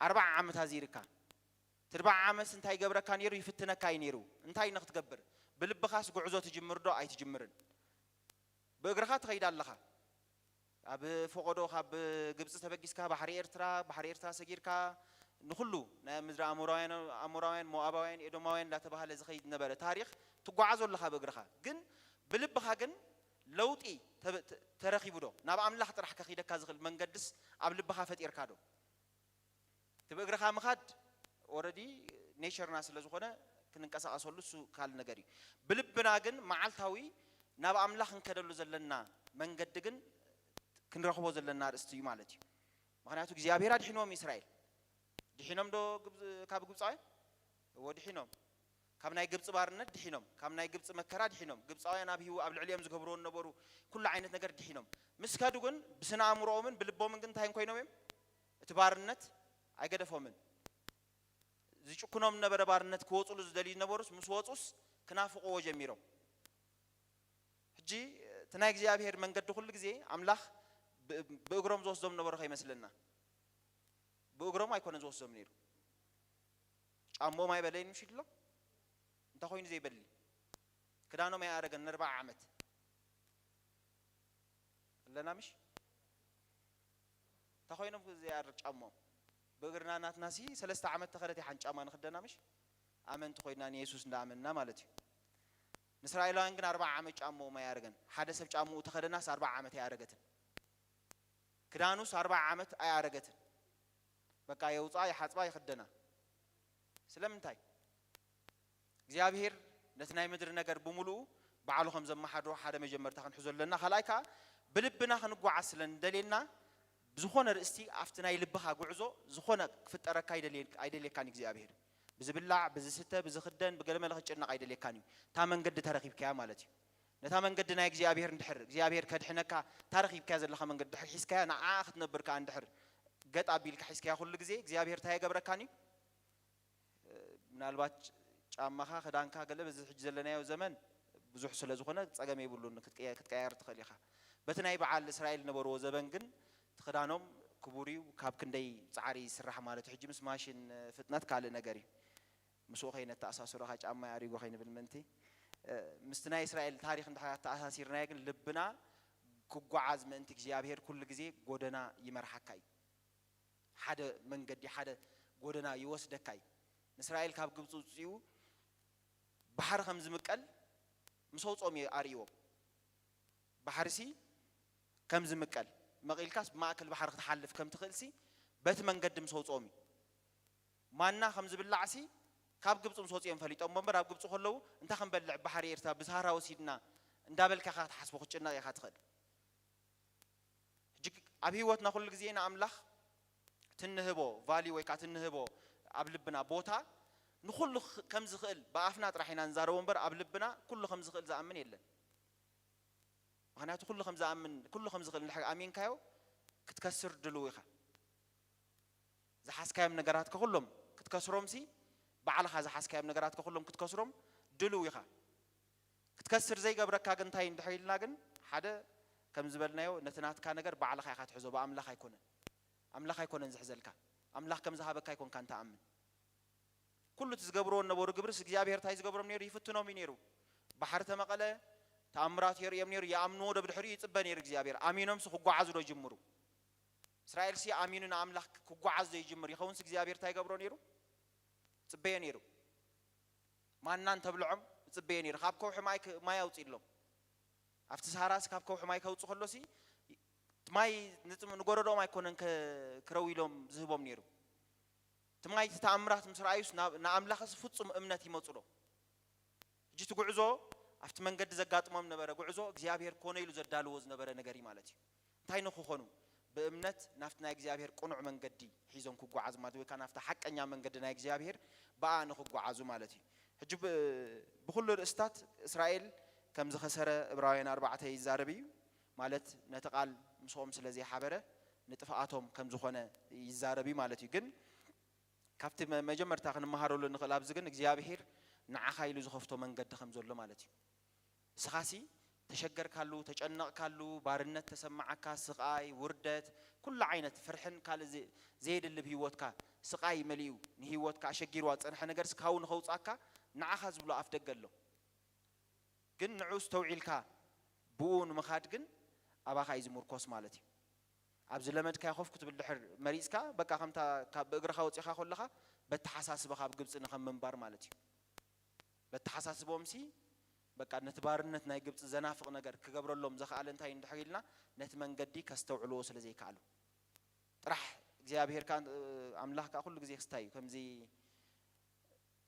ኣርብዓ ዓመት ኣዚርካ። እቲ ኣርብዓ ዓመትሲ እንታይ ይገብረካ ነይሩ? ይፍትነካ እዩ ነይሩ። እንታይ ንክትገብር? ብልብኻስ ጉዕዞ ትጅምር ዶ ኣይትጅምርን? ብእግርኻ ትኸይድ ኣለኻ። ኣብ ፈቐዶ ካብ ግብጺ ተበጊስካ ባሕሪ ኤርትራ፣ ባሕሪ ኤርትራ ሰጊርካ ንኹሉ ናይ ምድሪ ኣሞራውያን፣ ኣሞራውያን፣ ሞኣባውያን፣ ኤዶማውያን እንዳተባህለ ዝኸይድ ነበረ ታሪኽ ትጓዓዞ ኣለኻ ብእግርኻ። ግን ብልብኻ ግን ለውጢ ተበ-፣ ተ-፣ ተረኺቡ ዶ? ናብ ኣምላኽ ጥራሕ ከኺደካ ዝኽእል መንገድስ ኣብ ልብኻ ፈጢርካ ዶ? እቲ ብእግርኻ ምኻድ ኦረዲ ኔቸርና ስለ ዝኾነ ክንንቀሳቐሰሉ እሱ ካልእ ነገር እዩ። ብልብና ግን መዓልታዊ ናብ ኣምላኽ ክንከደሉ ዘለና መንገዲ ግን ክንረኽቦ ዘለና ኣርእስቲ እዩ ማለት እዩ። ምኽንያቱ እግዚኣብሔር ኣድሒንዎም እስራኤል። ድሒኖም ዶ ግብ-፣ ካብ ግብፃውያን? እዎ ድሒኖም። ካብ ናይ ግብፂ ባርነት ድሒኖም፣ ካብ ናይ ግብፂ መከራ ድሒኖም፣ ግብፃውያን ኣብ ህይወ-፣ ኣብ ልዕሊኦም ዝገብርዎ ዝነበሩ ኩሉ ዓይነት ነገር ድሒኖም ምስ ከዱ ግን ብስነ ኣእምሮኦምን ብልቦምን ግን እንታይ ኮይኖም እዮም? እቲ ባርነት ኣይገደፎምን። ዝጭኩኖም ነበረ ባርነት ክወፁሉ ዝደልዩ ዝነበሩስ ምስ ወፁስ ክናፍቕዎ ጀሚሮም። ሕጂ እቲ ናይ እግዚኣብሔር መንገዲ ኩሉ ግዜ ኣምላኽ ብ-፣ ብእግሮም ዝወስዶም ነበሩ ከይመስለና። ብእግሮም ኣይኮነን ዝወስዶም ነይሩ። ጫምኦም ኣይበለይን ምሽ ኢሎም እንታይ ኮይኑ ዘይበሊ? ክዳኖም ኣይኣረገን ንኣርብዓ ዓመት ኣለና ምሽ? እንታይ ኮይኖም ዘይኣርግ ጫምኦም? ብእግርና ናትናሲ ሰለስተ ዓመት ተኸደት ይሓን ጫማ ንኽደና ምሽ? ኣመንቲ ኮይና ንየሱስ እንዳኣመንና ማለት እዩ። ንእስራኤላውያን ግን ኣርብዓ ዓመት ጫምኦም ኣይኣረገን። ሓደ ሰብ ጫምኡ ተኸደናስ ኣርብዓ ዓመት ኣይኣረገትን። ክዳኑስ ኣርብዓ ዓመት ኣይኣረገትን። በቃ የውፅኣ፣ ይሓፅባ፣ ይኽደና። ስለምንታይ? እግዚኣብሔር ነቲ ናይ ምድሪ ነገር ብምሉኡ ባዕሉ ከም ዘመሓድሮ ሓደ መጀመርታ ክንሕዞ ኣለና። ካልኣይ ከዓ ብልብና ክንጓዓዝ ስለ እንደልየና ብዝኾነ ርእስቲ ኣብቲ ናይ ልብኻ ጉዕዞ ዝኾነ ክፍጠረካ ኣይደልየ-፣ ኣይደልየካን እግዚኣብሔር። ብዝብላዕ፣ ብዝስተ፣ ብዝኽደን፣ ብገለመለ ክትጭነቕ ኣይደልየካን እዩ። እታ መንገዲ ተረኺብካያ ማለት እዩ። ነታ መንገዲ ናይ እግዚኣብሔር እንድሕር እግዚኣብሔር ከድሕነካ እታ ረኺብካያ ዘለኻ መንገዲ ድሕር ሒዝካያ ንዓኣ ክትነብር ከዓ እንድሕር ገጥ ኣቢልካ ሒዝካያ ኩሉ ግዜ እግዚኣብሔር እንታይ የገብረካን እዩ? ምናልባት ጫማኻ፣ ክዳንካ፣ ገለ በዚ ሕጂ ዘለናዮ ዘመን ብዙሕ ስለ ዝኾነ ጸገም የብሉን፣ ክትቀያ-፣ ክትቀያየር ትኽእል ኢኻ። በቲ ናይ በዓል እስራኤል ዝነበርዎ ዘበን ግን እቲ ክዳኖም ክቡር እዩ፣ ካብ ክንደይ ጻዕሪ ይስራሕ ማለት እዩ። ሕጂ ምስ ማሽን ፍጥነት ካልእ ነገር እዩ። ምስኡ ከይነተኣሳስሮ፣ እኻ ጫማ ኣሪጎ ከይንብል ምእንቲ፣ እ፣ ምስቲ ናይ እስራኤል ታሪኽ እንድሕር ኣተኣሳሲርናዮ ግን ልብና ክጓዓዝ ምእንቲ እግዚኣብሔር ኩሉ ግዜ ጎደና ይመርሓካ እዩ። ሓደ መንገዲ፣ ሓደ ጎደና ይወስደካ እዩ። ንእስራኤል ካብ ግብፂ ውፅኡ ባሕሪ ከም ዝምቀል ምስ ኣውፅኦም እዩ ኣርእይዎም። ባሕሪሲ ከም ዝምቀል መቒልካስ ብማእከል ባሕሪ ክትሓልፍ ከም ትኽእልሲ በቲ መንገዲ ምስ ኣውፅኦም እዩ። ማና ከም ዝብላዕሲ ካብ ግብፂ ምስ ወፂኦም ፈሊጦም እምበር ኣብ ግብፂ ከለዉ እንታይ ክንበልዕ ባሕሪ ኤርትራ ብሳህራ ወሲድና እንዳበልካ ኢኻ ክትሓስቦ ክትጭነቕ ኢኻ ትኽእል። ሕጂ ኣብ ህይወትና ኩሉ ግዜ ንኣምላኽ ትንህቦ ቫልዩ ወይ ከዓ ትንህቦ ኣብ ልብና ቦታ ንኹሉ ኽ-፣ ከም ዝኽእል ብኣፍና ጥራሕ ኢና ንዛረቦ እምበር ኣብ ልብና ኩሉ ከም ዝኽእል ዝኣምን የለን። ምኽንያቱ ኩሉ ከም ዝኣምን፣ ኩሉ ከም ዝኽእል እንድሕር ኣሚንካዮ ክትከስር ድልው ኢኻ። ዝሓዝካዮም ነገራትካ ኩሎም ክትከስሮምሲ ባዕልኻ ዝሓዝካዮም ነገራትካ ኩሎም ክትከስሮም ድልው ኢኻ። ክትከስር ዘይገብረካ ግን እንታይ እንድሕር ኢልና ግን ሓደ ከም ዝበልናዮ ነቲ ናትካ ነገር ባዕልኻ ኢኻ ትሕዞ፣ ብኣምላኽ ኣይኮነን። ኣምላኽ ኣይኮነን ዝሕዘልካ። ኣምላኽ ከም ዝሃበካ ኣይኮንካን ትኣምን። ኩሉ እቲ ዝገብርዎ ዝነበሩ ግብርስ እግዚኣብሔር እንታይ ዝገብሮም ነይሩ? ይፍትኖም እዩ ነይሩ። ባሕሪ ተመቐለ፣ ተኣምራት የርእዮም ነይሩ። ይኣምንዎ ዶ ብድሕሪኡ? ይጽበ ነይሩ እግዚኣብሔር። ኣሚኖምስ ክጓዓዙ ዶ ይጅምሩ? እስራኤልሲ ኣሚኑ ንኣምላኽ ክጓዓዝ ዘይጅምር ይኸውንስ እግዚኣብሔር እንታይ ይገብሮ ነይሩ? ይጽበዮ ነይሩ። ማና እንተብልዖም ይጽበዮ ነይሩ። ካብ ከውሒ ማይ ክ-፣ ማይ ኣውጽእሎም። ኣብቲ ሳህራሲ ካብ ከውሒ ማይ ከውጽእ ከሎሲ እቲ ማይ ንጽም-፣ ንጎረዶኦም ኣይኮነን ከ-፣ ክረዊ ኢሎም ዝህቦም ነይሩ። እቲ ማይ እቲ ተኣምራት ምስ ረኣዩስ ናብ-፣ ንኣምላኽስ ፍጹም እምነት ይመጹ ዶ? ሕጂ እቲ ጉዕዞ ኣብቲ መንገዲ ዘጋጥሞም ነበረ ጉዕዞ እግዚኣብሔር ኮነ ኢሉ ዘዳልዎ ዝነበረ ነገር እዩ ማለት እዩ። እንታይ ንክኾኑ? ብእምነት ናብቲ ናይ እግዚኣብሔር ቅኑዕ መንገዲ ሒዞም ክጓዓዙ ማለት ወይ ከዓ ናብቲ ሓቀኛ መንገዲ ናይ እግዚኣብሔር ብኣ ንክጓዓዙ ማለት እዩ። ሕጂ ብ- ብኩሉ ርእስታት እስራኤል ከም ዝኸሰረ ዕብራውያን ኣርባዕተ ይዛረብ እዩ። ማለት ነቲ ቃል ምስኦም ስለ ዘይሓበረ ንጥፍኣቶም ከም ዝኾነ ይዛረብ እዩ ማለት እዩ። ግን ካብቲ መ- መጀመርታ ክንመሃረሉ ንኽእል ኣብዚ ግን እግዚኣብሔር ንዓኻ ኢሉ ዝኸፍቶ መንገዲ ከም ዘሎ ማለት እዩ። ንስኻሲ ተሸገርካሉ፣ ተጨነቕካሉ፣ ባርነት ተሰማዓካ፣ ስቓይ፣ ውርደት፣ ኩሉ ዓይነት ፍርሕን ካልእ ዘ- ዘየድሊ ብህይወትካ ስቓይ መሊኡ ንህይወትካ ኣሸጊርዋ ዝጸንሐ ነገር ስካው ንኸውጻካ ንዓኻ ዝብሎ ኣፍ ደገ ኣሎ። ግን ንዑ ኣስተውዒልካ ብኡ ንምኻድ ግን ኣባኻ እዩ ዝምርኮስ ማለት እዩ። ኣብዚ ለመድካዮ ኮፍ ክትብል ድሕር መሪጽካ በቃ ከምታ ካብ ብእግርኻ ወጺኻ ከለኻ በተሓሳስበኻ ኣብ ግብጺ ንኸም ምንባር ማለት እዩ። በተሓሳስቦምሲ በቃ ነቲ ባርነት ናይ ግብጺ ዘናፍቕ ነገር ክገብረሎም ዘኽኣለ እንታይ እንድሕር ኢልና ነቲ መንገዲ ከስተውዕልዎ ስለ ዘይከኣሉ ጥራሕ እግዚኣብሔር ከኣ ኣምላኽ ከኣ ኩሉ ግዜ ክስታይ እዩ ከምዚ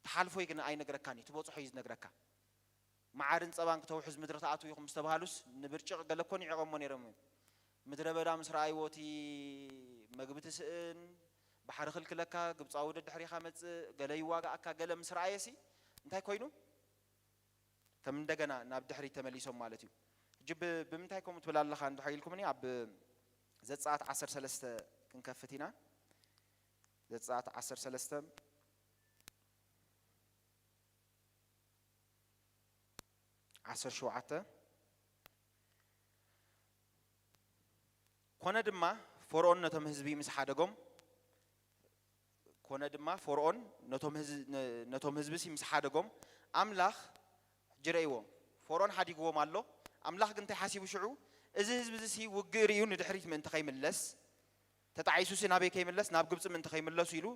ትሓልፎ ግን ኣይነግረካን እዩ ትበጽሖ እዩ ዝነግረካ። መዓርን ጸባን ክተውሕዝ ምድሪ ትኣትዉ ኢኹም ምስ ተባሃሉስ ንብርጭቕ ገለ እኮ ንዒቖሞ ነይሮም እዮም። ምድረ በዳ ምስ ረኣይዎ እቲ መግቢ ትስእን ባሕሪ ክልክለካ ግብጻዊ ደድሕሪኻ መጽእ ገለ ይዋጋኣካ ገለ ምስ ረኣየሲ እንታይ ኮይኑ ከም እንደገና ናብ ድሕሪት ተመሊሶም ማለት እዩ። ሕጂ ብ- ብምንታይ ከምኡ ትብል ኣለኻ እንድሕር ኢልኩምኒ ኣብ ዘጸኣት ዓሰርተ ሰለስተ ክንከፍት ኢና። ዘጸኣት ዓሰርተ ሰለስተ ዓሰርተ ሸውዓተ ኮነ ድማ ፈርኦን ነቶም ህዝቢ ምስ ሓደጎም ኮነ ድማ ፈርኦን ነቶም ህዝ- ነ- ነቶም ህዝቢ ሲ ምስ ሓደጎም ኣምላኽ ሕጂ ረእይዎ ፈርኦን ሓዲግዎም ኣሎ። ኣምላኽ ግን እንታይ ሓሲቡ ሽዑ እዚ ህዝቢ እዚ ሲ ውግእ ርእዩ ንድሕሪት ምእንቲ ከይምለስ ተጣዒሱሲ ናበይ ከይምለስ ናብ ግብጺ ምእንቲ ከይምለሱ ኢሉ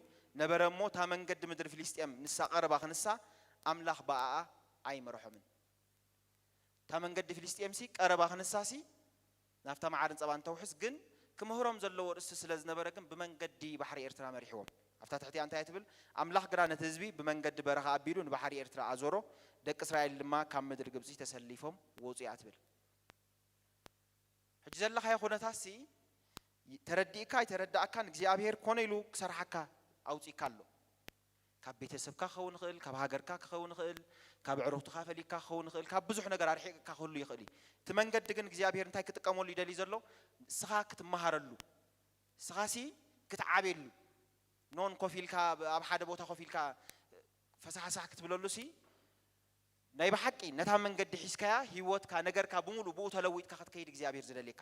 ነበረ እሞ እታ መንገዲ ምድሪ ፍልስጤም ንሳ ቀረባ ክንሳ ኣምላኽ ብኣኣ ኣይመርሖምን። እታ መንገዲ ፍልስጤምሲ ቀረባ ክንሳሲ ናብታ መዓርን ጸባን ተውሕስ ግን ክምህሮም ዘለዎ ርእሲ ስለ ዝነበረ ግን ብመንገዲ ባሕሪ ኤርትራ መሪሕዎም። ኣብታ ትሕቲኣ እንታይ ትብል? ኣምላኽ ግና ነቲ ህዝቢ ብመንገዲ በረኻ ኣቢሉ ንባሕሪ ኤርትራ ኣዞሮ፣ ደቂ እስራኤል ድማ ካብ ምድሪ ግብጺ ተሰሊፎም ወጹ እያ ትብል። ሕጂ ዘለኻዮ ኩነታትሲ ተረዲእካ ኣይተረዳእካን እግዚኣብሔር ኮነ ኢሉ ክሰርሓካ ኣውፂእካ ኣሎ። ካብ ቤተሰብካ ክኸውን ይኽእል፣ ካብ ሃገርካ ክኸውን ይኽእል፣ ካብ ዕሩኽትኻ ፈሊካ ክኸውን ይኽእል፣ ካብ ብዙሕ ነገር ኣርሒቕካ ክህሉ ይኽእል እዩ። እቲ መንገዲ ግን እግዚኣብሔር እንታይ ክጥቀመሉ ይደሊ ዘሎ? ንስኻ ክትመሃረሉ፣ ንስኻሲ ክትዓብየሉ። ኖን ኮፍ ኢልካ ኣብ ሓደ ቦታ ኮፍ ኢልካ ፈሳሕሳሕ ክትብለሉሲ ናይ ብሓቂ ነታ መንገዲ ሒዝካያ ህይወትካ ነገርካ ብምሉእ ብኡ ተለዊጥካ ክትከይድ እግዚኣብሔር ዝደልየካ።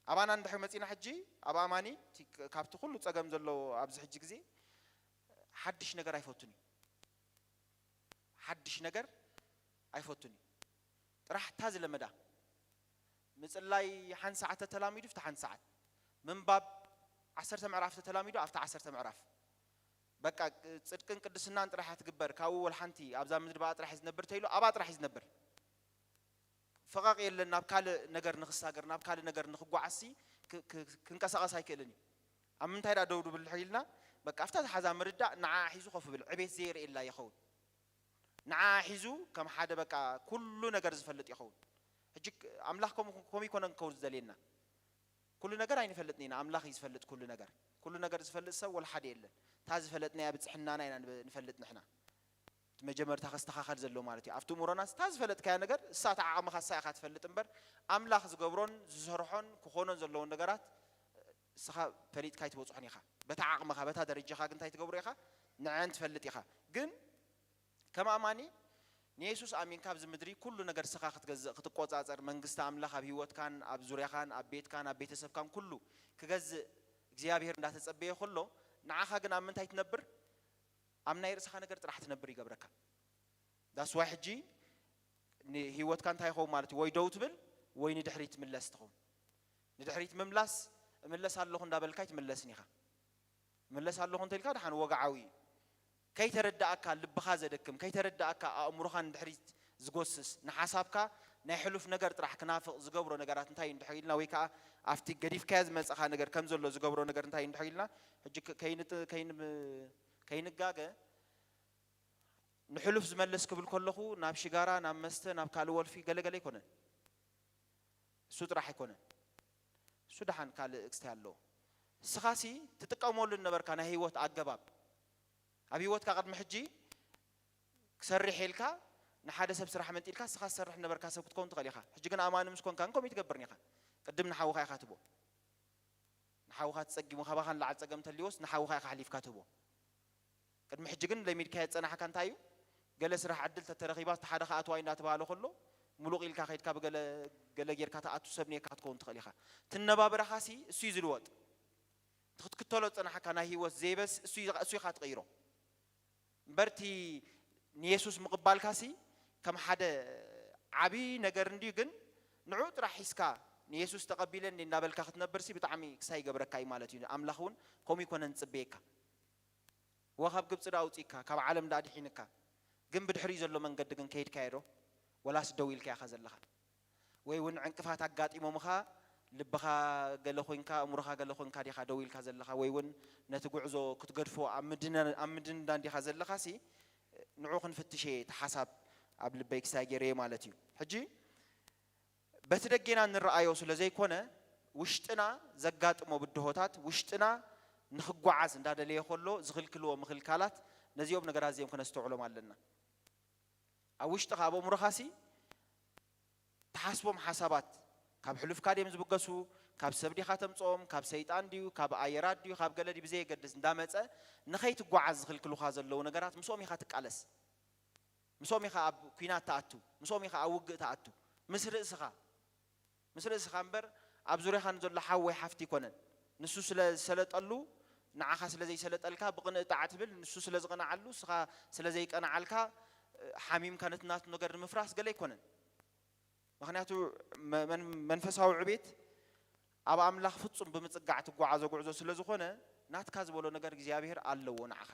ኣባና እንድሕር መፂና ሕጂ ኣብ ኣማኒ እቲ ክ- ካብቲ ኩሉ ፀገም ዘለዎ ኣብዚ ሕጂ ግዜ ሓድሽ ነገር ኣይፈቱን እዩ። ሓድሽ ነገር ኣይፈቱን እዩ። ጥራሕ እታ ዝለመዳ ምፅላይ ሓንቲ ሰዓት ተተላሚዱ ፍቲ ሓንቲ ሰዓት ምንባብ ዓሰርተ ምዕራፍ ተተላሚዱ ኣብቲ ዓሰርተ ምዕራፍ በቃ ጽድቅን ቅድስናን ጥራሕ ትግበር ካብኡ ወላ ሓንቲ ኣብዛ ምድሪ ብኣ ጥራሕ ዝነብር ተይሉ ኣብኣ ጥራሕ ዝነብር ፈቓቕ የለን ናብ ካልእ ነገር ንኽሳገር ናብ ካልእ ነገር ንኽጓዓዝሲ ክ- ክ- ክንቀሳቐስ ኣይክእልን እዩ። ኣብ ምንታይ ዳ ደው ድብል ድሕር ኢልና በቃ ኣብታ ዝሓዛ ምርዳእ ንዓ ሒዙ ኮፍ ብል ዕቤት ዘየርእየላ ይኸውን። ንዓ ሒዙ ከም ሓደ በቃ ኩሉ ነገር ዝፈልጥ ይኸውን። ሕጂ ኣምላኽ ከምኡ ከምኡ ይኮነን ክኸውን ዝደልየና ኩሉ ነገር ኣይንፈልጥን ኢና ኣምላኽ እዩ ዝፈልጥ ኩሉ ነገር። ኩሉ ነገር ዝፈልጥ ሰብ ወላ ሓደ የለን። እታ ዝፈለጥናያ ብፅሕናና ኢና ንበ- ንፈልጥ ንሕና። እቲ መጀመርታ ከስተኻኸል ዘለዎ ማለት እዩ ኣብቲ እምሮና እታ ዝፈለጥካያ ነገር እሳ እታ ዓቕምኻ እሳ ኢኻ ትፈልጥ እምበር ኣምላኽ ዝገብሮን ዝሰርሖን ክኾኖን ዘለዎን ነገራት እስኻ ፈሊጥካ ኣይትበፅሖን ኢኻ። በታ ዓቕምኻ በታ ደረጃኻ ግን እንታይ ትገብሮ ኢኻ ንዐን ትፈልጥ ኢኻ። ግን ከም ኣማኒ ንየሱስ ኣሚንካ ኣብዚ ምድሪ ኩሉ ነገር ስኻ ክትገዝእ ክትቆጻጸር መንግስቲ ኣምላኽ ኣብ ህይወትካን ኣብ ዙርያኻን ኣብ ቤትካን ኣብ ቤተሰብካን ኩሉ ክገዝእ እግዚኣብሔር እንዳተጸበየ ከሎ ንዓኻ ግን ኣብ ምንታይ ትነብር? ኣብ ናይ ርእስኻ ነገር ጥራሕ ትነብር ይገብረካ። ዳስዋይ ሕጂ ንህይወትካ እንታይ ይኸውን ማለት እዩ? ወይ ደው ትብል ወይ ንድሕሪት ትምለስ ትኸውን። ንድሕሪት ምምላስ እምለስ ኣለኹ እንዳበልካ ኣይትምለስን ኢኻ። እምለስ ኣለኹ እንተልካ ደሓን ወግዓዊ እዩ። ከይተረዳእካ ልብኻ ዘደክም ከይተረዳእካ ኣእምሮኻ ንድሕሪት ዝጎስስ ንሓሳብካ ናይ ሕሉፍ ነገር ጥራሕ ክናፍቕ ዝገብሮ ነገራት እንታይ እዩ እንድሕር ኢልና ወይ ከዓ ኣብቲ ገዲፍካዮ ዝመፀኻ ነገር ከም ዘሎ ዝገብሮ ነገር እንታይ እዩ እንድሕር ኢልና ሕጂ ከ- ከይንጥ- ከይን- ከይንጋገ ንሕሉፍ ዝመልስ ክብል ከለኹ ናብ ሽጋራ ናብ መስተ ናብ ካልእ ወልፊ ገለገለ ኣይኮነን። እሱ ጥራሕ ኣይኮነን። እሱ ደሓን ካልእ ክስታይ ኣለዎ። ንስኻሲ ትጥቀመሉ ነበርካ ናይ ህይወት ኣገባብ። ኣብ ህይወትካ ቅድሚ ሕጂ ክሰርሕ ኢልካ ንሓደ ሰብ ስራሕ መንጢልካ ንስኻ ትሰርሕ ነበርካ ሰብ ክትከውን ትኽእል ኢኻ። ሕጂ ግን ኣማኒ ምስ ኮንካ ግን ከምኡ ትገብርን ኢኻ። ቅድም ንሓውኻ ኢኻ ትቦ። ንሓውኻ ትጸጊሙ ካባኻ ንላዕሊ ጸገም ተልዎስ ንሓውኻ ኢኻ ሓሊፍካ ትቦ። ቅድሚ ሕጂ ግን ለሚድካዮ ዝጸናሕካ እንታይ እዩ? ገለ ስራሕ ዕድል ተተረኺባ እቲ ሓደ ከኣ ትዋይ እንዳተባሃለ ከሎ ሙሉቕ ኢልካ ከይድካ ብገለ ገለ ጌርካ ትኣቱ ሰብ ኔርካ ክትከውን ትኽእል ኢኻ። ትነባብራኻሲ እሱ እዩ ዝልወጥ። እቲ ክትክተሎ ዝጸናሕካ ናይ ህይወት ዘይበስ እሱ እዩ- እሱ ኢኻ ትቕይሮ። እምበርቲ ንየሱስ ምቕባልካሲ ከም ሓደ ዓቢ ነገር እንድዩ፣ ግን ንዑ ጥራሕ ሒዝካ ንየሱስ ተቐቢለ እንዲ እንዳበልካ ክትነብርሲ ብጣዕሚ ክሳይ ይገብረካ እዩ ማለት እዩ። ኣምላኽ እውን ከምኡ ይኮነን ዝጽበየካ። እወ ካብ ግብጺ ዳ ኣውጺእካ ካብ ዓለም ዳ ኣድሒንካ፣ ግን ብድሕሪኡ ዘሎ መንገዲ ግን ከይድካዮ ዶ? ወላስ ደው ኢልካ ኢኻ ዘለኻ? ወይ እውን ዕንቅፋት ኣጋጢሞምኻ ልብኻ ገለ ኮይንካ እምሮኻ ገለ ኮይንካ ዲኻ ደው ኢልካ ዘለኻ? ወይ እውን ነቲ ጉዕዞ ክትገድፎ ኣብ ምድነ- ኣብ ምድንዳን ዲኻ ዘለኻሲ ንዑ ክንፍትሽ እየ እቲ ሓሳብ ኣብ ልበይ ክሳይ ገይረዮ ማለት እዩ። ሕጂ በቲ ደጌና እንረኣዮ ስለ ዘይኮነ ውሽጥና ዘጋጥሞ ብድሆታት ውሽጥና ንኽጓዓዝ እንዳደለየ ከሎ ዝኽልክልዎ ምኽልካላት ነዚኦም ነገራት እዚኦም ክነስተውዕሎም ኣለና። ኣብ ውሽጥኻ ኣብ ኣእምሮኻሲ ትሓስቦም ሓሳባት ካብ ሕሉፍካ ድዮም ዝብገሱ? ካብ ሰብ ዲኻ ተምጽኦም? ካብ ሰይጣን ድዩ? ካብ ኣየራት ድዩ? ካብ ገለ ድዩ? ብዘየገድስ እንዳመጸ ንኸይትጓዓዝ ዝኽልክሉኻ ዘለዉ ነገራት ምስኦም ኢኻ ትቃለስ። ምስኦም ኢኻ ኣብ ኲናት ትኣቱ። ምስኦም ኢኻ ኣብ ውግእ ትኣቱ። ምስ ርእስኻ ምስ ርእስኻ እምበር ኣብ ዙርያኻ ንዘሎ ሓው ወይ ሓፍቲ ኣይኮነን። ንሱ ስለ ዝሰለጠሉ ንዓኻ ስለ ዘይሰለጠልካ ብቕንእ ጣዕ ትብል፣ ንሱ ስለ ዝቐንዓሉ ንስኻ ስለ ዘይቀንዓልካ ሓሚምካ ነቲ ናቱ ነገር ንምፍራስ ገለ ኣይኮነን። ምኽንያቱ መ- መን- መንፈሳዊ ዕቤት ኣብ ኣምላኽ ፍጹም ብምጽጋዕ ትጓዓዞ ጉዕዞ ስለ ዝኾነ ናትካ ዝበሎ ነገር እግዚኣብሔር ኣለዎ ንዓኻ።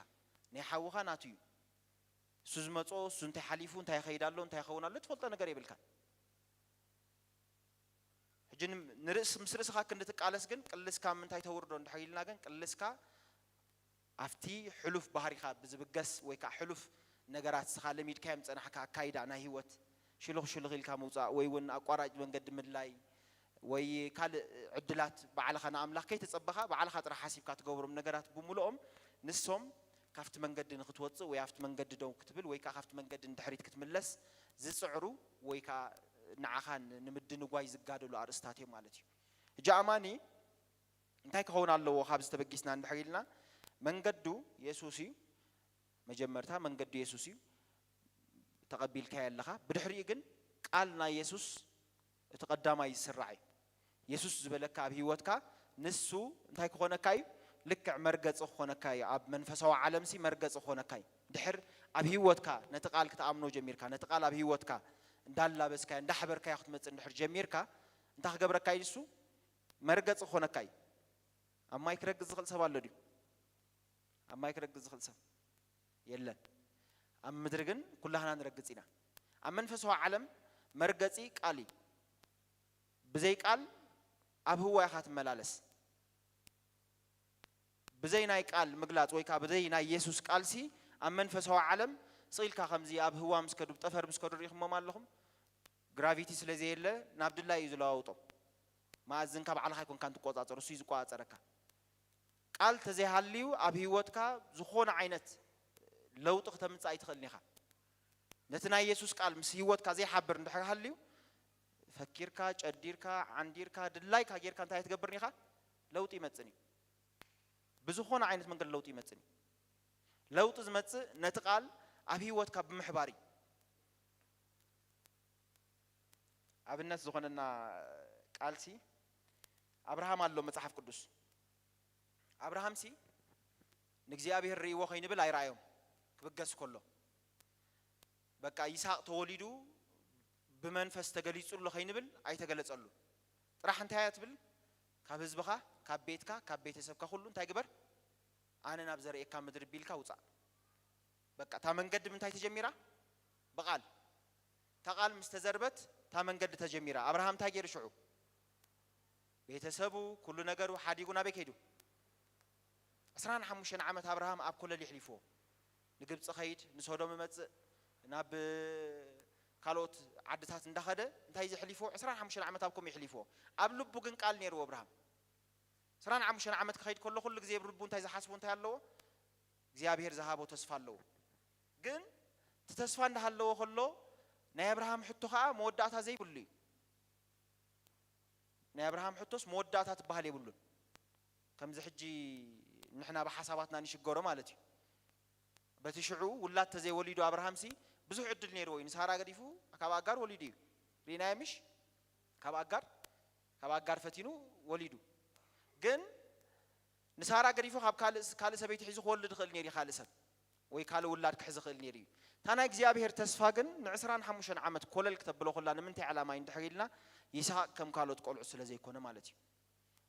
ናይ ሓውኻ ናቱ እዩ። እሱ ዝመጾ እሱ እንታይ ሓሊፉ እንታይ ይኸይድ ኣሎ እንታይ ይኸውን ኣሎ ትፈልጦ ነገር የብልካን። ሕጂ ን- ንርእስ ምስ ርእስኻ ክንዲ ትቃለስ ግን ቅልስካ ምንታይ ተውርዶ እንድሕር ኢልና ግን ቅልስካ ኣብቲ ሕሉፍ ባህሪኻ ብዝብገስ ወይ ከዓ ሕሉፍ ነገራት ንስኻ ለሚድካዮም ዝጸናሕካ ኣካይዳ ናይ ህይወት ሽሉኽ ሽሉኽ ኢልካ ምውጻእ ወይ እውን ኣቋራጭ መንገዲ ምድላይ ወይ ካልእ ዕድላት ባዕልኻ ንኣምላኽ ከይተጸበኻ ባዕልኻ ጥራሕ ሓሲብካ ትገብሮም ነገራት ብምልኦም ንሶም ካብቲ መንገዲ ንክትወጽእ ወይ ኣብቲ መንገዲ ደው ክትብል ወይ ከዓ ካብቲ መንገዲ ንድሕሪት ክትምለስ ዝጽዕሩ ወይ ከዓ ንዓኻ ን- ንምድንጓይ ዝጋደሉ ኣርእስታት እዮም ማለት እዩ። ሕጂ ኣማኒ እንታይ ክኸውን ኣለዎ ካብዚ ተበጊስና እንድሕር ኢልና መንገዱ የሱስ እዩ። መጀመርታ መንገዱ የሱስ እዩ። ተቐቢልካዮ ኣለኻ። ብድሕሪኡ ግን ቃል ናይ የሱስ እቲ ቀዳማይ ዝስራዕ እዩ። የሱስ ዝበለካ ኣብ ህይወትካ ንሱ እንታይ ክኾነካ እዩ? ልክዕ መርገጺ ክኾነካ እዩ። ኣብ መንፈሳዊ ዓለምሲ መርገጺ ክኾነካ እዩ። ድሕር ኣብ ህይወትካ ነቲ ቃል ክትኣምኖ ጀሚርካ፣ ነቲ ቃል ኣብ ህይወትካ እንዳላበስካዮ እንዳሕበርካዮ ክትመጽእ እንድሕር ጀሚርካ እንታይ ክገብረካ እዩ ንሱ? መርገጺ ክኾነካ እዩ። ኣብ ማይ ክረግጽ ዝኽእል ሰብ ኣሎ ድዩ? ኣብ ማይ ክረግጽ ዝኽእል ሰብ የለን። ኣብ ምድሪ ግን ኩላህና ንረግጽ ኢና። ኣብ መንፈሳዊ ዓለም መርገጺ ቃል እዩ። ብዘይ ቃል ኣብ ህዋ ኢኻ ትመላለስ። ብዘይ ናይ ቃል ምግላጽ ወይ ከዓ ብዘይ ናይ የሱስ ቃልሲ ኣብ መንፈሳዊ ዓለም ስቕ ኢልካ ከምዚ ኣብ ህዋ ምስ ከዱ ጠፈር ምስ ከዱ ርኢኹሞም ኣለኹም። ግራቪቲ ስለ ዘየለ ናብ ድላይ እዩ ዝለዋውጦም። መኣዝንካ ባዕልኻ ኣይኮንካን ትቆጻጸር፣ እሱ እዩ ዝቆጻጸረካ። ቃል ተዘይሃልዩ ኣብ ህይወትካ ዝኾነ ዓይነት ለውጢ ክተምጽእ ኣይትኽእልን ኢኻ። ነቲ ናይ የሱስ ቃል ምስ ህይወትካ ዘይሓብር እንድሕር ሃልዩ ፈኪርካ፣ ጨዲርካ፣ ዓንዲርካ፣ ድላይካ ጌርካ እንታይ ኣይትገብርን ኢኻ? ለውጢ ይመጽን እዩ። ብዝኾነ ዓይነት መንገዲ ለውጢ ይመጽን እዩ። ለውጢ ዝመጽእ ነቲ ቃል ኣብ ህይወትካ ብምሕባር እዩ። ኣብነት ዝኾነና ቃልሲ ኣብርሃም ኣሎ መጽሓፍ ቅዱስ። ኣብርሃምሲ ንእግዚኣብሔር ርእይዎ ከይንብል ኣይረኣዮም ክብገስ ከሎ በቃ ይስሐቅ ተወሊዱ ብመንፈስ ተገሊጹ ኣሎ ከይንብል ኣይተገለጸሉ። ጥራሕ እንታይ እያ ትብል? ካብ ህዝብኻ፣ ካብ ቤትካ፣ ካብ ቤተሰብካ ኩሉ እንታይ ግበር? ኣነ ናብ ዘርእየካ ምድሪ ቢልካ ውጻእ። በቃ እታ መንገዲ ምንታይ ተጀሚራ? ብቓል። እታ ቃል ምስ ተዘርበት እታ መንገዲ ተጀሚራ። ኣብርሃም እንታይ ገይሩ ሽዑ? ቤተሰቡ ኩሉ ነገሩ ሓዲጉ ናበይ ከይዱ? ዕስራን ሓሙሽተን ዓመት ኣብርሃም ኣብ ኮለል ይሕሊፍዎ። ንግብፂ ኸይድ፣ ንሶዶም መፅእ፣ ናብ ካልኦት ዓድታት እንዳኸደ እንታይ ዘሕሊፍዎ? ዕስራን ሓሙሽተን ዓመት ኣብ ከምኡ ይሕሊፍዎ። ኣብ ልቡ ግን ቃል ነይርዎ ኣብርሃም። ዕስራን ሓሙሽተን ዓመት ክኸይድ ከሎ ኩሉ ግዜ ኣብ ልቡ እንታይ ዝሓስቦ እንታይ ኣለዎ? እግዚኣብሔር ዝሃቦ ተስፋ ኣለዎ። ግን እቲ ተስፋ እንዳሃለዎ ከሎ ናይ ኣብርሃም ሕቶ ከዓ መወዳእታ ዘይብሉ እዩ። ናይ ኣብርሃም ሕቶስ መወዳእታ ትበሃል የብሉን። ከምዚ ሕጂ ንሕና ብሓሳባትና ንሽገሮ ማለት እዩ። በቲ ሽዑ ውላድ ተዘይወሊዱ ኣብርሃምሲ ብዙሕ ዕድል ነይርዎ እዩ። ንሳራ ገዲፉ ካብ ኣጋር ወሊዱ እዩ። ርኢናዮ ምሽ? ካብ ኣጋር ካብ ኣጋር ፈቲኑ ወሊዱ። ግን ንሳራ ገዲፉ ካብ ካልእ ካልእ ሰበይቲ ሒዙ ክወልድ ይኽእል ነይሩ እዩ፣ ካልእ ሰብ ወይ ካልእ ውላድ ክሕዝ ይኽእል ነይሩ እዩ። እታ ናይ እግዚኣብሔር ተስፋ ግን ንዕስራን ሓሙሽተን ዓመት ኮለል ክተብሎ ከላ ንምንታይ ዕላማ እዩ እንድሕር ኢልና፣ ይስሐቅ ከም ካልኦት ቆልዑ ስለ ዘይኮነ ማለት እዩ።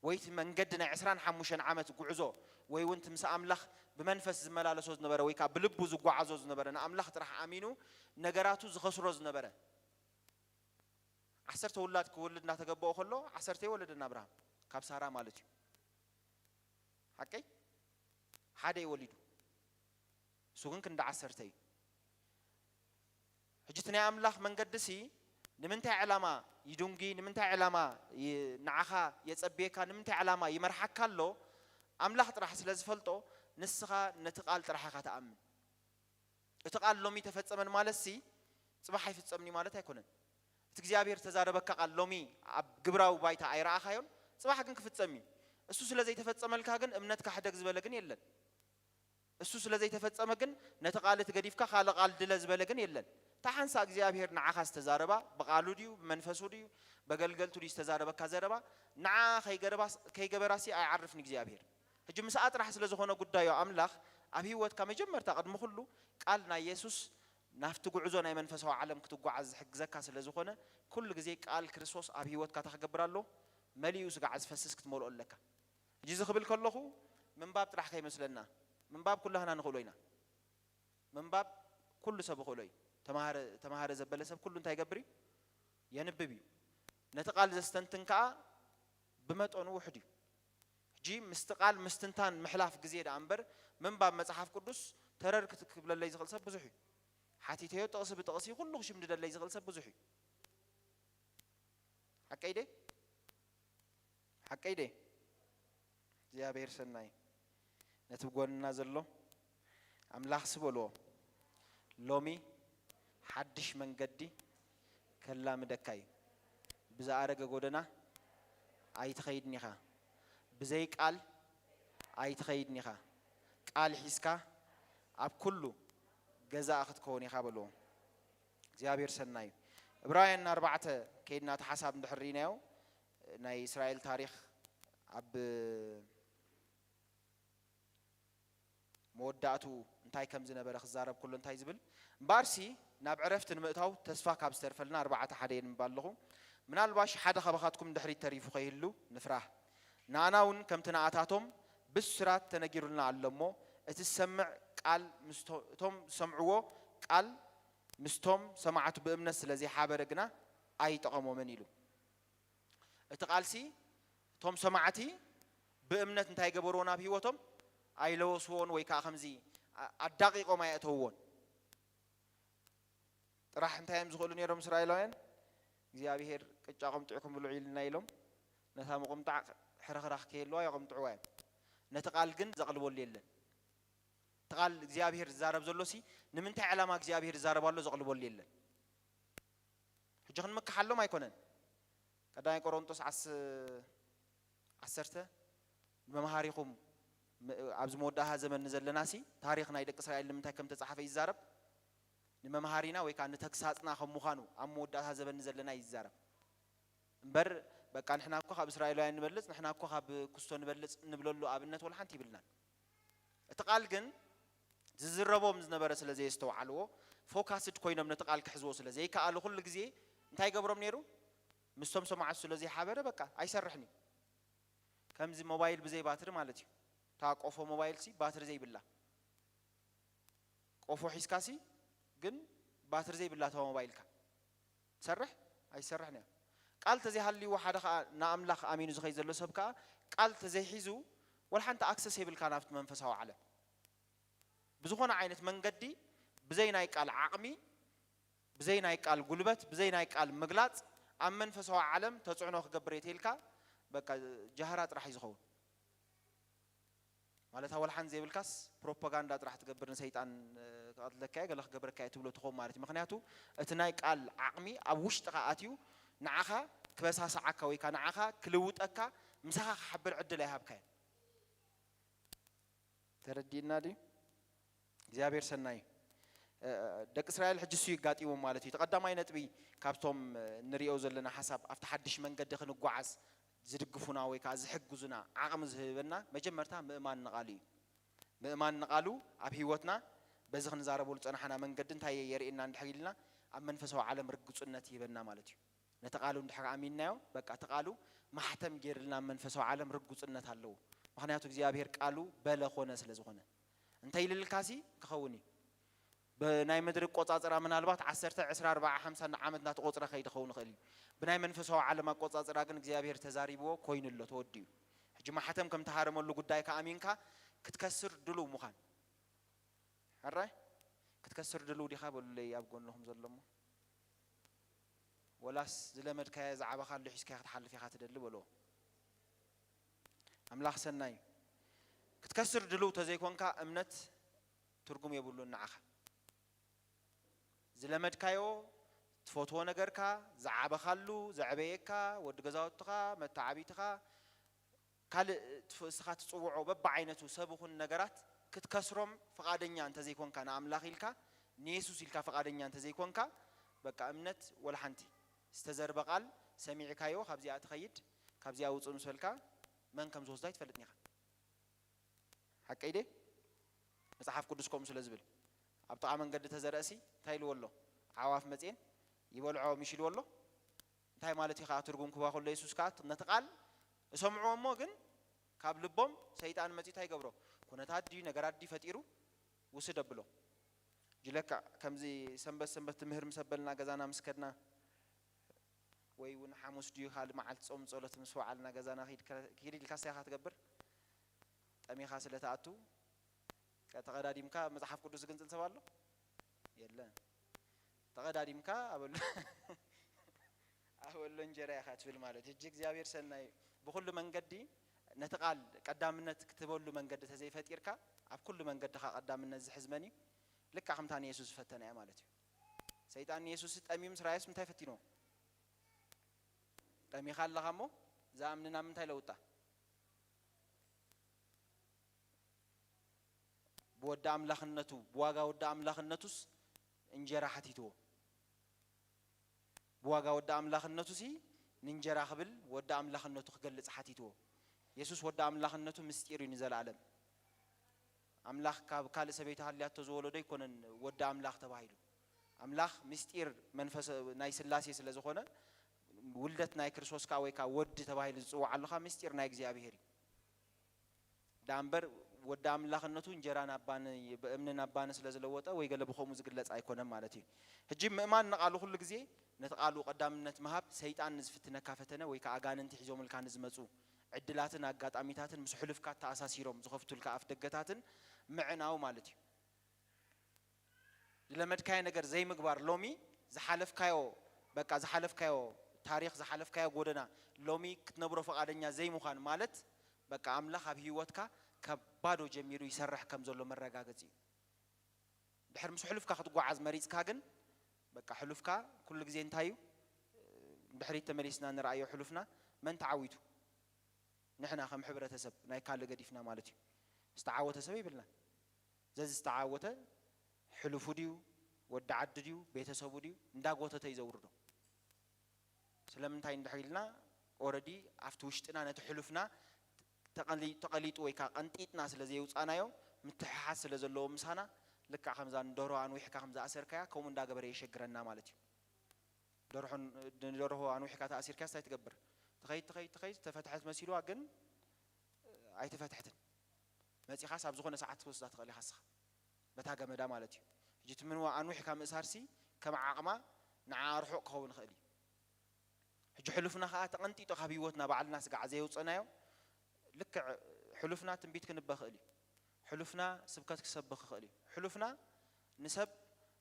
ወይ እቲ መንገዲ ናይ ዕስራን ሓሙሽተን ዓመት ጉዕዞ ወይ እውን እቲ ምስ ኣምላኽ ብመንፈስ ዝመላለሶ ዝነበረ ወይ ከዓ ብልቡ ዝጓዓዞ ዝነበረ ንኣምላኽ ጥራሕ ኣሚኑ ነገራቱ ዝኸስሮ ዝነበረ ዓሰርተ ውላድ ክውልድ እናተገበኦ ከሎ ዓሰርተ ይወለደን ኣብርሃም ካብ ሳራ ማለት እዩ። ሓቀይ ሓደ እዩ ወሊዱ። እሱ ግን ክንዲ ዓሰርተ እዩ። ሕጂ እቲ ናይ ኣምላኽ መንገዲ ሲ ንምንታይ ዕላማ ይድንጉ፣ ንምንታይ ዕላማ ይ- ንዓኻ የጸብየካ፣ ንምንታይ ዕላማ ይመርሓካ ኣሎ ኣምላኽ ጥራሕ ስለ ዝፈልጦ፣ ንስኻ ነቲ ቃል ጥራሕ ኢኻ ትኣምን። እቲ ቃል ሎሚ ተፈጸመን ማለት ሲ ጽባሕ ኣይፍጸምን እዩ ማለት ኣይኮነን። እቲ እግዚኣብሔር ዝተዛረበካ ቃል ሎሚ ኣብ ግብራዊ ባይታ ኣይረኣኻዮን፣ ጽባሕ ግን ክፍጸም እዩ። እሱ ስለ ዘይተፈጸመልካ ግን እምነትካ ሕደግ ዝበለ ግን የለን። እሱ ስለ ዘይተፈጸመ ግን ነቲ ቃል እቲ ገዲፍካ ካልእ ቃል ድለ ዝበለ ግን የለን። እታ ሓንሳ እግዚኣብሔር ንዓኻ ዝተዛረባ ብቃሉ ድዩ ብመንፈሱ ድዩ በገልገልቱ ድዩ ዝተዛረበካ ዘረባ ንዓ ከይገረባስ- ከይገበራሲ ኣይዓርፍን እግዚኣብሔር። ሕጂ ምስኣ ጥራሕ ስለ ዝኾነ ጉዳዩ ኣምላኽ ኣብ ህይወትካ መጀመርታ ቅድሚ ኩሉ ቃል ናይ የሱስ ናብቲ ጉዕዞ ናይ መንፈሳዊ ዓለም ክትጓዓዝ ዝሕግዘካ ስለ ዝኾነ ኩሉ ግዜ ቃል ክርስቶስ ኣብ ህይወትካ እንታይ ክገብር ኣሎ? መሊኡ ስጋዕ ዝፈስስ ክትመልኦ ኣለካ። ሕጂ እዚ ክብል ከለኹ ምንባብ ጥራሕ ከይመስለና። ምንባብ ኩላህና ንኽእሎ ኢና። ምንባብ ኩሉ ሰብ ይኽእሎ እዩ። ተማሃረ ተማሃረ ዘበለ ሰብ ኩሉ እንታይ ይገብር እዩ? የንብብ እዩ። ነቲ ቃል ዘስተንትን ከኣ ብመጠኑ ውሑድ እዩ። ሕጂ ምስቲ ቃል ምስትንታን ምሕላፍ ግዜ ደኣ እምበር ምንባብ መጽሓፍ ቅዱስ ተረር ክት- ክብለለይ ዝኽእል ሰብ ብዙሕ እዩ። ሓቲተዮ ጥቕሲ ብጥቕሲ ኩሉ ክሽምድደለይ ዝኽእል ሰብ ብዙሕ እዩ። ሓቀይ ደ ሓቀይ ደ እግዚኣብሔር ሰናይ ነቲ ብጎንና ዘሎ ኣምላኽ ስበልዎ ሎሚ ሓድሽ መንገዲ ከላምደካ እዩ። ብዝኣረገ ጎደና ኣይትኸይድን ኢኻ። ብዘይ ቃል ኣይትኸይድን ኢኻ። ቃል ሒዝካ ኣብ ኩሉ ገዛእ ክትከውን ኢኻ በልዎ። እግዚኣብሔር ሰናይ እዩ። ዕብራውያን ኣርባዕተ ከይድና እቲ ሓሳብ እንድሕር ርኢናዮ ናይ እስራኤል ታሪኽ ኣብ መወዳእቱ እንታይ ከም ዝነበረ ክዛረብ ኩሉ እንታይ ዝብል እምበኣርሲ ናብ ዕረፍቲ ንምእታው ተስፋ ካብ ዝተርፈልና ኣርባዕተ ሓደ የንባ ኣለኹ። ምናልባሽ ሓደ ካባኻትኩም ድሕሪት ተሪፉ ከይህሉ ንፍራህ። ንኣና እውን ከምቲ ንኣታቶም ብስራት ተነጊሩልና ኣሎ እሞ እቲ ዝሰምዕ ቃል ምስቶ- እቶም ዝሰምዕዎ ቃል ምስቶም ሰማዕቱ ብእምነት ስለ ዘይሓበረ ግና ኣይጠቐሞምን ኢሉ። እቲ ቃልሲ እቶም ሰማዕቲ ብእምነት እንታይ ገበርዎ ናብ ህይወቶም ኣይለወስዎን ወይ ከዓ ከምዚ ኣዳቂቆም ኣየእተውዎን። ጥራሕ እንታይ እዮም ዝኽእሉ ነይሮም እስራኤላውያን? እግዚኣብሔር ቅጫ ቆምጢዕኩም ብልዑ ኢልና ኢሎም ነታ ምቁምጣዕ ሕርኽራኽ ከየለዋ የቆምጥዕዋ እዮም። ነቲ ቃል ግን ዘቕልበሉ የለን። እቲ ቃል እግዚኣብሔር ዝዛረብ ዘሎ ሲ ንምንታይ ዕላማ እግዚኣብሔር ይዛረብ ኣሎ ዘቕልበሉ የለን። ሕጂ ክንምክሓሎም ኣይኮነን። ቀዳማይ ቆሮንጦስ ዓስ- ዓሰርተ ንመምሃሪኹም ም- ኣብዚ መወዳእታ ዘመን ንዘለና ሲ ታሪኽ ናይ ደቂ እስራኤል ንምንታይ ከም ተጻሓፈ ይዛረብ። ንመምሃሪና ወይ ከዓ ንተግሳጽና ከም ምዃኑ ኣብ መወዳእታ ዘመን ንዘለና ይዛረብ። እምበር በቃ ንሕና እኮ ካብ እስራኤላውያን ንበልጽ ንሕና እኮ ካብ ክስቶ ንበልጽ እንብለሉ ኣብነት ወላ ሓንቲ ይብልናን። እቲ ቃል ግን ዝዝረቦም ዝነበረ ስለ ዘየስተውዓልዎ ፎካስድ ኮይኖም ነቲ ቃል ክሕዝዎ ስለ ዘይከኣሉ ኩሉ ግዜ እንታይ ይገብሮም ነይሩ? ምስቶም ሰማዕቱ ስለ ዘይሓበረ በቃ ኣይሰርሕን እዩ። ከምዚ ሞባይል ብዘይ ባትሪ ማለት እዩ። እታ ቆፎ ሞባይል ሲ ባትሪ ዘይብላ ቆፎ ሒዝካ ሲ ግን ባትሪ ዘይብላ እታ ሞባይልካ ትሰርሕ ኣይሰርሕን እያ። ቃል ተዘይሃልይዎ ሓደ ከዓ ንኣምላኽ ኣሚኑ ዝኸይ ዘሎ ሰብ ከዓ ቃል ተዘይሒዙ ወላ ሓንቲ ኣክሰስ የብልካ ናብቲ መንፈሳዊ ዓለም። ብዝኾነ ዓይነት መንገዲ ብዘይ ናይ ቃል ዓቕሚ ብዘይ ናይ ቃል ጉልበት ብዘይ ናይ ቃል ምግላፅ ኣብ መንፈሳዊ ዓለም ተፅዕኖ ክገብር እየ ተይልካ በቃ ጃህራ ጥራሕ እዩ ዝኸውን። ማለት ወላ ሓንቲ ዘይብልካስ ፕሮፓጋንዳ ጥራሕ ትገብር ንሰይጣን ክቐትለካ እየ ገለ ክገብረካ እየ ትብሎ ትኸውን ማለት እዩ። ምክንያቱ እቲ ናይ ቃል ዓቕሚ ኣብ ውሽጥኻ ኣትዩ ንዓኻ ክበሳስዓካ ወይ ከዓ ንዓኻ ክልውጠካ ምሳኻ ክሓብር ዕድል ኣይሃብካዮ። ተረዲእና ድዩ? እግዚኣብሔር ሰናይ። ደቂ እስራኤል ሕጂ እሱ ይጋጢሞም ማለት እዩ። እቲ ቀዳማይ ነጥቢ ካብቶም ንሪኦ ዘለና ሓሳብ ኣብቲ ሓድሽ መንገዲ ክንጓዓዝ ዝድግፉና ወይ ከዓ ዝሕግዙና ዓቕሚ ዝህበና መጀመርታ ምእማን ንቓሉ እዩ። ምእማን ንቓሉ ኣብ ህይወትና በዚ ክንዛረበሉ ዝፀናሕና መንገዲ እንታይ የርእየና እንድሕር ኢልና ኣብ መንፈሳዊ ዓለም ርግፁነት ይህበና ማለት እዩ። ነቲ ቃሉ እንድሕር ኣሚንናዮ በቃ እቲ ቃሉ ማሕተም ገይርልና ኣብ መንፈሳዊ ዓለም ርጉፅነት ኣለዎ። ምክንያቱ እግዚኣብሔር ቃሉ በለ ኮነ ስለ ዝኾነ እንተ ኢልልካሲ ክኸውን እዩ። ብናይ ምድሪ ኣቆፃፅራ ምናልባት ዓሰርተ ዕስራ ኣርባዓ ሓምሳ ዓመት እናተቆፅረ ከይድ ኸውን ይኽእል እዩ። ብናይ መንፈሳዊ ዓለም ኣቆፃፅራ ግን እግዚኣብሔር ተዛሪብዎ ኮይኑ ኣሎ ተወዲኡ። ሕጂ ማሕተም ከም ተሃረመሉ ጉዳይ ከኣሚንካ ክትከስር ድሉው ምዃን ሕራይ ክትከስር ድሉው ዲኻ በሉለይ ኣብ ጎንኹም ዘሎሞ ወላስ ዝለመድካዮ ዝዓበኻሉ ሒዝካዮ ክትሓልፍ ኢኻ ትደሊ በልዎ። ኣምላኽ ሰናይ እዩ። ክትከስር ድሉው ተዘይኮንካ እምነት ትርጉም የብሉን ንዓኻ። ዝለመድካዮ ትፈትዎ ነገርካ ዝዓበኻሉ ዘዕበየካ ወዲ ገዛውትኻ መተዓቢትኻ ካልእ ትፍ- እስኻ ትጽውዖ በብዓይነቱ ሰብ ይኹን ነገራት ክትከስሮም ፍቓደኛ እንተዘይኮንካ ንኣምላኽ ኢልካ ንየሱስ ኢልካ ፍቓደኛ እንተዘይኮንካ በቃ እምነት ወላ ሓንቲ ዝተዘርበ ቃል ሰሚዕካዮ ካብዚኣ ትኸይድ ካብዚኣ ውፅእ ምስ በልካ መን ከም ዝወስዳ ኣይትፈልጥን ኢኻ። ሓቀይ ደ መጽሓፍ ቅዱስ ከምኡ ስለ ዝብል ኣብ ጥቓ መንገዲ ተዘረእሲ እንታይ ኢልዎ ኣሎ? ዓዋፍ መጽኤን ይበልዖ ምሽ ኢልዎ ኣሎ። እንታይ ማለት እዩ ከዓ ትርጉም ክባ ከሎ የሱስ ከዓ ነቲ ቃል እሰምዕዎ እሞ ግን ካብ ልቦም ሰይጣን መጺኡ እንታይ ይገብሮ? ኩነታት ድዩ ነገራት ድዩ ፈጢሩ ውስድ ኣብሎ። ጅለካ ከምዚ ሰንበት ሰንበት ትምህር ምስ ኣበልና ገዛና ምስ ከድና ወይ እውን ሓሙስ ድዩ ካልእ መዓልቲ ጾም ጸሎት ምስ ወዓልና ገዛና ኪድ ኢልካ እንታይ ኢኻ ትገብር? ጠሚኻ ስለ ትኣቱ ተቐዳዲምካ መጽሓፍ ቅዱስ ዝግንጽል ሰብ ኣሎ? የለን። ተቐዳዲምካ ኣበሎ ኣበሎ እንጀራ ኢኻ ትብል ማለት እዩ። ሕጂ እግዚኣብሔር ሰናይ እዩ። ብኹሉ መንገዲ ነቲ ቃል ቀዳምነት ክትበሉ መንገዲ ተዘይፈጢርካ ኣብ ኩሉ መንገድኻ ቀዳምነት ዝሕዝ መን እዩ? ልክዕ ከምታ ንየሱስ ዝፈተና እያ ማለት እዩ። ሰይጣን ንየሱስ ጠምዩ ምስ ረኣዮስ ምንታይ ፈቲንዎ? ጠሚኻ ኣለኻ እሞ እዛ እምኒ ናብ ምንታይ ለውጣ? ብወዲ ኣምላኽነቱ ብዋጋ ወዲ ኣምላኽነቱስ እንጀራ ሓቲትዎ። ብዋጋ ወዲ ኣምላኽነቱ ሲ ንእንጀራ ክብል ወዲ ኣምላኽነቱ ክገልጽ ሓቲትዎ። የሱስ ወዲ ኣምላኽነቱ ምስጢር እዩ ንዘለኣለም። ኣምላኽ ካብ ካልእ ሰበይቲ ሃልያቶ ዝወለዶ ኣይኮነን ወዲ ኣምላኽ ተባሂሉ። ኣምላኽ ምስጢር መንፈስ ናይ ስላሴ ስለ ዝኾነ ውልደት ናይ ክርስቶስ ከዓ ወይ ከዓ ወዲ ተባሂሉ ዝፅዋዕ ኣለኻ ምስጢር ናይ እግዚኣብሄር እዩ። ዳእምበር ወዲ ኣምላኽነቱ እንጀራ ናብ ባኒ ብእምኒ ናብ ባኒ ስለ ዝለወጠ ወይ ገለ ብኸምኡ ዝግለጽ ኣይኮነን ማለት እዩ። ሕጂ ምእማን ንቓሉ ኩሉ ግዜ ነቲ ቃሉ ቀዳምነት ምሃብ ሰይጣን ንዝፍትነካ ፈተነ ወይ ከዓ ኣጋንንቲ ሒዞምልካ ንዝመፁ ዕድላትን ኣጋጣሚታትን ምስ ሕሉፍካ ተኣሳሲሮም ዝኸፍቱልካ ኣፍ ደገታትን ምዕናው ማለት እዩ። ዝለመድካዮ ነገር ዘይምግባር ሎሚ ዝሓለፍካዮ በቃ ዝሓለፍካዮ ታሪኽ ዝሓለፍካዮ ጎደና ሎሚ ክትነብሮ ፈቓደኛ ዘይምዃን ማለት በቃ ኣምላኽ ኣብ ህይወትካ ካብ ባዶ ጀሚሩ ይሰርሕ ከም ዘሎ መረጋገፂ እዩ። ድሕር ምስ ሕሉፍካ ክትጓዓዝ መሪፅካ ግን በቃ ሕሉፍካ ኩሉ ግዜ እንታይ እዩ? ድሕሪት ተመሊስና ንረኣዮ ሕሉፍና መን ተዓዊቱ? ንሕና ከም ሕብረተሰብ ናይ ካልእ ገዲፍና ማለት እዩ። ዝተዓወተ ሰብ ይብልና። ዘዝተዓወተ ሕሉፉ ድዩ ወዲ ዓዲ ድዩ ቤተሰቡ ድዩ እንዳጎተተ እዩ ዘውርዶ። ስለምንታይ እንድሕር ኢልና ኦረዲ ኣብቲ ውሽጥና ነቲ ሕሉፍና ተቐሊጡ ወይ ከዓ ቀንጢጥና ስለ ዘየውፃናዮ ምትሕሓዝ ስለ ዘለዎ ምሳና ልክዕ ከምዛ ንደሮ ኣንዊሕካ ከም ዝኣሰርካያ ከምኡ እንዳገበረ የሸግረና ማለት እዩ። ደርሖ ንደርሆ ኣንዊሕካ ተኣሲርካስ እንታይ ትገብር? ትኸይድ ትኸይድ ትኸይድ ተፈትሐት መሲልዋ ግን ኣይተፈትሐትን። መፂኻስ ኣብ ዝኾነ ሰዓት ትወስዳ ትኽእል ኢኻ እስኻ በታ ገመዳ ማለት እዩ። ሕጂ ትምንዋ ኣንዊሕካ ምእሳርሲ ከም ዓቕማ ንዓ ርሑቕ ክኸውን ይኽእል እዩ። ሕጂ ሕሉፍና ከዓ ተቐንጢጡ ካብ ህይወትና ባዕልና ስጋዕ ዘየውፀናዮ ልክዕ ሕሉፍና ትንቢት ክንበ ክእል እዩ። ሕሉፍና ስብከት ክሰብኽ ክእል እዩ። ሕሉፍና ንሰብ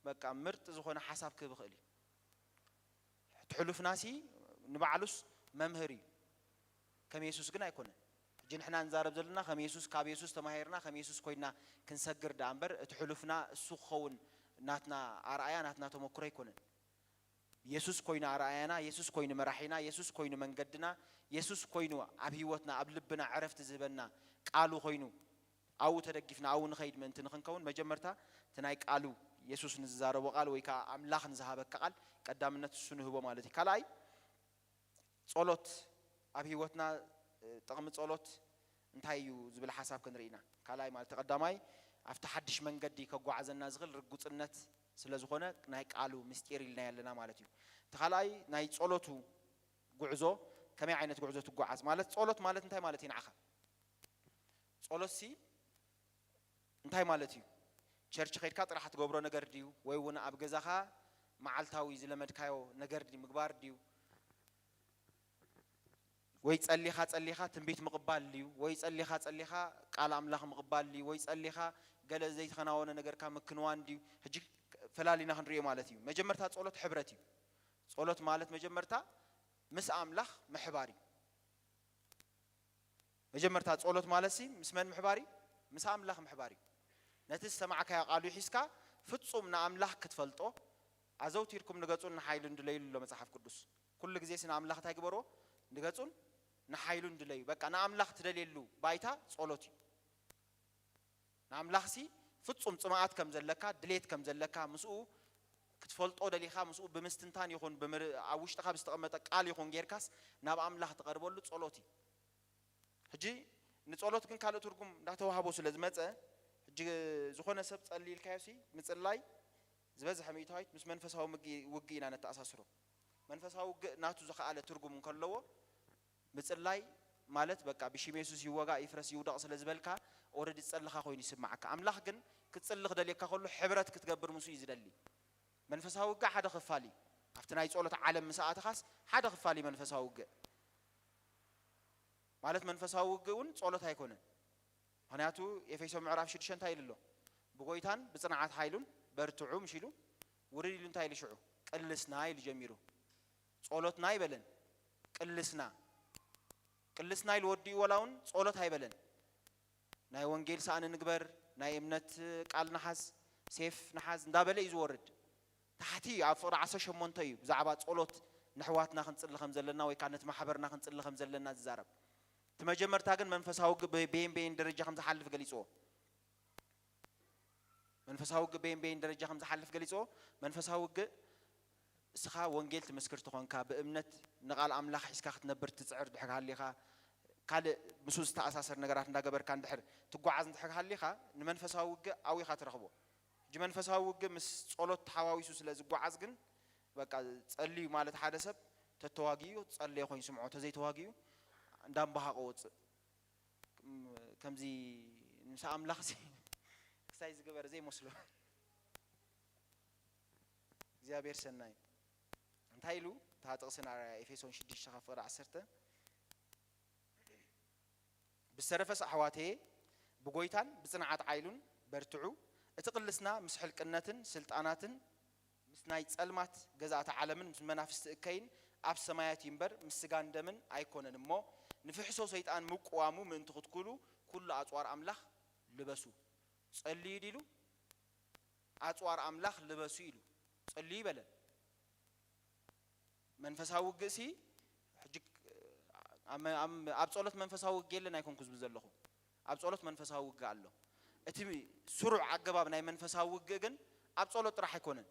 በቃ ምርጥ ዝኾነ ሓሳብ ክህብ ክእል እዩ። እቲ ሕሉፍናሲ ንባዕሉስ መምህር እዩ። ከም የሱስ ግን ኣይኮነን። ሕጂ ንሕና ንዛረብ ዘለና ከም የሱስ፣ ካብ የሱስ ተማሂርና ከም የሱስ ኮይና ክንሰግር ደኣ እምበር፣ እቲ ሕሉፍና እሱ ክኸውን ናትና ኣርኣያ፣ ናትና ተመክሮ ኣይኮነን። የሱስ ኮይኑ ኣርኣያና፣ የሱስ ኮይኑ መራሒና፣ የሱስ ኮይኑ መንገድና፣ የሱስ ኮይኑ ኣብ ህይወትና፣ ኣብ ልብና ዕረፍቲ ዝህበና፣ ቃሉ ኮይኑ ኣብኡ ተደጊፍና ኣብኡ ንኸይድ ምእንቲ ንኽንከውን፣ መጀመርታ እቲ ናይ ቃሉ፣ የሱስ ንዝዛረቦ ቃል ወይ ከዓ ኣምላኽ ንዝሃበካ ቃል ቀዳምነት እሱ ንህቦ ማለት እዩ። ካልኣይ፣ ጸሎት ኣብ ህይወትና፣ እ፣ ጥቕሚ ጸሎት እንታይ እዩ ዝብል ሓሳብ ክንርኢ ኢና። ካልኣይ ማለት ቀዳማይ ኣብቲ ሓድሽ መንገዲ ከጓዓዘና ዝኽእል ርጉጽነት ስለ ዝኾነ ናይ ቃሉ ምስጢር ኢልናዮ ኣለና ማለት እዩ። እቲ ካልኣይ ናይ ጸሎቱ ጉዕዞ ከመይ ዓይነት ጉዕዞ ትጓዓዝ ማለት ጸሎት ማለት እንታይ ማለት እዩ ንዓኻ? ጸሎትሲ እንታይ ማለት እዩ? ቸርች ኸይድካ ጥራሕ ትገብሮ ነገር ድዩ? ወይ እውን ኣብ ገዛኻ መዓልታዊ ዝለመድካዮ ነገር ድዩ ምግባር ድዩ? ወይ ጸሊኻ ጸሊኻ ትንቢት ምቕባል ድዩ? ወይ ጸሊኻ ጸሊኻ ቃል ኣምላኽ ምቕባል ድዩ? ወይ ጸሊኻ ገለ ዘይተኸናወነ ነገርካ ምክንዋን ድዩ? ሕጂ ፈላሊና ክንሪኦ ማለት እዩ። መጀመርታ ጸሎት ሕብረት እዩ። ጸሎት ማለት መጀመርታ ምስ ኣምላኽ ምሕባር እዩ። መጀመርታ ጸሎት ማለት ሲ ምስ መን ምሕባር እዩ? ምስ ኣምላኽ ምሕባር እዩ። ነቲ ዝሰማዕካዮ ቃሉ ሒዝካ ፍጹም ንኣምላኽ ክትፈልጦ ኣዘውቲርኩም ንገጹን ንሓይሉን ድለዩሉ ኣሎ መጽሓፍ ቅዱስ። ኩሉ ግዜ ሲ ንኣምላኽ እንታይ ግበርዎ? ንገጹን ንሓይሉን ድለዩ። በቃ ንኣምላኽ ትደልየሉ ባይታ ጸሎት እዩ። ንኣምላኽሲ ፍጹም ጽምኣት ከም ዘለካ፣ ድሌት ከም ዘለካ፣ ምስኡ ክትፈልጦ ደሊኻ፣ ምስኡ ብምስትንታን ይኹን ብምር-፣ ኣብ ውሽጥኻ ብዝተቐመጠ ቃል ይኹን ጌርካስ ናብ ኣምላኽ ትቐርበሉ ጸሎት እዩ። ሕጂ ንጸሎት ግን ካልእ ትርጉም እንዳተዋህቦ ስለ ዝመጸ፣ ሕጂ ዝኾነ ሰብ ጸሊ ኢልካዮሲ ምጽላይ ዝበዝሐ ሚእታዊት ምስ መንፈሳዊ ምግኢ-፣ ውግእ ኢና ነተኣሳስሮ። መንፈሳዊ ውግእ ናቱ ዝኸኣለ ትርጉም እንከለዎ፣ ምጽላይ ማለት በቃ ብሽም የሱስ ይወጋእ ይፍረስ ይውደቕ ስለ ዝበልካ ኦረዲ ዝጸለኻ ኮይኑ ይስምዓካ። ኣምላኽ ግን ክትጽሊ ክደልየካ ከሎ ሕብረት ክትገብር ምስኡ እዩ ዝደሊ። መንፈሳዊ ውግእ ሓደ ክፋል እዩ። ኣብቲ ናይ ጸሎት ዓለም ምስ ኣተኻስ ሓደ ክፋል እዩ መንፈሳዊ ውግእ። ማለት መንፈሳዊ ውግእ እውን ጸሎት ኣይኮነን። ምኽንያቱ ኤፌሶ ምዕራፍ ሽዱሽተ እንታይ ኢሉ ኣሎ? ብጎይታን ብጽንዓት ሓይሉን በርትዑ ምሽ ኢሉ ውርድ ኢሉ እንታይ ኢሉ ሽዑ? ቅልስና ኢሉ ጀሚሩ። ጸሎትና ኣይበለን፣ ቅልስና። ቅልስና ኢሉ ወዲኡ ወላ እውን ጸሎት ኣይበለን። ናይ ወንጌል ሳእኒ ንግበር፣ ናይ እምነት ቃል ንሓዝ፣ ሴፍ ንሓዝ እንዳበለ እዩ ዝወርድ። ታሕቲ ኣብ ፍቕሪ ዓሰርተ ሸሞንተ እዩ ብዛዕባ ጸሎት ንሕዋትና ክንጽሊ ከም ዘለና ወይ ከዓ ነቲ ማሕበርና ክንጽሊ ከም ዘለና ዝዛረብ። እቲ መጀመርታ ግን መንፈሳዊ ውግእ ብ-፣ በየን በየን ደረጃ ከም ዝሓልፍ ገሊጽዎ። መንፈሳዊ ውግእ በየን በየን ደረጃ ከም ዝሓልፍ ገሊጽዎ። መንፈሳዊ ውግእ እስኻ ወንጌል ትምስክር ተኾንካ፣ ብእምነት ንቓል ኣምላኽ ሒዝካ ክትነብር ትጽዕር ድሕር ሃሊኻ፣ ካልእ ምስኡ ዝተኣሳሰር ነገራት እንዳገበርካ እንድሕር ትጓዓዝ እንድሕር ሃሊኻ፣ ንመንፈሳዊ ውግእ ኣብኡ ኢኻ ትረኽቦ። ሕጂ መንፈሳዊ ውግእ ምስ ጸሎት ተሓዋዊሱ ስለ ዝጓዓዝ ግን፣ በቃ ጸልዩ ማለት ሓደ ሰብ ተተዋጊኡ ጸለየ ኮይኑ ስምዖ፣ ተዘይተዋጊኡ እንዳምባሃቐ ወጽእ። ከም-፣ ከምዚ ምስ ኣምላኽሲ ክሳይ ዝገበረ ዘይመስሎ። እግዚኣብሔር ሰናይ። እንታይ ኢሉ? እታ ጥቕሲ ንኣርኣያ፣ ኤፌሶን ሽዱሽተ ካብ ፍቕሪ ዓሰርተ። "ብዝተረፈስ ኣሕዋተየ፣ ብጎይታን ብጽንዓት ዓይሉን በርትዑ፣ እቲ ቅልስና ምስ ሕልቅነትን ስልጣናትን ምስ ናይ ጸልማት ገዛእቲ ዓለምን ምስ መናፍስቲ እከይን ኣብ ሰማያት እዩ እምበር ምስ ስጋን ደምን ኣይኮነን እሞ፣ ንፍሕሶ ሰይጣን ምቅዋሙ ምእንቲ ክትክሉ ኩሉ ኣጽዋር ኣምላኽ ልበሱ።" ጸልዩ ዲሉ? ኣጽዋር ኣምላኽ ልበሱ ኢሉ ጸልዩ ይበለን። መንፈሳዊ ውግእሲ ሕጂ ኣብ፣ ኣብ፣ ኣብ ጸሎት መንፈሳዊ ውግእ የለን ኣይኮንኩ ዝብል ዘለኹ። ኣብ ጸሎት መንፈሳዊ ውግእ ኣሎ። እቲ ስሩዕ ኣገባብ ናይ መንፈሳዊ ውግእ ግን ኣብ ጸሎት ጥራሕ ኣይኮነን።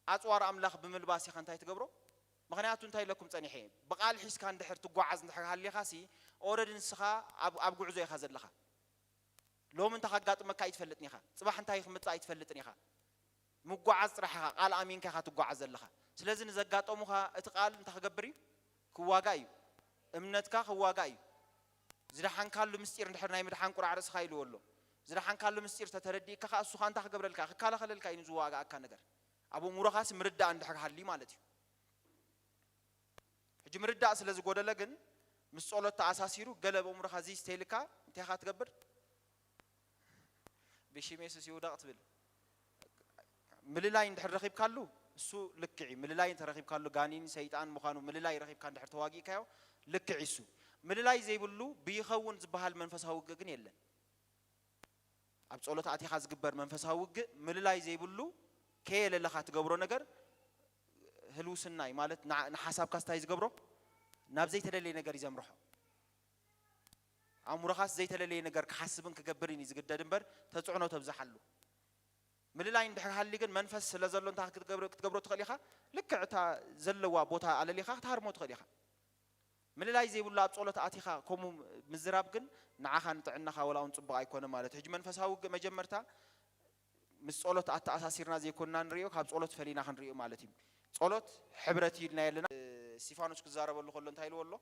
ኣጽዋር ኣምላኽ ብምልባስ ኢኻ እንታይ ትገብሮ? ምኽንያቱ እንታይ ኢለኩም ጸኒሐ? ብቓል ሒዝካ እንድሕር ትጓዓዝ እንድሕር ሃሊኻሲ፣ ኦረዲ ንስኻ ኣብ፣ ኣብ ጉዕዞ ኢኻ ዘለኻ። ሎሚ እንታይ ከጋጥመካ ኣይትፈልጥን ኢኻ። ጽባሕ እንታይ ክምጽእ ኣይትፈልጥን ኢኻ። ምጓዓዝ ጥራሕ ኢኻ፣ ቃል ኣሚንካ ኢኻ ትጓዓዝ ዘለኻ። ስለዚ ንዘጋጠሙኻ እቲ ቃል እንታይ ክገብር እዩ? ክዋጋእ እዩ። እምነትካ ክዋጋእ እዩ። ዝደሓንካሉ ምስጢር እንድሕር ናይ ምድሓን ቁራዕ ርእስኻ ኢልዎ ኣሎ። ዝደሓንካሉ ምስጢር ተተረዲእካ ኸኣ እሱ ኸኣ እንታይ ክገብረልካ? ክከላኸለልካ እዩ ንዝዋጋኣካ ነገር። ኣብ እምሮኻሲ ምርዳእ እንድሕር ሃልዩ ማለት እዩ። ሕጂ ምርዳእ ስለ ዝጎደለ ግን ምስ ጸሎት ተኣሳሲሩ ገለ ኣብ እምሮኻ ዝይስተይልካ እንታይ ኢኻ ትገብር? ብሽም የሱስ ይውደቕ ትብል። ምልላይ እንድሕር ረኺብካሉ እሱ ልክዕ እዩ። ምልላይ እንተረኺብካሉ ጋኒን ሰይጣን ምዃኑ ምልላይ ረኺብካ እንድሕር ተዋጊእካዮ ልክዕ እዩ እሱ። ምልላይ ዘይብሉ ብይኸውን ዝበሃል መንፈሳዊ ውግእ ግን የለን። ኣብ ጸሎት ኣቲኻ ዝግበር መንፈሳዊ ውግእ ምልላይ ዘይብሉ ከየለለኻ ትገብሮ ነገር ህልውስናይ ማለት ንዓ- ንሓሳብካ ስታይ ዝገብሮ ናብ ዘይተደለየ ነገር እዩ ዘምርሖ። ኣእምሮኻስ ዘይተለለየ ነገር ክሓስብን ክገብርን እዩ ዝግደድ እምበር ተጽዕኖ ተብዝሓሉ። ምልላይ እንድሕር ሃሊ ግን መንፈስ ስለ ዘሎ እንታይ ክትገብሮ ክትገብሮ ትኽእል ኢኻ። ልክዕ እታ ዘለዋ ቦታ ኣለሊኻ ክትሃርሞ ትኽእል ኢኻ። ምልላይ ዘይብሉ ኣብ ጸሎት ኣቲኻ ከምኡ ምዝራብ ግን ንዓኻ ንጥዕናኻ ወላ እውን ጽቡቕ ኣይኮነ ማለት እዩ። ሕጂ መንፈሳዊ ውግእ መጀመርታ ምስ ጸሎት ኣተኣሳሲርና ዘይኮንና ንሪኦ፣ ካብ ጸሎት ፈሊና ክንሪኦ ማለት እዩ። ጸሎት ሕብረት እዩ ኢልና ኣለና። እስጢፋኖስ ክዛረበሉ ከሎ እንታይ ኢልዎ ኣሎ?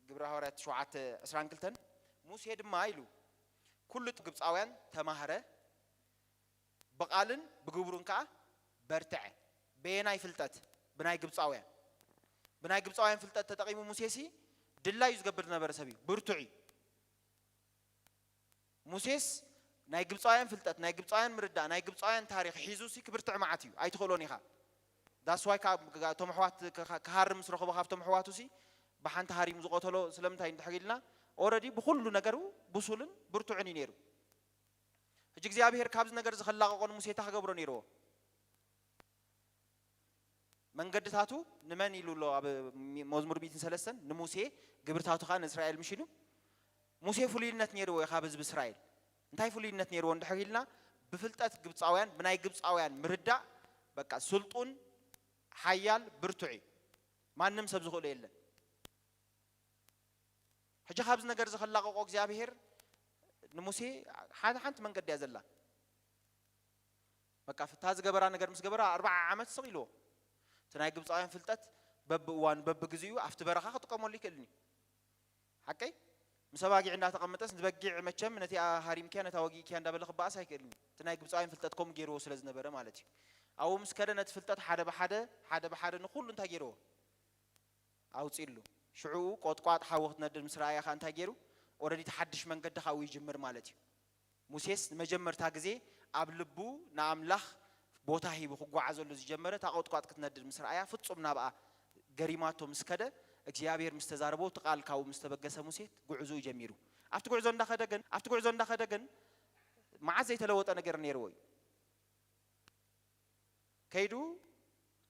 ግብረ ሃዋርያት ሸውዓተ ዕስራን ክልተን ሙሴ ድማ ኢሉ ኩሉ ግብፃውያን ተማህረ ብቓልን ብግብሩን ከዓ በርትዐ። በየናይ ፍልጠት? ብናይ ግብፃውያን። ብናይ ግብፃውያን ፍልጠት ተጠቒሙ ሙሴሲ ድላዩ ዝገብር ዝነበረ ሰብ እዩ፣ ብርቱዕ እዩ። ሙሴስ ናይ ግብፃውያን ፍልጠት፣ ናይ ግብፃውያን ምርዳእ፣ ናይ ግብፃውያን ታሪኽ ሒዙ ሲ ክብርትዕ መዓት እዩ፣ ኣይትኽእሎን ኢኻ። ዳስዋይ እቶም ኣሕዋት ክሃርም ምስ ረኸቦ ካብቶም ኣሕዋቱ ሲ ብሓንቲ ሃሪሙ ዝቐተሎ ስለምንታይ እንድሕር ኢልና ኦረዲ ብኩሉ ነገሩ ብሱልን ብርቱዕን እዩ ነይሩ። ሕጂ እግዚኣብሔር ካብዚ ነገር ዝኸላቐቆ ንሙሴ እንታይ ክገብሮ ነይርዎ? መንገድታቱ ንመን ኢሉ ኣሎ ኣብ መዝሙር ሚእትን ሰለስተን ንሙሴ ግብርታቱ ከዓ ንእስራኤል ምሽ ኢሉ። ሙሴ ፍሉይነት ነይርዎ እዩ ካብ ህዝቢ እስራኤል። እንታይ ፍሉይነት ነይርዎ እንድሕር ኢልና ብፍልጠት ግብፃውያን ብናይ ግብፃውያን ምርዳእ በቃ ስልጡን ሓያል ብርቱዕ እዩ። ማንም ሰብ ዝኽእሎ የለን። ሕጂ ካብዚ ነገር ዝኸላቀቆ እግዚኣብሄር ንሙሴ ሓደ ሓንቲ መንገዲ እያ ዘላ። በቃ ፍታ ዝገበራ ነገር ምስ ገበራ ኣርባዓ ዓመት ስቕ ኢልዎ። እቲ ናይ ግብፃውያን ፍልጠት በብእዋኑ በብግዚኡ ኣብቲ በረኻ ክጥቀመሉ ይክእልኒ። ሓቀይ ምስ ኣባጊዕ እንዳተቐመጠስ ንበጊዕ መቸም ነቲኣ ሃሪምክያ ነታ ወጊእክያ እንዳበለ ክበኣስ ኣይክእልኒ። እቲ ናይ ግብፃውያን ፍልጠት ከምኡ ገይርዎ ስለ ዝነበረ ማለት እዩ። ኣብኡ ምስ ከደ ነቲ ፍልጠት ሓደ ብሓደ ሓደ ብሓደ ንኩሉ እንታይ ገይርዎ ኣውፂሉ። ሽዑኡ ቆጥቋጥ ሓዊ ክትነድድ ምስ ረኣያ ከዓ እንታይ ገይሩ? ኦረዲ እቲ ሓድሽ መንገዲ ካብኡ ይጅምር ማለት እዩ። ሙሴስ ንመጀመርታ ግዜ ኣብ ልቡ ንኣምላኽ ቦታ ሂቡ ክጓዓዘሉ ዝጀመረ እታ ቆጥቋጥ ክትነድድ ምስ ረኣያ ፍጹም ናብኣ ገሪማቶ ምስ ከደ እግዚኣብሔር ምስ ተዛረቦ እቲ ቃል ካብኡ ምስ ተበገሰ ሙሴ ጉዕዞኡ ጀሚሩ። ኣብቲ ጉዕዞ እንዳኸደ ግን ኣብቲ ጉዕዞ እንዳኸደ ግን መዓት ዘይተለወጠ ነገር ነይርዎ እዩ። ከይዱ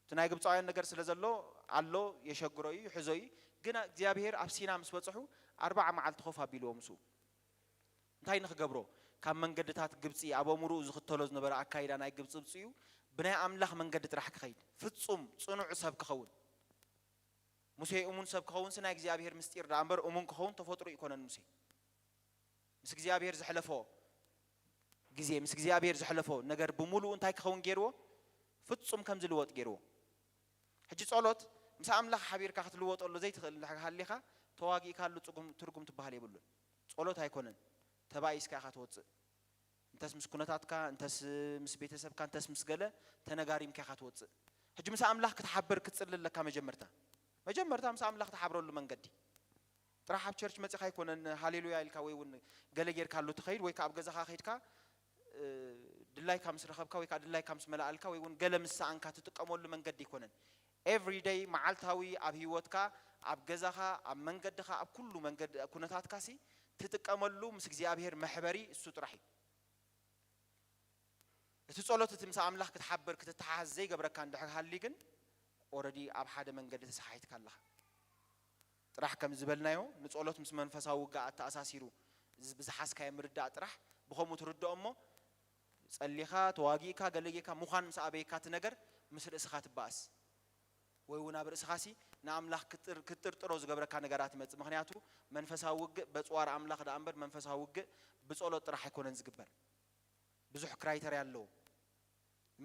እቲ ናይ ግብፃውያን ነገር ስለ ዘሎ ኣሎ የሸግሮ እዩ ይሕዞ እዩ። ግን እግዚኣብሔር ኣብ ሲና ምስ በፅሑ ኣርባዓ መዓልቲ ኮፍ ኣቢልዎ ምስኡ እንታይ ንክገብሮ ካብ መንገድታት ግብፂ ኣብ ኣእምርኡ ዝኽተሎ ዝነበረ ኣካይዳ ናይ ግብፂ ብፅኡ ብናይ ኣምላኽ መንገዲ ጥራሕ ክኸይድ ፍፁም ፅኑዕ ሰብ ክኸውን። ሙሴ እሙን ሰብ ክኸውንሲ ናይ እግዚኣብሔር ምስጢር ደኣ እምበር እሙን ክኸውን ተፈጥሮ ይኮነን። ሙሴ ምስ እግዚኣብሔር ዘሕለፎ ግዜ ምስ እግዚኣብሔር ዘሕለፎ ነገር ብምሉኡ እንታይ ክኸውን ገይርዎ? ፍጹም ከም ዝልወጥ ገይርዎ። ሕጂ ጸሎት ምስ ኣምላኽ ሓቢርካ ክትልወጠሉ ዘይትኽእል እንድሕር ሃሊኻ ተዋጊእካሉ ጽጉም ትርጉም ትበሃል የብሉን። ጸሎት ኣይኮነን ተባኢስካ ኢኻ ትወጽእ። እንተስ ምስ ኩነታትካ እንተስ ምስ ቤተሰብካ እንተስ ምስ ገለ ተነጋሪምካ ኢኻ ትወጽእ። ሕጂ ምስ ኣምላኽ ክትሓብር ክትጽሊ ኣለካ። መጀመርታ መጀመርታ ምስ ኣምላኽ ትሓብረሉ መንገዲ ጥራሕ ኣብ ቸርች መፂኻ ኣይኮነን ሃሌሉያ ኢልካ ወይ እውን ገለ ጌርካሉ ትኸይድ ወይ ከዓ ኣብ ገዛኻ ከይድካ ድላይካ ምስ ረኸብካ ወይ ከዓ ድላይካ ምስ መላእልካ ወይ እውን ገለ ምስ ሰኣንካ ትጥቀመሉ መንገዲ ኣይኮነን። ኤቭሪ ደይ መዓልታዊ ኣብ ህይወትካ ኣብ ገዛኻ ኣብ መንገድኻ ኣብ ኩሉ መንገዲ ኩነታትካ ሲ ትጥቀመሉ ምስ እግዚኣብሔር መሕበሪ እሱ ጥራሕ እዩ። እቲ ጸሎት እቲ ምስ ኣምላኽ ክትሓብር ክትተሓዝ ዘይገብረካ እንድሕር ሃሊ ግን ኦረዲ ኣብ ሓደ መንገዲ ተሰሓሒትካ ኣለኻ። ጥራሕ ከም ዝበልናዮ ንጸሎት ምስ መንፈሳዊ ውግእ ኣተኣሳሲሩ ብዝሓዝካዮ ምርዳእ ጥራሕ ብኸምኡ ትርድኦ እሞ ጸሊኻ ተዋጊእካ ገለ ጌርካ ምዃን ምስ ኣበየካ እቲ ነገር ምስ ርእስኻ ትበኣስ ወይ እውን ኣብ ርእስኻሲ ንኣምላኽ ክትጥርጥሮ ዝገብረካ ነገራት ይመጽእ። ምኽንያቱ መንፈሳዊ ውግእ በጽዋር ኣምላኽ ደኣ እምበር መንፈሳዊ ውግእ ብጸሎት ጥራሕ ኣይኮነን ዝግበር። ብዙሕ ክራይተርያ ኣለዎ።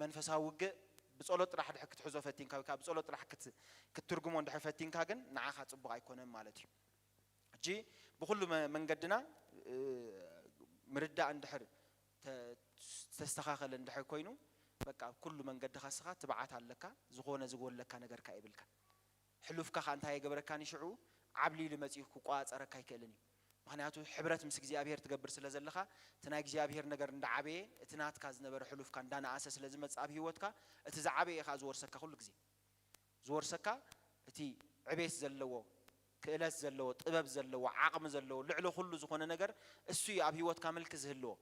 መንፈሳዊ ውግእ ብጸሎት ጥራሕ ድሕር ክትሕዞ ፈቲንካ ወይ ከዓ ብጸሎት ጥራሕ ክትትርጉሞ እንድሕር ፈቲንካ ግን ንዓኻ ጽቡቕ ኣይኮነን ማለት እዩ። ሕጂ ብኩሉ መንገድና ምርዳእ እንድሕር ተስተኻኸለ እንድሕር ኮይኑ በቃ ኩሉ መንገድኻ ስኻ ትብዓት ኣለካ። ዝኾነ ዝጎለካ ነገርካ የብልካ። ሕሉፍካ ከዓ እንታይ የገበረካን ሽዑ ዓብሊሉ መፂኡ ክቋፀረካ ኣይክእልን እዩ። ምክንያቱ ሕብረት ምስ እግዚኣብሄር ትገብር ስለ ዘለካ እቲ ናይ እግዚኣብሄር ነገር እንዳዓበየ እቲ ናትካ ዝነበረ ሕሉፍካ እንዳነኣሰ ስለ ዝመፅእ ኣብ ህይወትካ እቲ ዝዓበየ ከዓ ዝወርሰካ ኩሉ ግዜ ዝወርሰካ እቲ ዕቤት ዘለዎ ክእለት ዘለዎ፣ ጥበብ ዘለዎ፣ ዓቕሚ ዘለዎ፣ ልዕሊ ኩሉ ዝኾነ ነገር እሱ እዩ ኣብ ህይወትካ ምልኪ ዝህልዎ።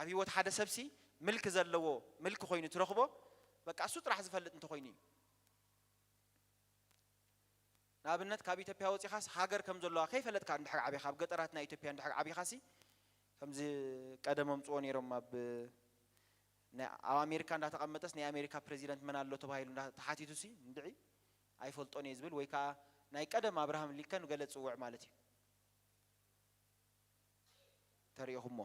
ኣብ ህይወት ሓደ ሰብሲ ምልኪ ዘለዎ፣ ምልኪ ኮይኑ ትረኽቦ፣ በቃ እሱ ጥራሕ ዝፈልጥ እንተኾይኑ እዩ። ንኣብነት ካብ ኢትዮጵያ ወፂኻስ ሃገር ከም ዘለዋ ከይፈለጥካ እንድሕር ዓቢኻ፣ ኣብ ገጠራት ናይ ኢትዮጵያ እንድሕር ዓቢኻሲ፣ ከምዚ ቀደም ኣምፅዎ ነይሮም፣ ኣብ ናይ ኣብ ኣሜሪካ እንዳተቐመጠስ ናይ ኣሜሪካ ፕሬዚደንት መን ኣሎ ተባሂሉ እንዳ ተሓቲቱሲ እንድዒ ኣይፈልጦን እየ ዝብል፣ ወይ ከዓ ናይ ቀደም ኣብርሃም ሊንከን ገለ ዝፅውዕ ማለት እዩ። ተሪኢኹሞ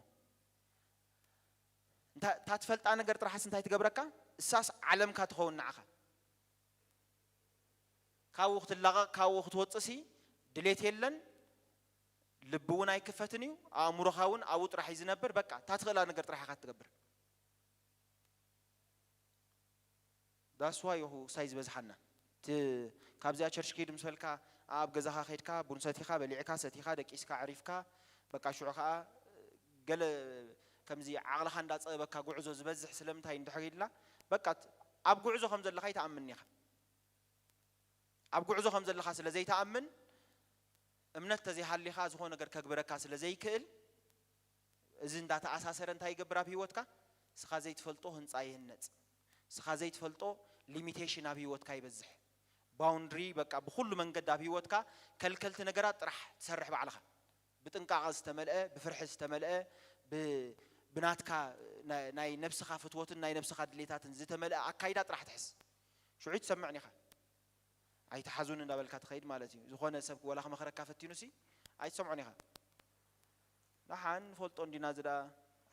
እንታ እታ ትፈልጣ ነገር ጥራሕስ እንታይ ትገብረካ? እሳስ ዓለምካ ትኸውን ንዓኻ። ካብኡ ክትላቐቕ፣ ካብኡ ክትወፅእሲ ድሌት የለን፣ ልቢ እውን ኣይክፈትን እዩ። ኣእምሮኻ እውን ኣብኡ ጥራሕ እዩ ዝነብር። በቃ እታ ትኽእላ ነገር ጥራሕ ኢኻ ትገብር። ዳስዋ ይኹ ሳይ ዝበዝሓና እቲ ካብዚኣ ቸርች ከይድ ምስ በልካ፣ ኣብ ገዛኻ ከይድካ ቡን ሰቲኻ፣ በሊዕካ፣ ሰቲኻ፣ ደቂስካ፣ ዕሪፍካ፣ በቃ ሽዑ ከዓ ገለ ከምዚ ዓቕልኻ እንዳጸበበካ ጉዕዞ ዝበዝሕ ስለምንታይ እንድሕር ኢልና፣ በቃ ት-፣ ኣብ ጉዕዞ ከም ዘለኻ ይትኣምን ኢኻ። ኣብ ጉዕዞ ከም ዘለኻ ስለ ዘይትኣምን፣ እምነት ተዘይሃሊኻ ዝኾነ ነገር ከግብረካ ስለ ዘይክእል፣ እዚ እንዳተኣሳሰረ እንታይ ይገብር ኣብ ህይወትካ? ስኻ ዘይትፈልጦ ህንጻ ይህነጽ። ስኻ ዘይትፈልጦ ሊሚቴሽን ኣብ ህይወትካ ይበዝሕ። ባውንድሪ በቃ ብኹሉ መንገዲ ኣብ ህይወትካ ከልከልቲ ነገራት ጥራሕ ትሰርሕ ባዕልኻ። ብጥንቃቐ ዝተመልአ፣ ብፍርሒ ዝተመልአ፣ ብ-፣ ብናትካ ናይ፣ ናይ ነብስኻ ፍትወትን ናይ ነብስኻ ድሌታትን ዝተመልአ ኣካይዳ ጥራሕ ትሕዝ። ሽዑ ትሰምዕን ኢኻ። ኣይትሓዙን እንዳበልካ ትኸይድ ማለት እዩ። ዝኾነ ሰብ ወላ ክመኽረካ ፈቲኑሲ ኣይትሰምዖን ኢኻ። ደሓን ንፈልጦ እንዲና ዝዳ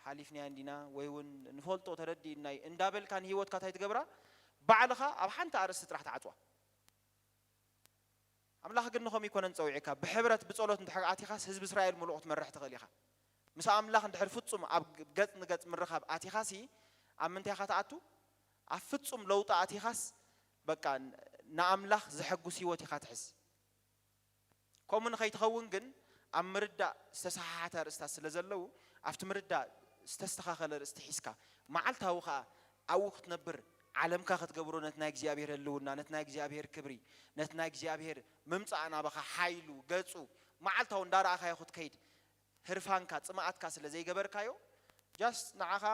ሓሊፍናያ እንዲና ወይ እውን ንፈልጦ ተረዲእናይ እንዳበልካ ንህይወትካ እንታይ ትገብራ? ባዕልኻ ኣብ ሓንቲ ኣርእስቲ ጥራሕ ትዓጽዋ። ኣምላኽ ግን ንኸም ይኮነን ጸዊዕካ። ብሕብረት ብጸሎት እንድሕር ኣቲኻስ ህዝቢ እስራኤል ምሉእ ክትመርሕ ትኽእል ኢኻ። ምስ ኣምላኽ እንድሕር ፍጹም ኣብ ገጽ ንገጽ ምርኻብ ኣቲኻሲ ኣብ ምንታይ ኢኻ ትኣቱ? ኣብ ፍጹም ለውጢ ኣቲኻስ በቃ ንኣምላኽ ዘሐጉስ ህይወት ኢኻ ትሕዝ። ከምኡ ንኸይትኸውን ግን ኣብ ምርዳእ ዝተሰሓሓተ ኣርእስታት ስለ ዘለዉ ኣብቲ ምርዳእ ዝተስተኻኸለ ርእስቲ ሒዝካ መዓልታዊ ኸኣ ኣብኡ ክትነብር ዓለምካ ክትገብሮ ነቲ ናይ እግዚኣብሔር ህልውና፣ ነቲ ናይ እግዚኣብሔር ክብሪ፣ ነቲ ናይ እግዚኣብሔር ምምጻእ ናባኻ ሓይሉ፣ ገጹ መዓልታዊ እንዳረኣኻዮ ክትከይድ ህርፋንካ፣ ጽምኣትካ ስለ ዘይገበርካዮ just ንዓኻ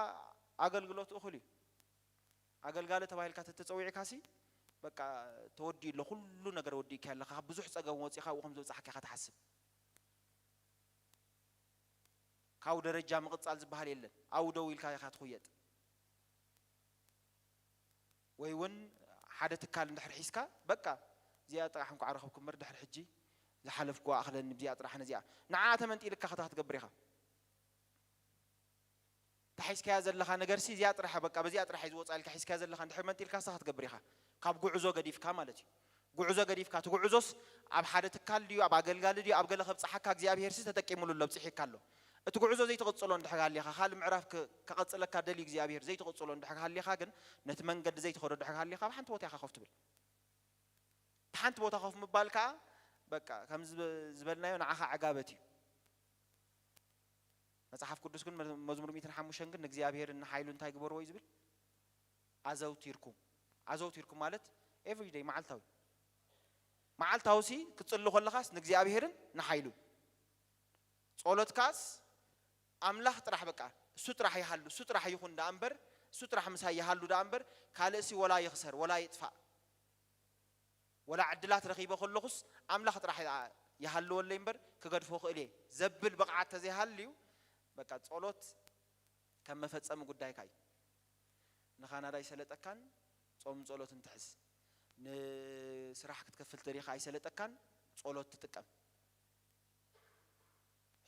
ኣገልግሎት እኹል እዩ። ኣገልጋሊ ተባሂልካ ተተጸዊዕካሲ በቃ ተወዲኡ ኣሎ፣ ኩሉ ነገር ወዲእካ ኣለኻ፣ ካብ ብዙሕ ጸገም ወጺኻ ኣብኡ ከም ዝበጻሕካ ኢኻ ትሓስብ። ካብኡ ደረጃ ምቕጻል ዝበሃል የለን፣ ኣብኡ ደው ኢልካ ኢኻ ትኹየጥ። ወይ እውን ሓደ ትካል እንድሕር ሒዝካ በቃ እዚኣ ጥራሕ እንኳዕ ረኸብኩ እምበር ድሕሪ ሕጂ ዝሓለፍኩዋ ኣኽለኒ ብዚኣ ጥራሕ ነዚኣ ንዓ ተመንጢልካ ከታ ክትገብር ኢኻ። ተሒዝካያ ዘለኻ ነገርሲ እዚኣ ጥራሕ በቃ በዚኣ ጥራሕ እዩ ዝወፃ ኢልካ ሒዝካያ ዘለኻ እንድሕር መንጢልካ ንስኻ ክትገብር ኢኻ። ካብ ጉዕዞ ገዲፍካ ማለት እዩ። ጉዕዞ ገዲፍካ እቲ ጉዕዞስ ኣብ ሓደ ትካል ድዩ ኣብ ኣገልጋሊ ድዩ ኣብ ገለ ከብፅሓካ እግዚኣብሄርሲ ተጠቂሙሉ ኣሎ ኣብፂሒካ ኣሎ። እቲ ጉዕዞ ዘይትቕፅሎ እንድሕር ሃሊኻ ካልእ ምዕራፍ ክ- ከቐፅለካ ደልዩ እግዚኣብሄር ዘይትቕፅሎ እንድሕር ሃሊኻ ግን ነቲ መንገዲ ዘይትኸዶ እንድሕር ሃሊኻ ኣብ ሓንቲ ቦታ ኢኻ ኮፍ ትብል። እቲ ሓንቲ ቦታ ኮፍ ምባል ከዓ በቃ ከም ዝብ- ዝበልናዮ ንዓኻ ዕጋበት እዩ። መጽሓፍ ቅዱስ ግን መ- መዝሙር ሚእትን ሓሙሽተን ግን ንእግዚኣብሔርን ንሓይሉ እንታይ ግበርዎ እዩ ዝብል? ኣዘውቲርኩም። ኣዘውቲርኩም ማለት ኤቭሪደይ መዓልታዊ። መዓልታዊ ሲ ክትጽሊ ከለኻስ ንእግዚኣብሔርን ንሓይሉ። ጸሎትካስ ኣምላኽ ጥራሕ በቃ እሱ ጥራሕ ይሃሉ፣ እሱ ጥራሕ ይኹን ደኣ እምበር፣ እሱ ጥራሕ ምሳይ ይሃሉ ደኣ እምበር፣ ካልእሲ ወላ ይኽሰር ወላ ይጥፋእ። ወላ ዕድላት ረኺበ ከለኹስ ኣምላኽ ጥራሕ ይሃልወለይ እምበር ክገድፎ ክእል እየ ዘብል ብቕዓት ተዘይሃልዩ በቃ ጸሎት ከም መፈጸሚ ጉዳይካ እዩ። ንኻናዳ ኣይሰለጠካን ጾም ጸሎት እንትሕዝ ንስራሕ ክትከፍል ተሪኻ ኣይሰለጠካን ጸሎት ትጥቀም።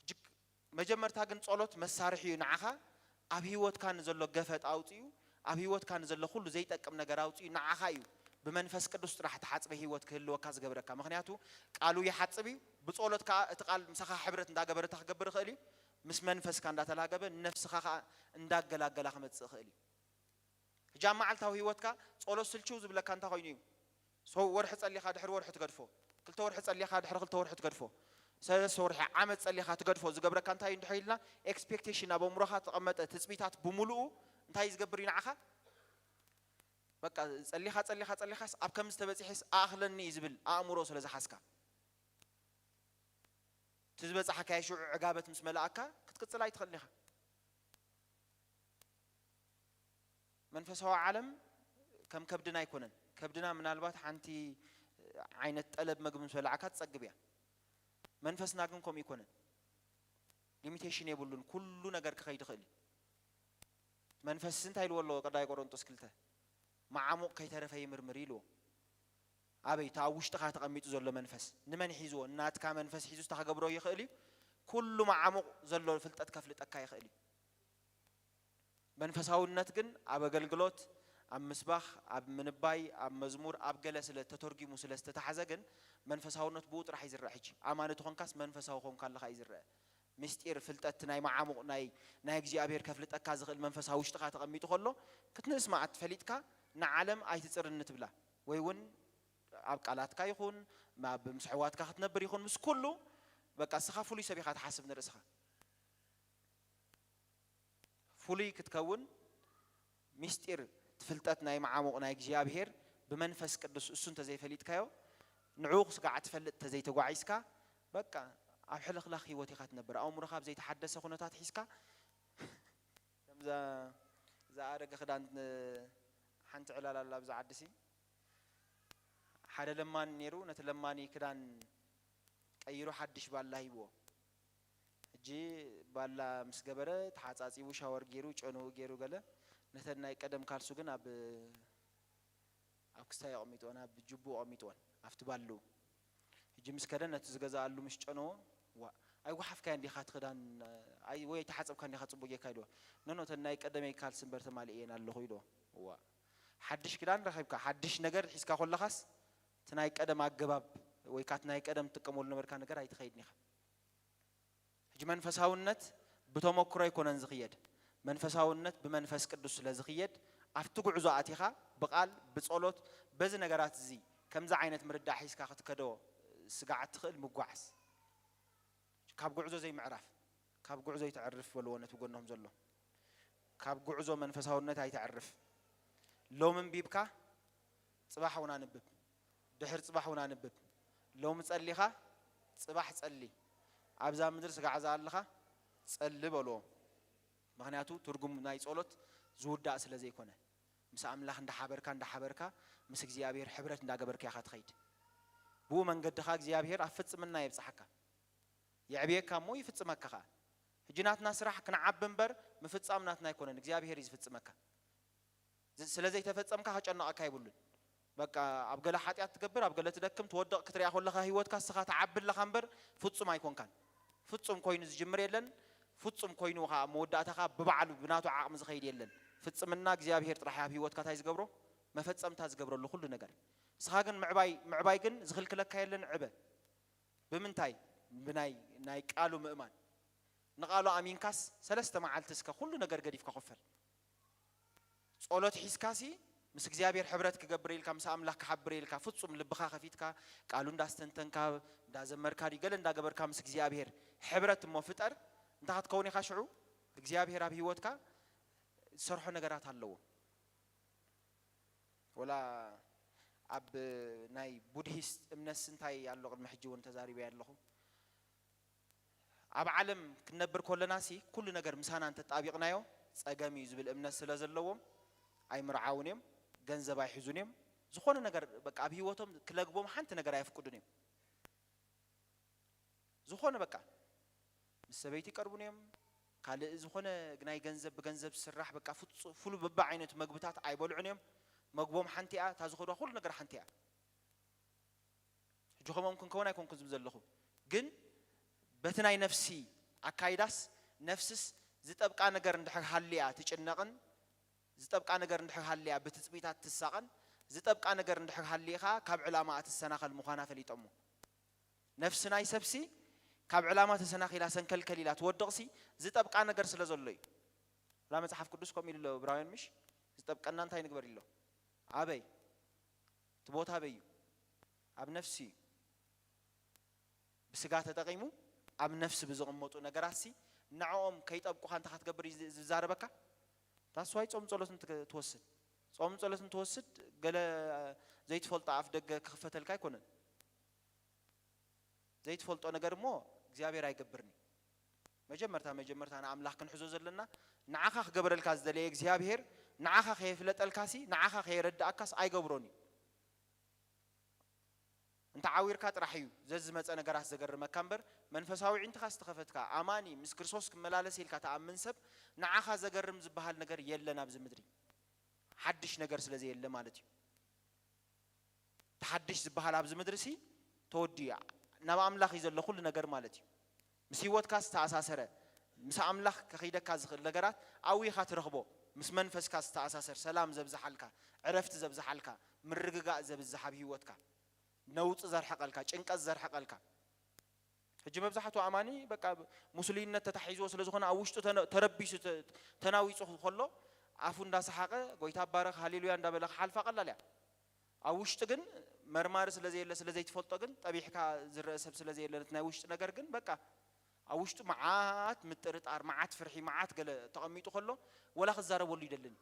ሕጂ መጀመርታ ግን ጸሎት መሳርሒ እዩ ንዓኻ ኣብ ህይወትካ ንዘሎ ገፈጥ ኣውጽኡ ኣብ ህይወትካ ንዘሎ ኩሉ ዘይጠቅም ነገር ኣውጽኡ ንዓኻ እዩ ብመንፈስ ቅዱስ ጥራሕ ተሓጽበ ህይወት ክህልወካ ዝገብረካ ምክንያቱ ቃሉ ይሓጽብ እዩ ብጸሎት ከዓ እቲ ቃል ምሳኻ ሕብረት እንዳገበረ እንታይ ክገብር ይኽእል እዩ ምስ መንፈስካ እንዳተላገበ ነፍስኻ ከዓ እንዳገላገላ ክመጽእ ይኽእል እዩ ሕጂ ኣብ መዓልታዊ ህይወትካ ጸሎት ስልችው ዝብለካ እንታይ ኮይኑ እዩ ሰው ወርሒ ጸሊኻ ድሕሪ ወርሒ ትገድፎ ክልተ ወርሒ ጸሊኻ ድሕሪ ክልተ ወርሒ ትገድፎ ሰለስተ ወርሒ ዓመት ጸሊኻ ትገድፎ ዝገብረካ እንታይ እዩ እንድሕር ኢልና ኤክስፔክቴሽን ኣብ ኣእምሮኻ ተቐመጠ ትጽቢታት ብምሉኡ እንታይ ዝገብር እዩ ንዓኻ በቃ ጸሊኻ ጸሊኻ ጸሊኻስ ኣብ ከም ዝተበጽሐስ ኣእኽለኒ እዩ ዝብል ኣእምሮ ስለ ዝሓዝካ፣ እቲ ዝበጻሕካዮ ሽዑ ዕጋበት ምስ መላእካ ክትቅጽል ኣይትኽእልን ኢኻ። መንፈሳዊ ዓለም ከም ከብድና ኣይኮነን። ከብድና ምናልባት ሓንቲ ዓይነት ጠለብ መግቢ ምስ በላዕካ ትጸግብ እያ። መንፈስና ግን ከምኡ ይኮነን። ሊሚቴሽን የብሉን። ኩሉ ነገር ክኸይድ ይኽእል እዩ። መንፈስ እንታይ ኢልዎ ኣለዎ? ቀዳይ ቆሮንጦስ ክልተ፣ መዓሙቕ ከይተረፈ ይምርምር ኢልዎ። ኣበይ? እቲ ኣብ ውሽጥኻ ተቐሚጡ ዘሎ መንፈስ። ንመን ሒዝዎ? ናትካ መንፈስ ሒዙ ስታ ክገብሮ ይኽእል እዩ። ኩሉ መዓሙቕ ዘሎ ፍልጠት ከፍልጠካ ይኽእል እዩ። መንፈሳውነት ግን ኣብ ኣገልግሎት፣ ኣብ ምስባኽ፣ ኣብ ምንባይ፣ ኣብ መዝሙር፣ ኣብ ገለ ስለ ተተርጊሙ ስለ ዝተታሕዘ ግን መንፈሳውነት ብኡ ጥራሕ ይዝረእ። ሕጂ ኣማኒ ተኾንካስ መንፈሳዊ ኮንካ ኣለኻ እዩ ዝረአ። ምስጢር ፍልጠት ናይ መዓሙቕ ናይ ናይ እግዚኣብሔር ከፍልጠካ ዝኽእል መንፈሳዊ ውሽጥኻ ተቐሚጡ ከሎ ክትንእስ መዓት ፈሊጥካ ንዓለም ኣይትጽርኒ ትብላ ወይ እውን ኣብ ቃላትካ ይኹን ኣብ ምስ ኣሕዋትካ ክትነብር ይኹን ምስ ኩሉ በቃ እስኻ ፍሉይ ሰብ ኢኻ ትሓስብ ንርእስኻ። ፍሉይ ክትከውን ምስጢር ፍልጠት ናይ መዓሙቕ ናይ እግዚኣብሔር ብመንፈስ ቅዱስ እሱ እንተዘይፈሊጥካዮ ንዕኡ ስጋዕ ትፈልጥ እንተዘይተጓዒዝካ በቃ ኣብ ሕልኽላኽ ህይወት ኢኻ ትነብር። ኣእምሮኻ ኣብ ዘይተሓደሰ ኩነታት ሒዝካ ከምዛ ዝኣረገ ክዳን ሓንቲ ዕላል ኣላ ኣብዚ ዓዲ ሲ ሓደ ለማኒ ነይሩ ነቲ ለማኒ ክዳን ቀይሩ ሓድሽ ባላ ሂብዎ። ሕጂ ባላ ምስ ገበረ ተሓጻጺቡ ሻወር ገይሩ ጨንኡ ገይሩ ገለ ነተን ናይ ቀደም ካልሱ ግን ኣብ ኣብ ክስታይ ኣቐሚጥወን ኣብ ጅቡ ኣቐሚጥወን ኣብቲ ባልኡ። ሕጂ ምስ ከደ ነቲ ዝገዛኣሉ ምስ ጨነዎ ዋ ኣይጓሓፍካዮ እንዲኻ ትኽዳን ኣይ ወይ ኣይተሓጸብካ እንዲኻ ጽቡቅ ጌርካ ኢልዎ። ኖኖ እተን ናይ ቀደመይ ካልሲ እምበር ተማሊእየን ኣለኹ ኢልዎ። ዋ ሓድሽ ክዳን ረኺብካ ሓድሽ ነገር ሒዝካ ኮለኻስ እቲ ናይ ቀደም ኣገባብ ወይ ካት ናይ ቀደም ትጥቀመሉ ነበርካ ነገር ኣይትኸይድን ኢኻ። ሕጂ መንፈሳውነት ብተመክሮ ኣይኮነን ዝኽየድ። መንፈሳውነት ብመንፈስ ቅዱስ ስለ ዝኽየድ ኣብቲ ጉዕዞ ኣቲኻ ብቓል ብጸሎት በዚ ነገራት እዚ ከምዚ ዓይነት ምርዳእ ሒዝካ ክትከዶ ስጋዕ እትኽእል ምጓዓዝ። ካብ ጉዕዞ ዘይምዕራፍ፣ ካብ ጉዕዞ ኣይተዕርፍ በልዎ ነቲ ጎኖም ዘሎ። ካብ ጉዕዞ መንፈሳውነት ኣይተዕርፍ። ሎም እንቢብካ ጽባሕ እውን ኣንብብ፣ ድሕር ጽባሕ እውን ኣንብብ። ሎም ጸሊኻ ጽባሕ ጸሊ፣ ኣብዛ ምድሪ ስጋዕ ዝኣለኻ ጸሊ በልዎ። ምኽንያቱ ትርጉም ናይ ጸሎት ዝውዳእ ስለ ዘይኮነ ምስ ኣምላኽ እንዳሓበርካ እንዳሓበርካ ምስ እግዚኣብሔር ሕብረት እንዳገበርካ ኢኻ ትኸይድ። ብኡ መንገድኻ እግዚኣብሔር ኣብ ፍጽምና የብጽሓካ። የዕብየካ እሞ ይፍጽመካ ኸኣ። ሕጂ ናትና ስራሕ ክንዓቢ እምበር ምፍጻም ናትና ኣይኮነን፣ እግዚኣብሔር እዩ ዝፍጽመካ። ዝ- ስለ ዘይተፈጸምካ ከጨንቐካ የብሉን። በቃ ኣብ ገለ ሓጢኣት ትገብር፣ ኣብ ገለ ትደክም፣ ትወድቕ ክትሪኣ ኮለኻ ህይወትካ እስኻ ትዓቢ ኣለኻ እምበር ፍጹም ኣይኮንካን። ፍጹም ኮይኑ ዝጅምር የለን፣ ፍጹም ኮይኑ ኸኣ መወዳእታ ኸኣ ብባዕሉ ብናቱ ዓቕሚ ዝኸይድ የለን። ፍጽምና እግዚኣብሔር ጥራሕ ኣብ ህይወትካ እንታይ ዝገብሮ? መፈጸምታ ዝገብረሉ ኩሉ ነገር። እስኻ ግን ምዕባይ ምዕባይ ግን ዝኽልክለካ የለን፣ ዕበ። ብምንታይ? ብናይ ናይ ቃሉ ምእማን። ንቓሉ ኣሚንካስ ሰለስተ መዓልቲ እስከ ኩሉ ነገር ገዲፍካ ኮፈል። ጸሎት ሒዝካሲ ምስ እግዚኣብሔር ሕብረት ክገብር ኢልካ ምስ ኣምላኽ ክሓብር ኢልካ ፍጹም ልብኻ ከፊትካ ቃሉ እንዳስተንተንካ እንዳዘመርካ ድዩ ገለ እንዳገበርካ ምስ እግዚኣብሔር ሕብረት እሞ ፍጠር። እንታይ ክትከውን ኢኻ ሽዑ? እግዚኣብሔር ኣብ ህይወትካ ዝሰርሖ ነገራት ኣለዎ። ወላ ኣብ ናይ ቡድሂስት እምነትስ እንታይ ኣሎ ቅድሚ ሕጂ እውን ተዛሪበ ኣለኹ። ኣብ ዓለም ክንነብር ከለና ሲ ኩሉ ነገር ምሳና እንተጣቢቕናዮ ጸገም እዩ ዝብል እምነት ስለ ዘለዎም ኣይምርዓውን እዮም። ገንዘብ ኣይሕዙን እዮም። ዝኾነ ነገር በቃ ኣብ ህይወቶም ክለግቦም ሓንቲ ነገር ኣየፍቅዱን እዮም። ዝኾነ በቃ ምስ ሰበይቲ ይቀርቡን እዮም። ካልእ ዝኾነ ናይ ገንዘብ ብገንዘብ ዝስራሕ በቃ ፍጹ- ፍሉ በብዓይነቱ መግብታት ኣይበልዑን እዮም። መግቦም ሓንቲ እያ። እታ ዝኸድዋ ኩሉ ነገር ሓንቲ እያ። ሕጂ ከምኦም ክንከውን ኣይኮንኩን ዝብል ዘለኹ፣ ግን በቲ ናይ ነፍሲ ኣካይዳስ ነፍስስ ዝጠብቃ ነገር እንድሕር ሃልያ ትጭነቕን ዝጠብቃ ነገር እንድሕር ሃልያ ብትጽቢታ ትሳቐን ዝጠብቃ ነገር እንድሕር ሃልኻ ካብ ዕላማ ትሰናኸል ምዃና ፈሊጦሞ። ነፍሲ ናይ ሰብሲ ካብ ዕላማ ተሰናኺላ ሰንከልከል ኢላ ትወድቕሲ ዝጠብቃ ነገር ስለ ዘሎ እዩ። ላ መጽሓፍ ቅዱስ ከምኡ ኢሉ ኣሎ ዕብራውያን ምሽ ዝጠብቀና እንታይ ንግበር ኢሎ ኣበይ እቲ ቦታ ኣበይ እዩ? ኣብ ነፍሲ እዩ። ብስጋ ተጠቒሙ ኣብ ነፍሲ ብዝቕመጡ ነገራትሲ ንዕኦም ከይጠብቁኻ እንታይ ክትገብር እዩ ዝ- ዝዛረበካ? ታስዋይ ጾም ጸሎት እንትትወስን ጾም ጸሎት እንትወስድ ገለ ዘይትፈልጦ ኣፍ ደገ ክኽፈተልካ ኣይኮነን። ዘይትፈልጦ ነገር እሞ እግዚኣብሔር ኣይገብርኒ። መጀመርታ መጀመርታ ንኣምላኽ ክንሕዞ ዘለና፣ ንዓኻ ክገብረልካ ዝደለየ እግዚኣብሔር ንዓኻ ከየፍለጠልካሲ ንዓኻ ከየረድኣካስ ኣይገብሮን እዩ። እንተ ዓዊርካ ጥራሕ እዩ ዘዝመጸ ነገራት ዘገርመካ እምበር፣ መንፈሳዊ ዒንትኻ ዝተኸፈትካ ኣማኒ ምስ ክርስቶስ ክመላለስ ኢልካ ተኣምን ሰብ ንዓኻ ዘገርም ዝበሃል ነገር የለን ኣብዚ ምድሪ። ሓድሽ ነገር ስለ ዘየለ ማለት እዩ። ተሓድሽ ዝበሃል ኣብዚ ምድሪ ሲ ተወዲኡ ናብ ኣምላኽ እዩ ዘሎ ኩሉ ነገር ማለት እዩ። ምስ ህይወትካ ዝተኣሳሰረ፣ ምስ ኣምላኽ ከኺደካ ዝኽእል ነገራት ኣብኻ ትረኽቦ። ምስ መንፈስካ ዝተኣሳሰር ሰላም ዘብዝሓልካ፣ ዕረፍቲ ዘብዝሓልካ፣ ምርግጋእ ዘብዝሓብ ህይወትካ፣ ነውጢ ዘርሕቐልካ፣ ጭንቀት ዘርሕቐልካ። ሕጂ መብዛሕቱ ኣማኒ በቃ ሙስሊምነት ተታሒዝዎ ስለ ዝኾነ ኣብ ውሽጡ ተነ- ተረቢሱ ተ- ተናዊጹ ከሎ ኣፉ እንዳሰሓቐ ጎይታ ባረኽ ሃሌሉያ እንዳበለ ክሓልፋ ቀላል እያ። ኣብ ውሽጢ ግን መርማሪ ስለ ዘየለ ስለ ዘይትፈልጦ ግን ጠቢሕካ ዝረአ ሰብ ስለ ዘየለ ነቲ ናይ ውሽጢ ነገር ግን በቃ ኣብ ውሽጡ መዓት ምጥርጣር መዓት ፍርሒ መዓት ገለ ተቐሚጡ ከሎ ወላ ክዛረበሉ ይደልን።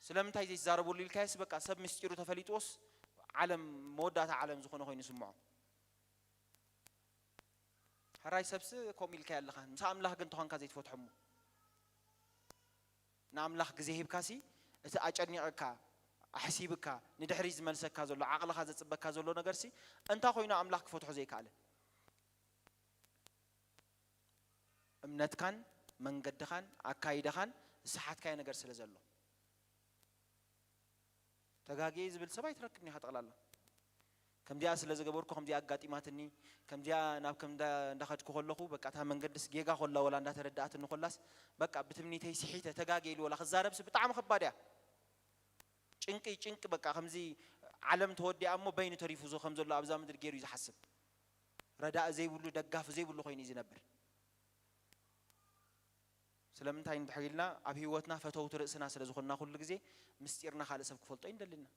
ስለምንታይ ዘይዛረበሉ ኢልካየስ በቃ ሰብ ምስጢሩ ተፈሊጥዎስ ዓለም መወዳእታ ዓለም ዝኾነ ኮይኑ ይስምዖ። ሕራይ ሰብሲ ከምኡ ኢልካ ኣለኻ። ምስ ኣምላኽ ግን ተኾንካ ዘይትፈትሖ እሞ ንኣምላኽ ግዜ ሂብካሲ እቲ ኣጨኒቕካ ኣሕሲብካ ንድሕሪት ዝመልሰካ ዘሎ ዓቕልኻ ዘጽበካ ዘሎ ነገርሲ እንታይ ኮይኑ ኣምላኽ ክፈትሖ ዘይከኣለ? እምነትካን መንገድኻን ኣካይዳኻን ዝሰሓትካዮ ነገር ስለ ዘሎ። ተጋግየ ዝብል ሰብ ኣይትረክብን ኢኻ ጠቕላላ። ከምዚኣ ስለ ዝገበርኩ ከምዚኣ ኣጋጢማትኒ፣ ከምዚኣ ናብ ከም እንዳ- እንዳኸድኩ ከለኹ በቃ እታ መንገድስ ጌጋ ኮላ ወላ እንዳተረዳኣትኒ ኮላስ በቃ ብትምኒተይ ስሒተ ተጋግየ ኢሉ ወላ ክዛረብስ ብጣዕሚ ከባድ እያ። ጭንቂ ጭንቂ በቃ ከምዚ ዓለም ተወዲኣ እሞ በይኑ ተሪፉ ዞ ከም ዘሎ ኣብዛ ምድሪ ገይሩ እዩ ዝሓስብ። ረዳእ ዘይብሉ ደጋፊ ዘይብሉ ኮይኑ እዩ ዝነብር። ስለምንታይ እንድሕር ኢልና ኣብ ህይወትና ፈተውቲ ርእስና ስለ ዝኾንና ኩሉ ግዜ ምስጢርና ካልእ ሰብ ክፈልጦ ይንደልና።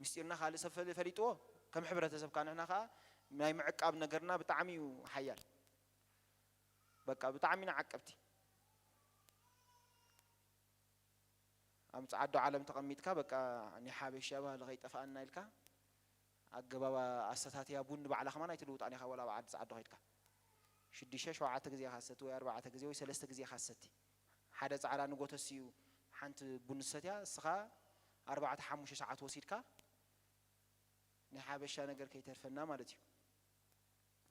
ምስጢርና ካልእ ሰብ ፈል- ፈሊጥዎ ከም ሕብረተሰብ ከዓ ንሕና ከዓ ናይ ምዕቃብ ነገርና ብጣዕሚ እዩ ሓያል። በቃ ብጣዕሚ ኢና ዓቀብቲ። ኣብ ጻዓዶ ዓለም ተቐሚጥካ በቃ ናይ ሓበሻ ባህሊ ከይጠፋኣና ኢልካ ኣገባብ ኣሰታትያ ቡን ንባዕላ ከማን ኣይትልውጣን ኢኻ። ወላ ኣብ ዓዲ ጻዓዶ ከይድካ ሽዱሽተ ሸውዓተ ግዜ ኢኻ ሰቲ ወይ ኣርባዕተ ግዜ ወይ ሰለስተ ግዜ ኢኻ ሰቲ። ሓደ ጻዕዳ ንጎተሲ እዩ ሓንቲ ቡን ሰትያ እስኻ ኣርባዕተ ሓሙሽተ ሰዓት ወሲድካ ናይ ሓበሻ ነገር ከይተርፈና ማለት እዩ።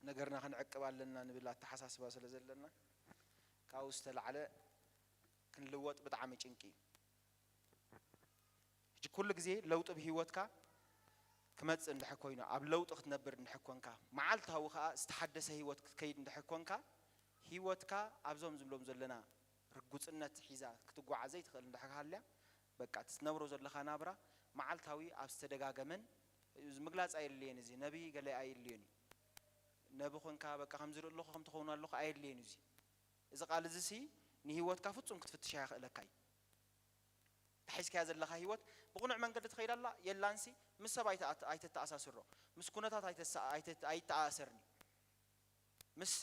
ነገርና ክንዕቅብ ኣለና ንብል ኣተሓሳስባ ስለ ዘለና ካብኡ ዝተላዕለ ክንልወጥ ብጣዕሚ ጭንቂ እዩ። ሕጂ ኩሉ ግዜ ለውጢ ብህይወትካ ክመጽእ እንድሕር ኮይኑ ኣብ ለውጢ ክትነብር እንድሕር ኮንካ መዓልታዊ ከዓ ዝተሓደሰ ህይወት ክትከይድ እንድሕር ኮንካ ህይወትካ ኣብዞም ዝብሎም ዘለና ርጉጽነት ሒዛ ክትጓዓዝ ዘይትኽእል እንድሕር ሃልያ በቃ እቲ ትነብሮ ዘለኻ ናብራ መዓልታዊ ኣብ ዝተደጋገመን እዚ ምግላጽ ኣየድልየን እዚ ነቢ ገለ ኣየድልዮን እዩ። ነቢ ኮንካ በቃ ከም ዝርኢ ኣለኹ ከም ትኸውን ኣለኹ ኣየድልየን እዩ እዚ። እዚ ቃል እዚ ሲ ንህይወትካ ፍጹም ክትፍትሻ የኽእለካ እዩ። ተሒዝካያ ዘለኻ ህይወት ብቕኑዕ መንገዲ ትኸይድ ኣላ የላንሲ ምስ ሰብ ኣይተኣት- ኣይተተኣሳስሮ። ምስ ኩነታት ኣይተሳ- ኣይተ- ኣይተኣሰርኒ። ምስ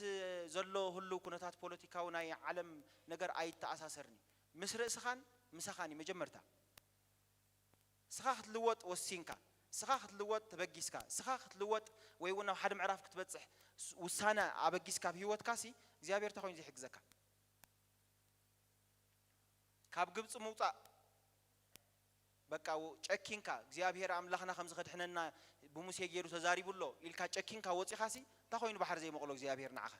ዘሎ ህልው ኩነታት ፖለቲካዊ ናይ ዓለም ነገር ኣይተኣሳሰርኒ። ምስ ርእስኻን ምሳኻን እዩ መጀመርታ። ስኻ ክትልወጥ ወሲንካ፣ ስኻ ክትልወጥ ተበጊስካ፣ ስኻ ክትልወጥ ወይ እውን ናብ ሓደ ምዕራፍ ክትበጽሕ ስ- ውሳነ ኣበጊስካ ኣብ ህይወትካ ሲ እግዚኣብሔር እንታይ ኮይኑ ዘይሕግዘካ? ካብ ግብፂ ምውፃእ በቃ ጨኪንካ እግዚኣብሔር ኣምላኽና ከምዚ ከድሕነና ብሙሴ ገይሩ ተዛሪቡ ኣሎ ኢልካ ጨኪንካ ወፂኻሲ እንታይ ኮይኑ ባሕሪ ዘይመቕሎ እግዚኣብሔር ንዓኻ?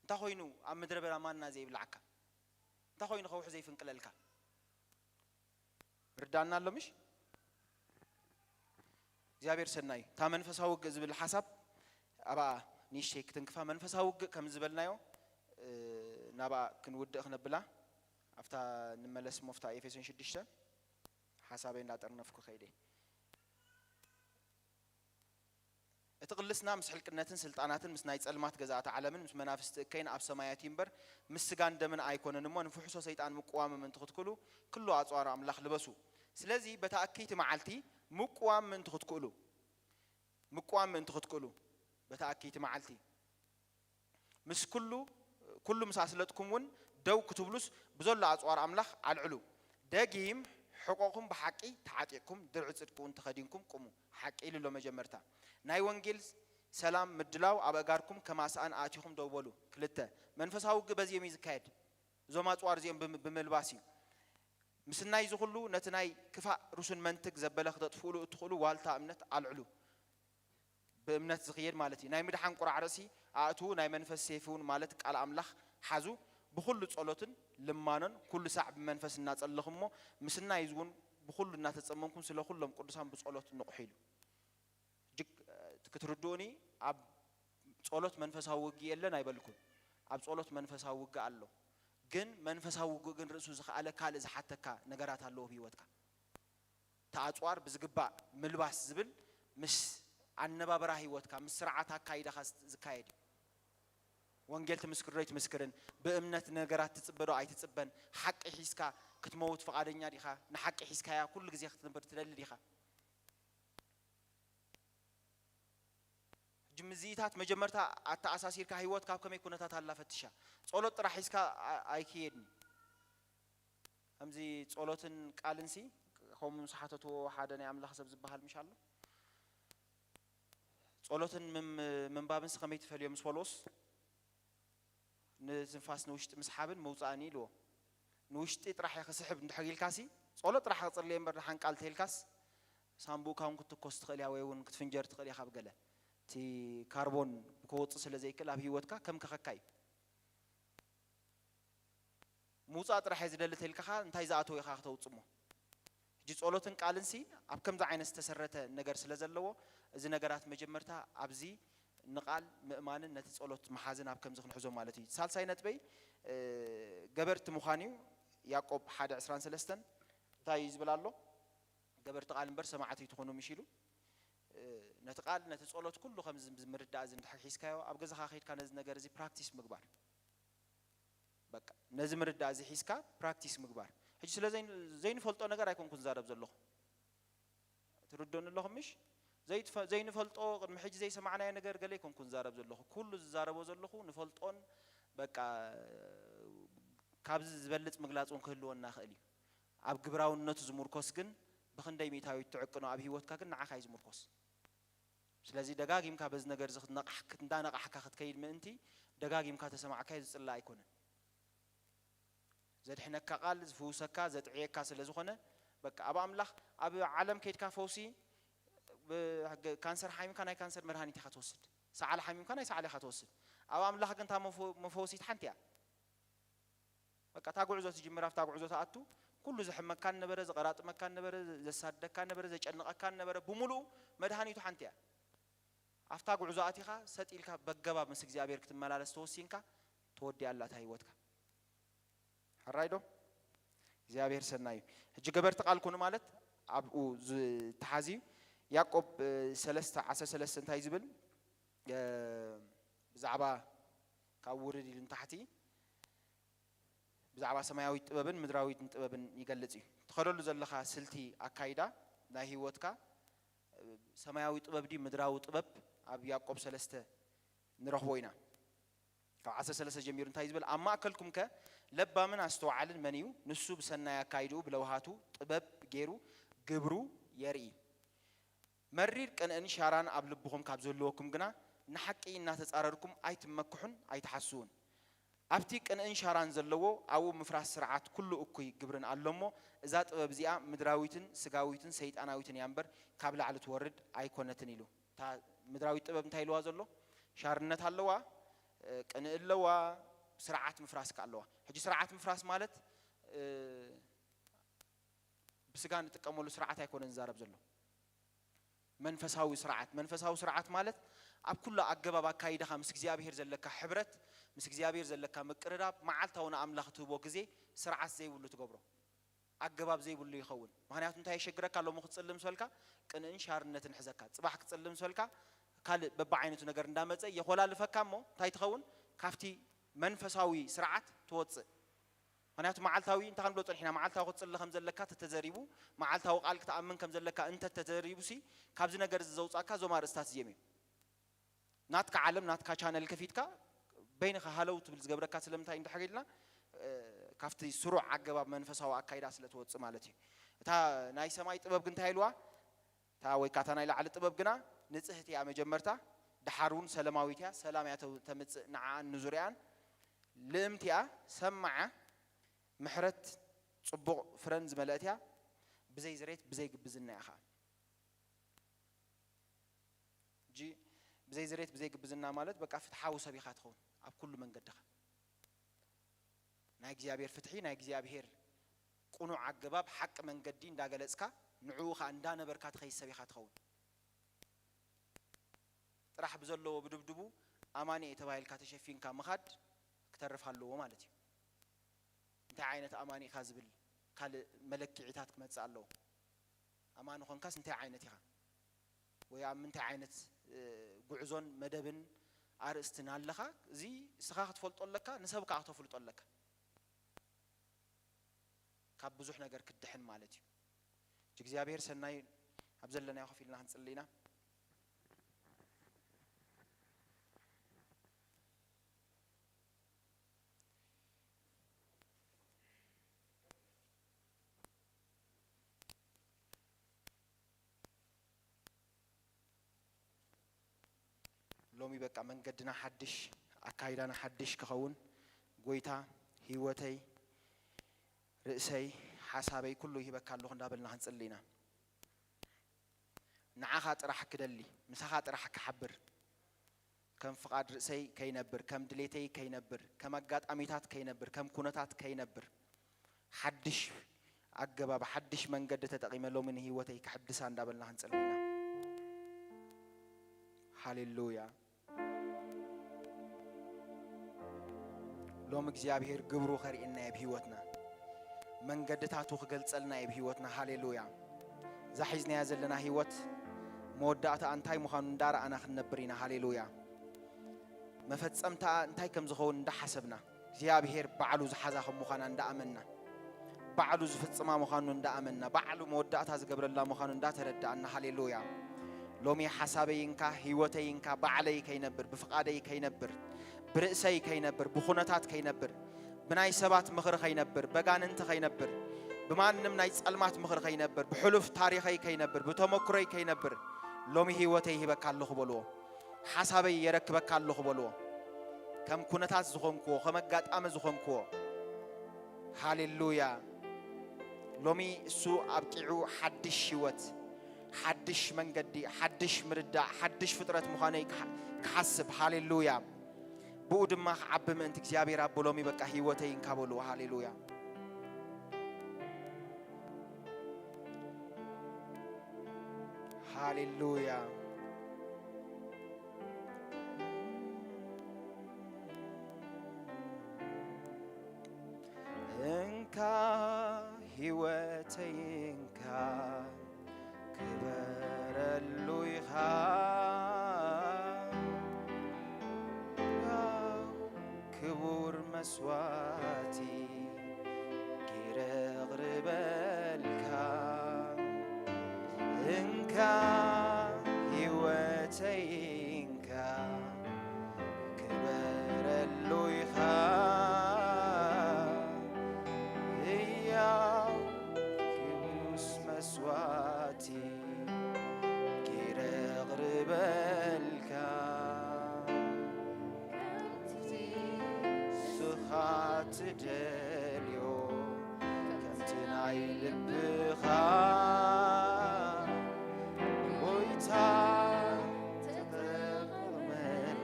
እንታይ ኮይኑ ኣብ ምድረ በዳ ማና ዘይብላዓካ? እንታይ ኮይኑ ከውሒ ዘይፍንቅለልካ? ርዳና ኣሎ ምሽ? እግዚኣብሔር ሰናይ እዩ። እታ መንፈሳዊ ውግእ ዝብል ሓሳብ ኣብኣ ንእሽተይ ክትንክፋ መንፈሳዊ ውግእ ከም ዝበልናዮ ናብኣ ክንውድእ ክነብላ ኣብታ ንመለስ ሞፍታ ኤፌሶን ሽዱሽተ ሓሳበይ እንዳጠርነፍኩ ከይደ። እቲ ቅልስና ምስ ሕልቅነትን ስልጣናትን ምስ ናይ ጸልማት ገዛእቲ ዓለምን ምስ መናፍስቲ እከይን ኣብ ሰማያት እዩ እምበር ምስ ስጋን ደምን ኣይኮነን እሞ ንፍሕሶ ሰይጣን ምቅዋሙ ምእንቲ ክትክእሉ ክሉ ኣጽዋር ኣምላኽ ልበሱ። ስለዚ በታ እክይቲ መዓልቲ ምቅዋም ምእንቲ ክትክእሉ ምቅዋም ምእንቲ ክትክእሉ በታ እክይቲ መዓልቲ ምስ ኩሉ ኩሉ ምስ ኣስለጥኩም እውን ደው ክትብሉስ ብዘሎ ኣጽዋር ኣምላኽ ኣልዕሉ። ደጊም ሕቆኹም ብሓቂ ተዓጢቕኩም፣ ድርዒ ጽድቂ እውን ተኸዲንኩም ቁሙ። ሓቂ ኢሉ ኣሎ መጀመርታ። ናይ ወንጌል ሰላም ምድላው ኣብ ኣእጋርኩም ከማስኣን ኣእቲኹም ደው በሉ። ክልተ፣ መንፈሳዊ ውግእ በዚኦም እዩ ዝካየድ። እዞም ኣጽዋር እዚኦም ብም-፣ ብምልባስ እዩ። ምስናይ እዚ ኩሉ ነቲ ናይ ክፋእ ርሱን መንትግ ዘበለ ክተጥፍኡሉ እትኽእሉ ዋልታ እምነት ኣልዕሉ። ብእምነት ዝኽየድ ማለት እዩ። ናይ ምድሓን ቁራዕ ርእሲ ኣእትዉ፣ ናይ መንፈስ ሴፍ እውን ማለት ቃል ኣምላኽ ሓዙ። ብኹሉ ጸሎትን ልማኖን ኩሉ ሳዕ ብመንፈስ እናጸለኹም እሞ ምስናይ እዚ እውን ብኹሉ እናተጸመምኩም ስለ ኩሎም ቅዱሳን ብጸሎት ንቑሑ ኢሉ። እጅግ፣ እ፣ ክትርድኡኒ ኣብ ጸሎት መንፈሳዊ ውግእ የለን ኣይበልኩን። ኣብ ጸሎት መንፈሳዊ ውግእ ኣሎ። ግን መንፈሳዊ ውግእ ግን ርእሱ ዝኸኣለ ካልእ ዝሓተካ ነገራት ኣለዎ ኣብ ህይወትካ። ተኣጽዋር ብዝግባእ ምልባስ ዝብል ምስ ኣነባብራ ህይወትካ፣ ምስ ስርዓት ኣካይዳኻ ዝት-፣ ዝካየድ እዩ። ወንጌል ትምስክር ዶ ኣይትምስክርን? ብእምነት ነገራት ትጽበ ዶ ኣይትጽበን? ሓቂ ሒዝካ ክትመውት ፍቓደኛ ዲኻ? ንሓቂ ሒዝካያ ኩሉ ግዜ ክትነብር ትደሊ ዲኻ? ሕጂ ምዝኢታት መጀመርታ ኣተኣሳሲርካ ህይወትካ ኣብ ከመይ ኩነታት ኣላ ፈትሻ። ጸሎት ጥራሕ ሒዝካ ኣ-፣ ኣይክየድን። ከምዚ ጸሎትን ቃልን ሲ፣ ከምኡ ምስ ሓተትዎ ሓደ ናይ ኣምላኽ ሰብ ዝበሃል ምሽ ኣሎ። ጸሎትን ምም-፣ ምንባብን ሲ ከመይ ትፈልዮ ምስ በልዎስ፣ ንትንፋስ ንውሽጢ ምስሓብን ምውጻእን እዩ ኢልዎ። ንውሽጢ ጥራሕ እየ ክስሕብ እንድሕር ኢልካ ሲ፣ ጸሎት ጥራሕ ክጽልየ እምበር ደሓን ቃል ተይልካስ፣ ሳንቡእካ እውን ክትትኮስ ትኽእል እያ ወይ እውን ክትፍንጀር ትኽእል ኢኻ ብገለ። እቲ ካርቦን ክወጽእ ስለ ዘይክእል ኣብ ህይወትካ ከም ከኸካ እዩ። ምውጻእ ጥራሕ እየ ዝደሊ ተልካኻ እንታይ ዝኣተወ ኢኻ ክተውጽእ እሞ። ሕጂ ጸሎትን ቃልን ሲ ኣብ ከምዚ ዓይነት ዝተሰረተ ነገር ስለ ዘለዎ፣ እዚ ነገራት መጀመርታ ኣብዚ ንቓል ምእማንን ነቲ ጸሎት ምሓዝን ኣብ ከምዚ ክንሕዞ ማለት እዩ። ሳልሳይ ነጥበይ፣ እ፣ ገበርቲ ምዃን እዩ። ያዕቆብ ሓደ ዕስራን ሰለስተን እንታይ እዩ ዝብል ኣሎ? ገበርቲ ቃል እምበር ሰማዕቲ ኣይትኾኑ ምሽ ኢሉ። እ፣ ነቲ ቃል፣ ነቲ ጸሎት ኩሉ ከምዚ ምርዳእ እዚ እንድሕር ሒዝካዮ፣ ኣብ ገዛኻ ከይድካ ነዚ ነገር እዚ ፕራክቲስ ምግባር። በቃ፣ ነዚ ምርዳእ እዚ ሒዝካ ፕራክቲስ ምግባር። ሕጂ ስለ ዘይን-፣ ዘይንፈልጦ ነገር ኣይኮንኩን ዝዛረብ ዘለኹ። ትርድኡኒ ኣለኹም ምሽ? ዘይትፈ-፣ ዘይንፈልጦ፣ ቅድሚ ሕጂ ዘይሰማዕናዮ ነገር ገለ ኣይኮንኩን ዝዛረብ ዘለኹ። ኩሉ ዝዛረቦ ዘለኹ ንፈልጦን፣ በቃ፣ ካብዚ ዝበልጽ ምግላጽ እውን ክህልወና ይኽእል እዩ። ኣብ ግብራውነቱ ዝምርኮስ ግን ብኽንደይ ሚእታዊት ትዕቅኖ ኣብ ህይወትካ ግን ንዓኻ እዩ ዝምርኮስ። ስለዚ ደጋጊምካ በዚ ነገር እዚ ክትነቕሕ-፣ ክት-፣ እንዳነቓሕካ ክትከይድ ምእንቲ ደጋጊምካ ተሰማዕካዮ ዝጽላእ ኣይኮነን። ዘድሕነካ ቃል፣ ዝፍውሰካ፣ ዘጥዕየካ ስለ ዝኾነ፣ በቃ ኣብ ኣምላኽ፣ ኣብ ዓለም ከይድካ ፈውሲ፣ ብ-፣ ካንሰር ሓሚምካ ናይ ካንሰር መድሃኒት ኢኻ ትወስድ። ሰዓል ሓሚምካ ናይ ሰዓል ኢኻ ትወስድ። ኣብ ኣምላኽ ግን እታ መፈ-፣ መፈወሲት ሓንቲ እያ። በቃ እታ ጉዕዞ ትጅምር፣ ኣብታ ጉዕዞ ትኣቱ፣ ኩሉ ዘሕመካ ነበረ፣ ዘቐራጥመካ ነበረ፣ ዘሳድደካ ነበረ፣ ዘጨንቐካ ነበረ፣ ብምሉኡ መድሃኒቱ ሓንቲ እያ። ኣብታ ጉዕዞ ኣቲኻ ሰጥ ኢልካ በገባብ ምስ እግዚኣብሔር ክትመላለስ ተወሲንካ፣ ተወዲኣ ኣላ እታ ህይወትካ። ሕራይ ዶ? እግዚኣብሔር ሰናይ እዩ። ሕጂ ገበርቲ ቃል ኩኑ ማለት ኣብኡ ዝተሓዝ እዩ። ያዕቆብ፣ እ፣ ሰለስተ ዓሰርተ ሰለስተ እንታይ ዝብል? እ፣ ብዛዕባ ካብ ውርድ ኢሉ ንታሕቲ ብዛዕባ ሰማያዊት ጥበብን ምድራዊትን ጥበብን ይገልጽ እዩ። ትኸደሉ ዘለኻ ስልቲ ኣካይዳ ናይ ህይወትካ፣ እ፣ ሰማያዊ ጥበብ ድዩ ምድራዊ ጥበብ? ኣብ ያዕቆብ ሰለስተ ንረኽቦ ኢና። ካብ ዓሰርተ ሰለስተ ጀሚሩ እንታይ ዝብል? ኣብ ማእከልኩም ከ ለባምን ኣስተውዓልን መን እዩ? ንሱ ብሰናይ ኣካይድኡ ብለውሃቱ ጥበብ ገይሩ ግብሩ የርኢ። መሪር ቅንእን ሻራን ኣብ ልብኹም ካብ ዝህልወኩም ግና፣ ንሓቂ እናተጻረርኩም ኣይትመክሑን ኣይትሓስዉን። ኣብቲ ቅንእን ሻራን ዘለዎ፣ ኣብኡ ምፍራስ ስርዓት ኩሉ እኩይ ግብርን ኣሎ እሞ፣ እዛ ጥበብ እዚኣ ምድራዊትን ስጋዊትን ሰይጣናዊትን እያ እምበር፣ ካብ ላዕሊ ትወርድ ኣይኮነትን ኢሉ። እታ ምድራዊት ጥበብ እንታይ ኢልዋ ዘሎ? ሻርነት ኣለዋ፣ እ፣ ቅንኢ ኣለዋ፣ ስርዓት ምፍራስ ከ ኣለዋ። ሕጂ ስርዓት ምፍራስ ማለት፣ እ፣ ብስጋ ንጥቀመሉ ስርዓት ኣይኮነን ዝዛረብ ዘሎ። መንፈሳዊ ስርዓት፣ መንፈሳዊ ስርዓት ማለት ኣብ ኩሉ ኣገባብ ኣካይዳኻ ምስ እግዚኣብሔር ዘለካ ሕብረት፣ ምስ እግዚኣብሔር ዘለካ ምቅርራብ፣ መዓልታዊ ንኣምላኽ ትህቦ ግዜ ስርዓት ዘይብሉ ትገብሮ። ኣገባብ ዘይብሉ ይኸውን። ምኽንያቱ እንታይ የሸግረካ? ሎሚ ክትጽልም ምስ በልካ ቅንእን ሻርነትን ሕዘካ። ጽባሕ ክትጽልም ምስ በልካ ካልእ በብዓይነቱ ነገር እንዳመጸ የኾላልፈካ እሞ እንታይ ትኸውን? ካብቲ መንፈሳዊ ስርዓት ትወጽእ። ምኽንያቱ መዓልታዊ እንታይ ክንብሎ ጸኒሕና? መዓልታዊ ክትጽሊ ከም ዘለካ ተተዘሪቡ፣ መዓልታዊ ቃል ክትኣምን ከም ዘለካ እንተ ተዘሪቡ ሲ፣ ካብዚ ነገር እዚ ዘውጻእካ እዞም ኣርእስታት እዚኦም እዮም። ናትካ ዓለም፣ ናትካ ቻነል ከፊትካ በይንኻ ሃለው ትብል ዝገብረካ ስለምንታይ እንድሕር ኢልና፣ እ፣ ካብቲ ስሩዕ ኣገባብ መንፈሳዊ ኣካይዳ ስለ ትወጽእ ማለት እዩ። እታ ናይ ሰማይ ጥበብ ግን እንታይ ኢልዋ? እታ ወይ ካታ ናይ ላዕሊ ጥበብ ግና ንጽህቲ እያ መጀመርታ፣ ደሓር እውን ሰለማዊት እያ፣ ሰላም እያ ተው-፣ ተምጽእ ንዓኣን ንዙርያኣን። ልእምቲ እያ፣ ሰማዓ፣ ምሕረት፣ ጽቡቕ ፍረን ዝመልአት እያ፣ ብዘይ ዝሬት ብዘይ ግብዝና እያ ኸዓ። እጂ ብዘይ ዝሬት ብዘይ ግብዝና ማለት በቃ ፍትሓዊ ሰብ ኢኻ ትኸውን ኣብ ኩሉ መንገድኻ። ናይ እግዚኣብሔር ፍትሒ፣ ናይ እግዚኣብሔር ቅኑዕ ኣገባብ፣ ሓቂ መንገዲ እንዳገለጽካ ንዕኡ ኸዓ እንዳነበርካ ትኸይድ ሰብ ኢኻ ትኸውን። ጥራሕ ብዘለዎ ብድብድቡ ኣማኒ እየ ተባሂልካ ተሸፊንካ ምኻድ ክተርፍ ኣለዎ ማለት እዩ። እንታይ ዓይነት ኣማኒ ኢኻ ዝብል ካልእ መለክዒታት ክመጽእ ኣለዎ። ኣማኒ ኾንካስ እንታይ ዓይነት ኢኻ? ወይ ኣብ ምንታይ ዓይነት፣ እ፣ ጉዕዞን መደብን ኣርእስትን ኣለኻ? እዚ ንስኻ ክትፈልጦ ኣለካ፣ ንሰብ ከኣ ክተፍልጦ ኣለካ። ካብ ብዙሕ ነገር ክትድሕን ማለት እዩ። እጅ እግዚኣብሔር ሰናይ፣ ኣብ ዘለናዮ ኮፍ ኢልና ክንጽሊ ኢና። ሎሚ በቃ መንገድና ሓድሽ፣ ኣካይዳና ሓድሽ ክኸውን፣ ጎይታ፣ ህይወተይ፣ ርእሰይ፣ ሓሳበይ ኩሉ ይህበካ ኣለኹ እንዳበልና ክንጽሊ ኢና። ንዓኻ ጥራሕ ክደሊ፣ ምሳኻ ጥራሕ ክሓብር፣ ከም ፍቓድ ርእሰይ ከይነብር፣ ከም ድሌተይ ከይነብር፣ ከም ኣጋጣሚታት ከይነብር፣ ከም ኩነታት ከይነብር፣ ሓድሽ ኣገባብ፣ ሓድሽ መንገዲ ተጠቒመ ሎሚ ንህይወተይ ክሕድሳ እንዳበልና ክንጽሊ ኢና። ሃሌሉያ። ሎም እግዚኣብሔር ግብሩ ከርእየና እየ ብህይወትና፣ መንገድታቱ ክገልጸልና እየ ብህይወትና። ሃሌሉያ። እዛ ሒዝናያ ዘለና ህይወት መወዳእታ እንታይ ምዃኑ እንዳረኣና ክንነብር ኢና። ሃሌሉያ። መፈጸምታ እንታይ ከም ዝኸውን እንዳሓሰብና፣ እግዚኣብሔር ባዕሉ ዝሓዛ ከም ምዃና እንዳኣመንና፣ ባዕሉ ዝፍጽማ ምዃኑ እንዳኣመንና፣ ባዕሉ መወዳእታ ዝገብረላ ምዃኑ እንዳተረዳእና። ሃሌሉያ። ሎሚ ሓሳበይ እንካ፣ ህይወተይ እንካ፣ ባዕለይ ከይነብር፣ ብፍቓደይ ከይነብር፣ ብርእሰይ ከይነብር፣ ብኹነታት ከይነብር፣ ብናይ ሰባት ምኽሪ ከይነብር፣ በጋንንቲ ከይነብር፣ ብማንም ናይ ጸልማት ምኽሪ ከይነብር፣ ብሕሉፍ ታሪኸይ ከይነብር፣ ብተመክሮይ ከይነብር፣ ሎሚ ህይወተይ ሂበካ ኣለኹ በልዎ። ሓሳበይ የረክበካ ኣለኹ በልዎ። ከም ኩነታት ዝኾንክዎ፣ ከም ኣጋጣሚ ዝኾንክዎ። ሃሌሉያ። ሎሚ እሱ ኣብቂዑ ሓድሽ ህይወት፣ ሓድሽ መንገዲ፣ ሓድሽ ምርዳእ፣ ሓድሽ ፍጥረት ምዃነይ ክሓ-፣ ክሓስብ። ሃሌሉያ። ብኡ ድማ ክዓቢ ምእንቲ እግዚኣብሔር ኣቦ ሎሚ በቃ ህይወተይ እንካ በልዎ። ሃሌሉያ። ሃሌሉያ። እንካ ህይወተይ እንካ ክበረሉ ኢኻ። ክቡር መስዋእቲ ጌረ ኣቕርበልካ። እንካ ህይወተይ እንካ ክበረሉ ኢኻ። ህያው ቅዱስ መስዋእቲ ጌረ ኣቕርበልካ። ከምቲ ንስኻ ትደልዮ፣ ከምቲ ናይ ልብኻ ጎይታ ተጠቐመለይ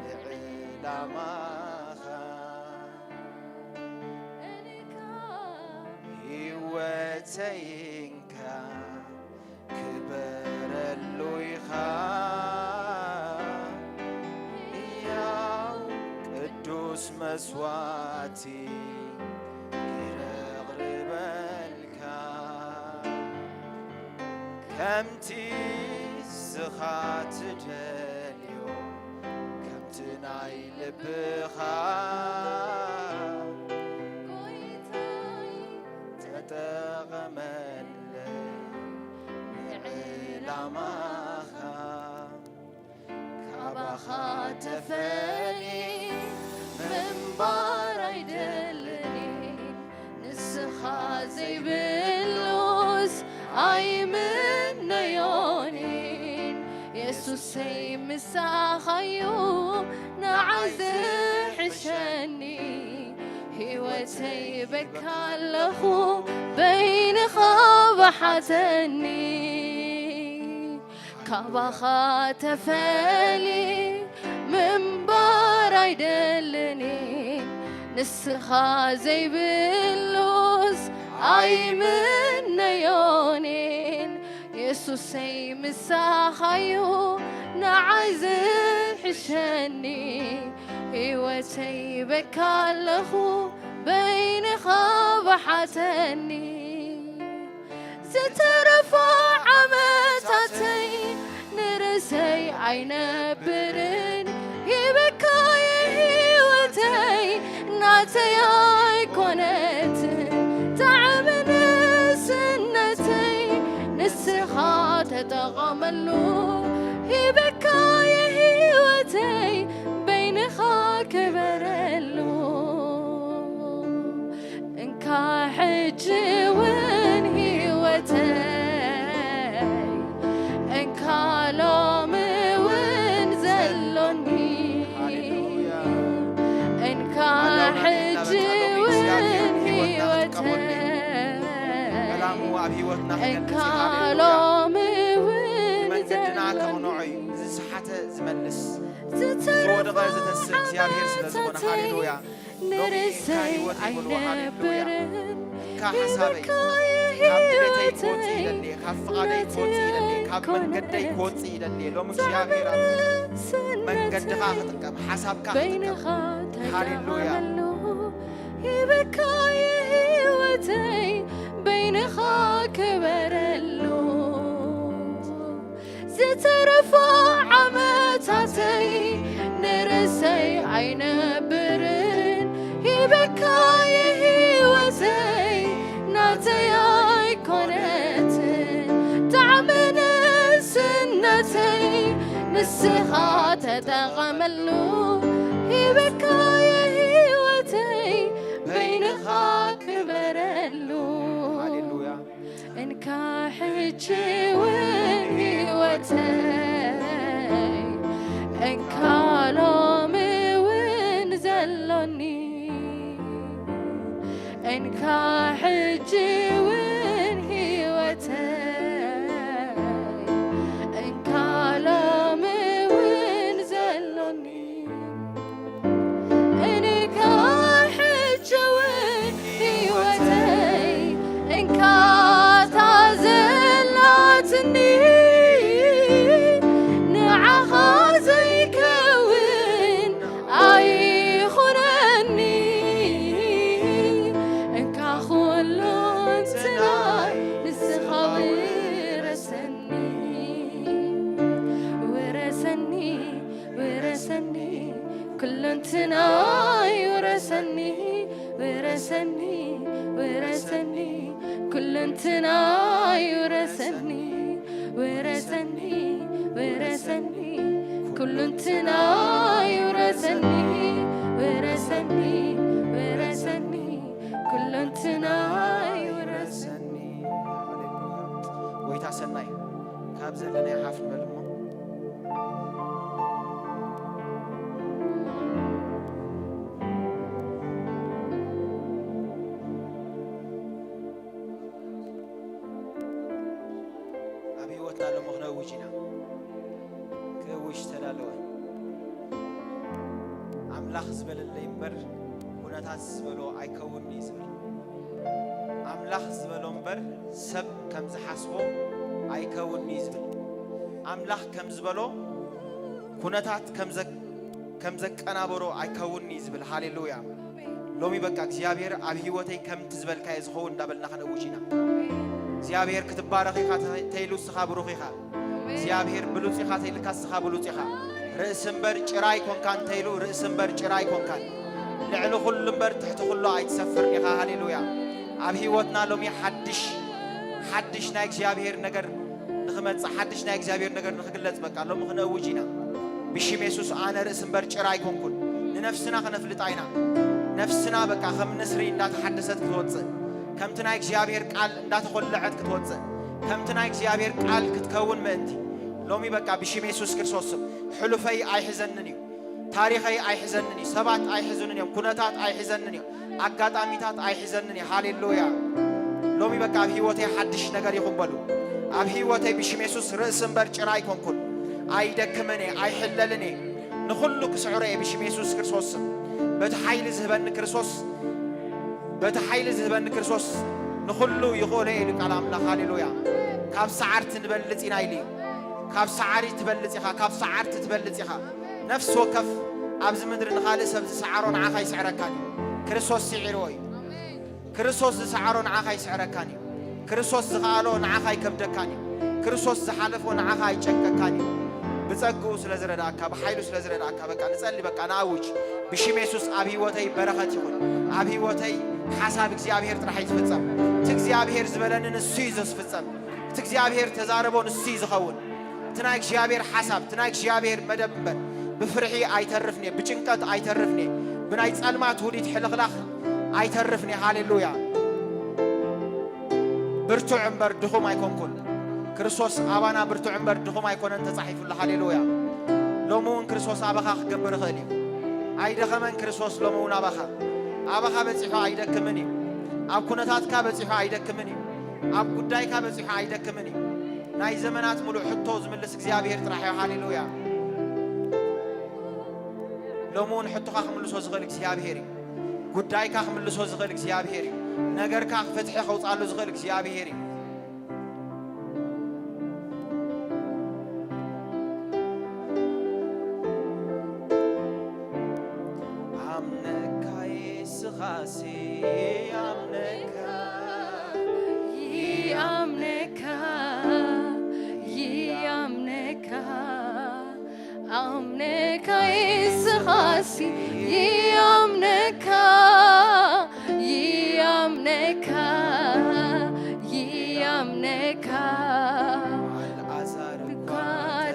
ንዕላማኻ። ህይወተይ እንካ ክበረሉ ኢኻ። ህያው ቅዱስ መስዋእቲ ጌረ ኣቕርበልካ። ከምቲ ንስኻ ትደልዮ፣ ከምቲ ናይ ልብኻ ጎይታይ ተጠቐመለይ ንዕላማኻ። ካባኻ ተፈልየ ምንባር ኣይደ ንስኻዩ ንዓይ ዝሕሸኒ፣ ህይወተይ በካ ኣለኹ በይንኻ ብሓተኒ። ካባኻ ተፈሊ ምንባር ኣይደልን፣ ንስኻ ዘይብሉስ ኣይምነዮን። የሱሰይ ምሳኻዩ ንዓይ ዝሕሸኒ፣ ህይወተይ በካ ኣለኹ በይንኻ ብሓተኒ። ዝተረፋ ዓመታተይ ንርእሰይ ኣይነብርን፣ ሂበካየ ህይወተይ ናተይ ኣይኮነትን። ጣዕሚ ንእስነተይ ንስኻ ተጠቐመሉ፣ ሂበካየ ህይወተይ በይንኻ ክበረሉ። እንካ ሕጂ እውን ህይወተይ፣ እንካ ሎሚ እውን ዘሎኒ። ሃሌሉያ። እንካ ሕጂ እውን ህይወተይ፣ ዕላምኡ ኣብ ህይወትና ክገልጽ እዩ። እንካ ሃሌሉያ። ሎሚ እውን መንገድና ዘሎኒ። ከቕንዖ እዩ። ዝሰሓተ ዝመልስ፣ ዝወደቐ ዝተስእ እግዚኣብሔር ስለ ዝኾነ። ሃሌሉያ። ሎሚ እንካ ህይወት ይኹን። ሃሌሉያ። እንካ ሓሳበይ፣ ካብ ድሌተይ ክወፅእ ይደሊ፣ ካብ ፍቓደይ ክወፅእ ይደሊ፣ ካብ መንገደይ ክወፅእ ይደሊ። ሎሚ እግዚኣብሔር ኣብ መንገድኻ ክጥቀም፣ ሓሳብካ ክጥቀም። ሃሌሉያ። ሂበካየ ህይወተይ በይንኻ ክበረሉ። ዝተረፋ ዓመታተይ ንርእሰይ ኣይነብርን፣ ሂበካየ ህይወተይ ናተይ ኣይኮነትን። ጣዕሚ ንእስነተይ ንስኻ ተጠቐመሉ፣ ሂበካየ ህይወተይ በይንኻ ክበረሉ። ሃሌሉያ። እንካ ሕጂ እውን ህይወተይ፣ እንካ ሎሚ እውን ዘሎኒ፣ እንካ ሕጂ እውን ህይወተይ፣ እንካ ሎሚ እውን ዘሎኒ። እንካ ሕጂ እውን ህይወተይ እንካ እታ ዘላትኒ፣ ንዓኻ ዘይከውን ኣይኹነኒ። እንካ ኩሉ እንትናይ ንስኻ ውረሰኒ፣ ውረሰኒ፣ ውረሰኒ፣ ኩሉ እንትናይ ውረሰኒ፣ ውረሰኒ፣ ውረሰኒ፣ ኩሉ እንትናይ ውረሰኒ፣ ውረሰኒ፣ ውረሰኒ፣ ኩሉ እንትናይ ውረሰኒ፣ ውረሰኒ፣ ውረሰኒ፣ ኩሉ እንትናይ ውረሰኒ። ሃሌሉያ። ጎይታ ሰናይ፣ ካብ ዘለናዮ ሓፍ ንበል እሞ። ኣብ ህይወትና ሎሚ ክነውጅ ኢና። ክእውጅ ተዳለወ። ኣምላኽ ዝበለለይ እምበር፣ ኩነታት ዝበሎ ኣይከውን'ዩ ዝብል። ኣምላኽ ዝበሎ እምበር፣ ሰብ ከም ዝሓስቦ ኣይከውን'ዩ ዝብል። ኣምላኽ ከም ዝበሎ፣ ኩነታት ከም ዘ-፣ ከም ዘቀናበሮ ኣይከውን'ዩ ዝብል። ሃሌሉያ። ሎሚ በቃ እግዚኣብሔር ኣብ ህይወተይ ከምቲ ዝበልካዮ ዝኸውን እንዳበልና ከነውጅ ኢና። እግዚኣብሔር ክትባረኽ ኢኻ ተ-፣ ተይሉ እስኻ ብሩኽ ኢኻ። እግዚኣብሔር ብሉጽ ኢኻ ተይልካ እስኻ ብሉጽ ኢኻ። ርእሲ እምበር ጭራ ኣይኮንካን ተይሉ ርእሲ እምበር ጭራ ኣይኮንካን። ልዕሊ ኩሉ እምበር ትሕቲ ኩሉ ኣይትሰፍርን ኢኻ። ሃሌሉያ። ኣብ ህይወትና ሎሚ ሓድሽ፣ ሓድሽ ናይ እግዚኣብሔር ነገር ንኽመጽእ፣ ሓድሽ ናይ እግዚኣብሔር ነገር ንኽግለጽ በቃ ሎሚ ክነውጅ ኢና። ብሽም የሱስ ኣነ ርእሲ እምበር ጭራ ኣይኮንኩን። ንነፍስና ከነፍልጣ ኢና። ነፍስና በቃ ከም ንስሪ እንዳተሓደሰት ክትወጽእ፣ ከምቲ ናይ እግዚኣብሔር ቃል እንዳተኾለዐት ክትወጽእ፣ ከምቲ ናይ እግዚኣብሔር ቃል ክትከውን ምእንቲ ሎሚ በቃ ብሽም የሱስ ክርስቶስ ስም ሕሉፈይ ኣይሕዘንን እዩ። ታሪኸይ ኣይሕዘንን እዩ። ሰባት ኣይሕዙንን እዮም። ኩነታት ኣይሕዘንን እዮም። ኣጋጣሚታት ኣይሕዘንን እዩ። ሃሌሉያ። ሎሚ በቃ ኣብ ህይወተይ ሓድሽ ነገር ይኹን በሉ። ኣብ ህይወተይ ብሽም የሱስ ርእሲ እምበር ጭራ ኣይኮንኩን። ኣይደክምን እየ፣ ኣይሕለልን እየ። ንኹሉ ክስዕሮ እየ ብሽም የሱስ ክርስቶስ ስም። በቲ ሓይሊ ዝህበኒ ክርስቶስ፣ በቲ ሓይሊ ዝህበኒ ክርስቶስ ንኹሉ ይኽእሎ እየ ኢሉ ቃል ኣምላኽ። ሃሌሉያ። ካብ ሰዓርቲ ንበልጽ ኢና ኢሉ እዩ። ካብ ሰዓሪ ትበልጽ ኢኻ፣ ካብ ሰዓርቲ ትበልጽ ኢኻ። ነፍሲ ወከፍ ኣብዚ ምድሪ ንኻልእ ሰብ ዝሰዓሮ ንዓኻ ይስዕረካን እዩ። ክርስቶስ ስዒርዎ እዩ። ክርስቶስ ዝሰዓሮ ንዓኻ ይስዕረካን እዩ። ክርስቶስ ዝኸኣሎ ንዓኻ ኣይከብደካን እዩ። ክርስቶስ ዝሓለፎ ንዓኻ ኣይጨንቀካን እዩ። ብጸግኡ ስለ ዝረዳእካ፣ ብሓይሉ ስለ ዝረዳእካ፣ በቃ ንጸሊ፣ በቃ ንኣውጅ። ብሽም የሱስ ኣብ ህይወተይ በረኸት ይኹን። ኣብ ህይወተይ ሓሳብ እግዚኣብሔር ጥራሕ ይትፍጸም። እቲ እግዚኣብሔር ዝበለኒ ንሱ እዩ ዘስፍጸም። እቲ እግዚኣብሔር ተዛረቦ ንሱ እዩ ዝኸውን። እቲ ናይ እግዚኣብሔር ሓሳብ፣ እቲ ናይ እግዚኣብሔር መደብ እምበር ብፍርሒ ኣይተርፍን እየ፣ ብጭንቀት ኣይተርፍን እየ፣ ብናይ ጸልማት ውዲት ሕልኽላኽ ኣይተርፍን እየ። ሃሌሉያ። ብርቱዕ እምበር ድኹም ኣይኮንኩን። ክርስቶስ ኣባና ብርቱዕ እምበር ድኹም ኣይኮነን ተጻሒፉሉ። ሃሌሉያ። ሎሚ እውን ክርስቶስ ኣባኻ ክገብር ይኽእል እዩ። ኣይደኸመን ክርስቶስ ሎሚ እውን ኣባኻ። ኣባኻ በጺሑ ኣይደክምን እዩ። ኣብ ኩነታትካ በጺሑ ኣይደክምን እዩ። ኣብ ጉዳይካ በጺሑ ኣይደክምን እዩ። ናይ ዘመናት ሙሉእ ሕቶ ዝምልስ እግዚኣብሔር ጥራሕ እዩ። ሃሌሉያ። ሎሚ እውን ሕቶኻ ክምልሶ ዝኽእል እግዚኣብሔር እዩ። ጉዳይካ ክምልሶ ዝኽእል እግዚኣብሔር እዩ። ነገርካ ፍትሒ ከውጻሉ ዝኽእል እግዚኣብሔር እዩ። ኣምነካ የስኻሲ ኣምነካ ይኣምነካ ይኣምነካ ኣምነካ የስኻሲ ይኣምነካ ይኣምነካ ይኣምነካ ኣልዓዛር እኳ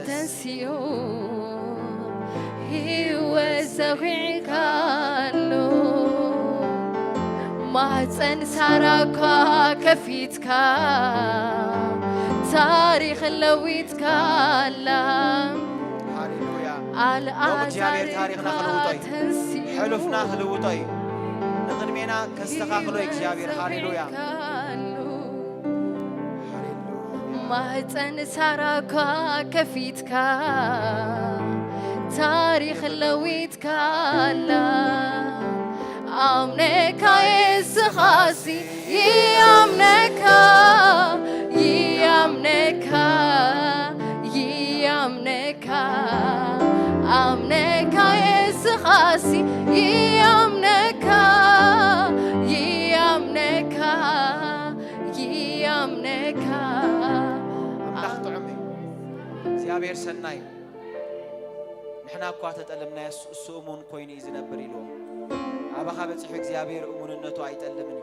ተንሲኡ ህይወት ዘኺዕካሉ ማህፀን ሳራ እኳ ከፊትካ ታሪኽ ለዊጥካላ ሃሌሉያ። ሎም እግዚኣብሔር ታሪኽና ክልውጦ እዩ። ሕሉፍና ክልውጦ እዩ። ንቕድሜና ከስተኻኽሎ እዩ እግዚኣብሔር። ሃሌሉያ። ማህፀን ሳራ እኳ ከፊትካ ታሪኽ ለዊጥካላ ኣምነካ የስኻሲ ይኣምነካ ይኣምነካ ይኣምነካ ኣምነካ የስኻሲ ይኣምነካ ይኣምነካ ይኣምነካ ኣምላኽ ጥዑም እዩ። እግዚኣብሔር ሰናይ እዩ። ንሕና እኳ ተጠለምናዮስ እሱ እሙን ኮይኑ እዩ ዝነብር ኢልዎ። ኣባኻ በጺሑ እግዚኣብሔር እሙንነቱ ኣይጠልምን እዩ።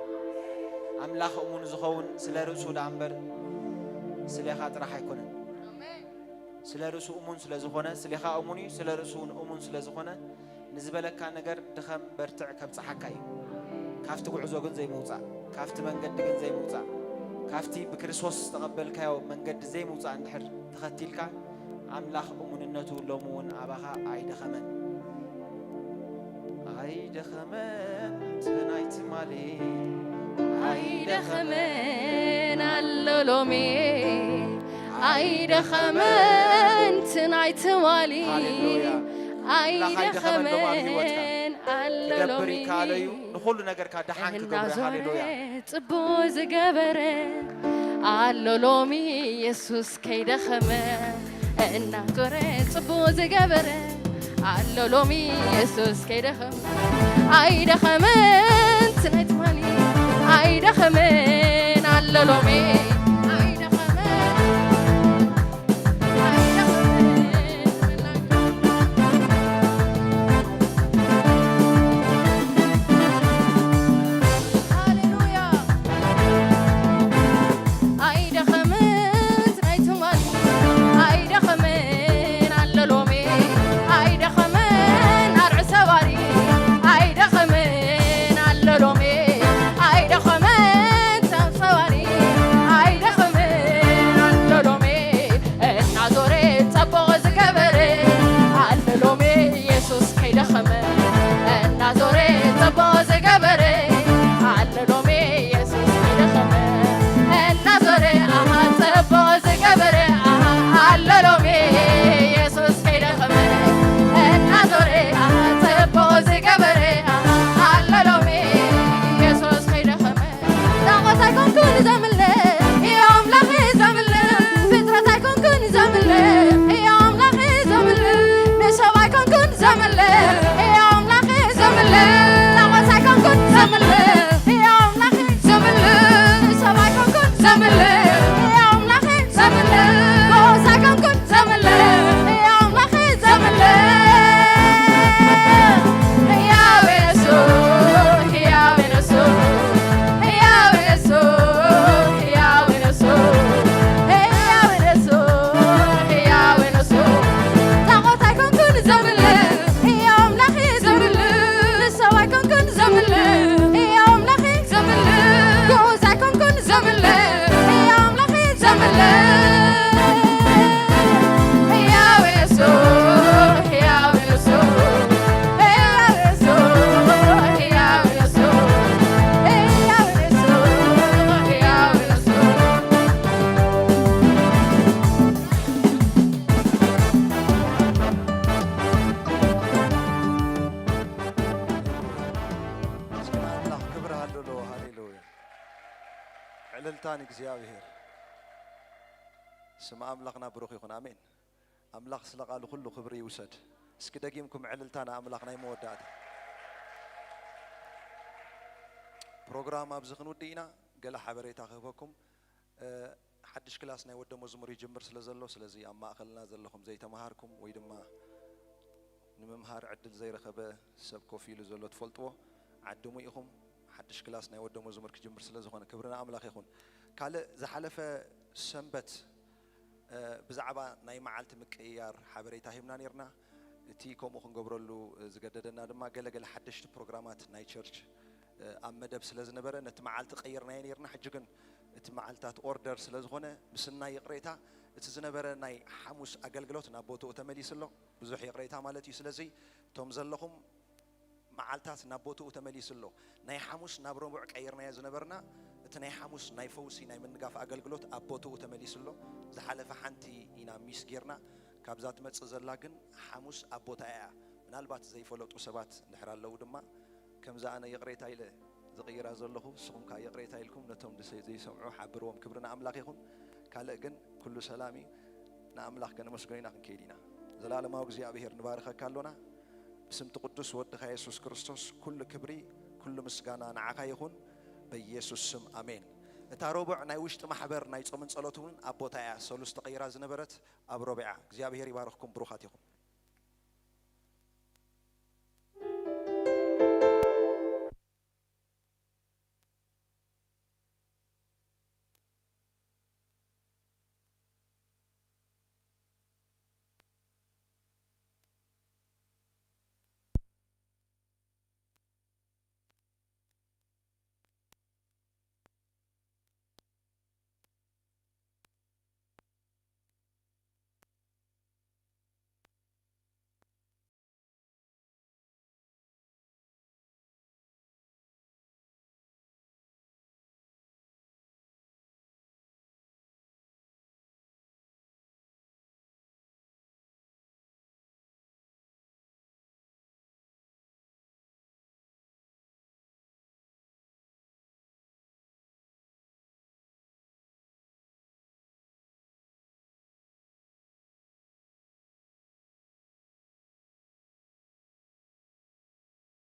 ኣምላኽ እሙን ዝኸውን ስለ ርእሱ ደኣ እምበር ስሌኻ ጥራሕ ኣይኮነን። ስለ ርእሱ እሙን ስለ ዝኾነ ስሌኻ እሙን እዩ፣ ስለ ርእሱ እውን እሙን ስለ ዝኾነ ንዝበለካ ነገር ድኸም በርትዕ ከብጽሓካ እዩ። ካብቲ ጉዕዞ ግን ዘይምውጻእ፣ ካብቲ መንገዲ ግን ዘይምውጻእ፣ ካብቲ ብክርስቶስ ዝተቐበልካዮ መንገዲ ዘይምውጻእ እንድሕር ተኸቲልካ ኣምላኽ እሙንነቱ ሎሚ እውን ኣባኻ ኣይደኸመን። ኣይደኸመን ትናይ ትማሊ ኣይደኸመን ኣሎ ሎሚ ኣይደኸመን ትናይ ትማሊ ሃሌሉያ። ኣምላኽ ኣይደኸመን ሎም ኣብ ህይወትካ ኣይደኸመን ኣሎ ክገብር ሎሚ ይከኣሎ እዩ። ንኹሉ ነገርካ ደሓን ክገብሮ እዩ። ሃሌሉያ። ጽቡቕ ዝገበረ ኣሎ ሎሚ የሱስ ከይደኸመ እናዞረ ጽቡቕ ዝገበረ ኣሎ ሎሚ የሱስ ከይደኸመ ኣይደኸመን ትናይ ትማሊ ኣይደኸመን ኣሎ ሎሚ ኣይደኸመን ኣይደኸመን ትናይ ትማሊ ኣይደኸመን ኣሎ ሎሚ ኣይደኸመን ኣርዕ ሰባሪ ኣይደኸመን ኣሎ ሎሚ ኣይደኸመን ሰብ ሰባሪ ዕልልታ ንእግዚኣብሔር። ስም ኣምላኽና ብሩኽ ይኹን። ኣሜን። ኣምላኽ ስለ ቃሉ ኩሉ ክብሪ ይውሰድ። እስኪ ደጊምኩም ዕልልታ ንኣምላኽ ናይ መወዳእታ። ፕሮግራም ኣብዚ ክንውድእ ኢና። ገለ ሓበሬታ ክህበኩም። እ፣ ሓድሽ ክላስ ናይ ወደ መዝሙር ይጅምር ስለ ዘሎ፣ ስለዚ ኣብ ማእኸልና ዘለኹም ዘይተምሃርኩም ወይ ድማ ንምምሃር ዕድል ዘይረኸበ ሰብ ኮፍ ኢሉ ዘሎ ትፈልጥዎ፣ ዓድሙ ኢኹም። ሓድሽ ክላስ ናይ ወደ መዝሙር ክጅምር ስለ ዝኾነ ክብሪ ንኣምላኽ ይኹን። ካልእ ዝሓለፈ ሰንበት፣ እ፣ ብዛዕባ ናይ መዓልቲ ምቅይያር ሓበሬታ ሂብና ኔርና። እቲ ከምኡ ክንገብረሉ ዝገደደና ድማ ገለገለ ሓደሽቲ ፕሮግራማት ናይ ቸርች፣ እ፣ ኣብ መደብ ስለ ዝነበረ ነቲ መዓልቲ ቀይርናዮ ኔርና። ሕጂ ግን እቲ መዓልታት ኦርደር ስለ ዝኾነ ምስናይ ይቕሬታ እቲ ዝነበረ ናይ ሓሙስ ኣገልግሎት ናብ ቦትኡ ተመሊሱ ኣሎ። ብዙሕ ይቕሬታ ማለት እዩ። ስለዚ እቶም ዘለኹም መዓልታት ናብ ቦትኡ ተመሊሱ ኣሎ። ናይ ሓሙስ ናብ ረቡዕ ቀይርናዮ ዝነበርና፣ እቲ ናይ ሓሙስ ናይ ፈውሲ ናይ ምንጋፍ ኣገልግሎት ኣብ ቦትኡ ተመሊሱ ኣሎ። ዝሓለፈ ሓንቲ ኢና ሚስ ጌርና። ካብዛ ትመጽእ ዘላ ግን ሓሙስ ኣብ ቦታ እያ። ምናልባት ዘይፈለጡ ሰባት እንድሕር ኣለዉ ድማ ከምዛ ኣነ ይቕሬታ ኢለ ዝቕይራ ዘለኹ፣ ንስኹም ከኣ ይቕሬታ ኢልኩም ነቶም ድሰ-፣ ዘይሰምዑ ሓብርዎም። ክብሪ ንኣምላኽ ይኹን። ካልእ ግን ኩሉ ሰላም እዩ። ንኣምላኽ ከነመስግኖ ኢና ክንከይድ ኢና። ዘላለማዊ እግዚኣብሔር ንባርኸካ ኣሎና። ብስምቲ ቅዱስ ወድኻ የሱስ ክርስቶስ ኩሉ ክብሪ፣ ኩሉ ምስጋና ንዓኻ ይኹን። በኢየሱስ ስም ኣሜን። እታ ረቡዕ ናይ ውሽጢ ማሕበር ናይ ጾምን ጸሎት እውን ኣብ ቦታ እያ ሰሉስ ተቐይራ ዝነበረት ኣብ ረቡዕ እያ። እግዚኣብሔር ይባርኽኩም፣ ብሩኻት ኢኹም።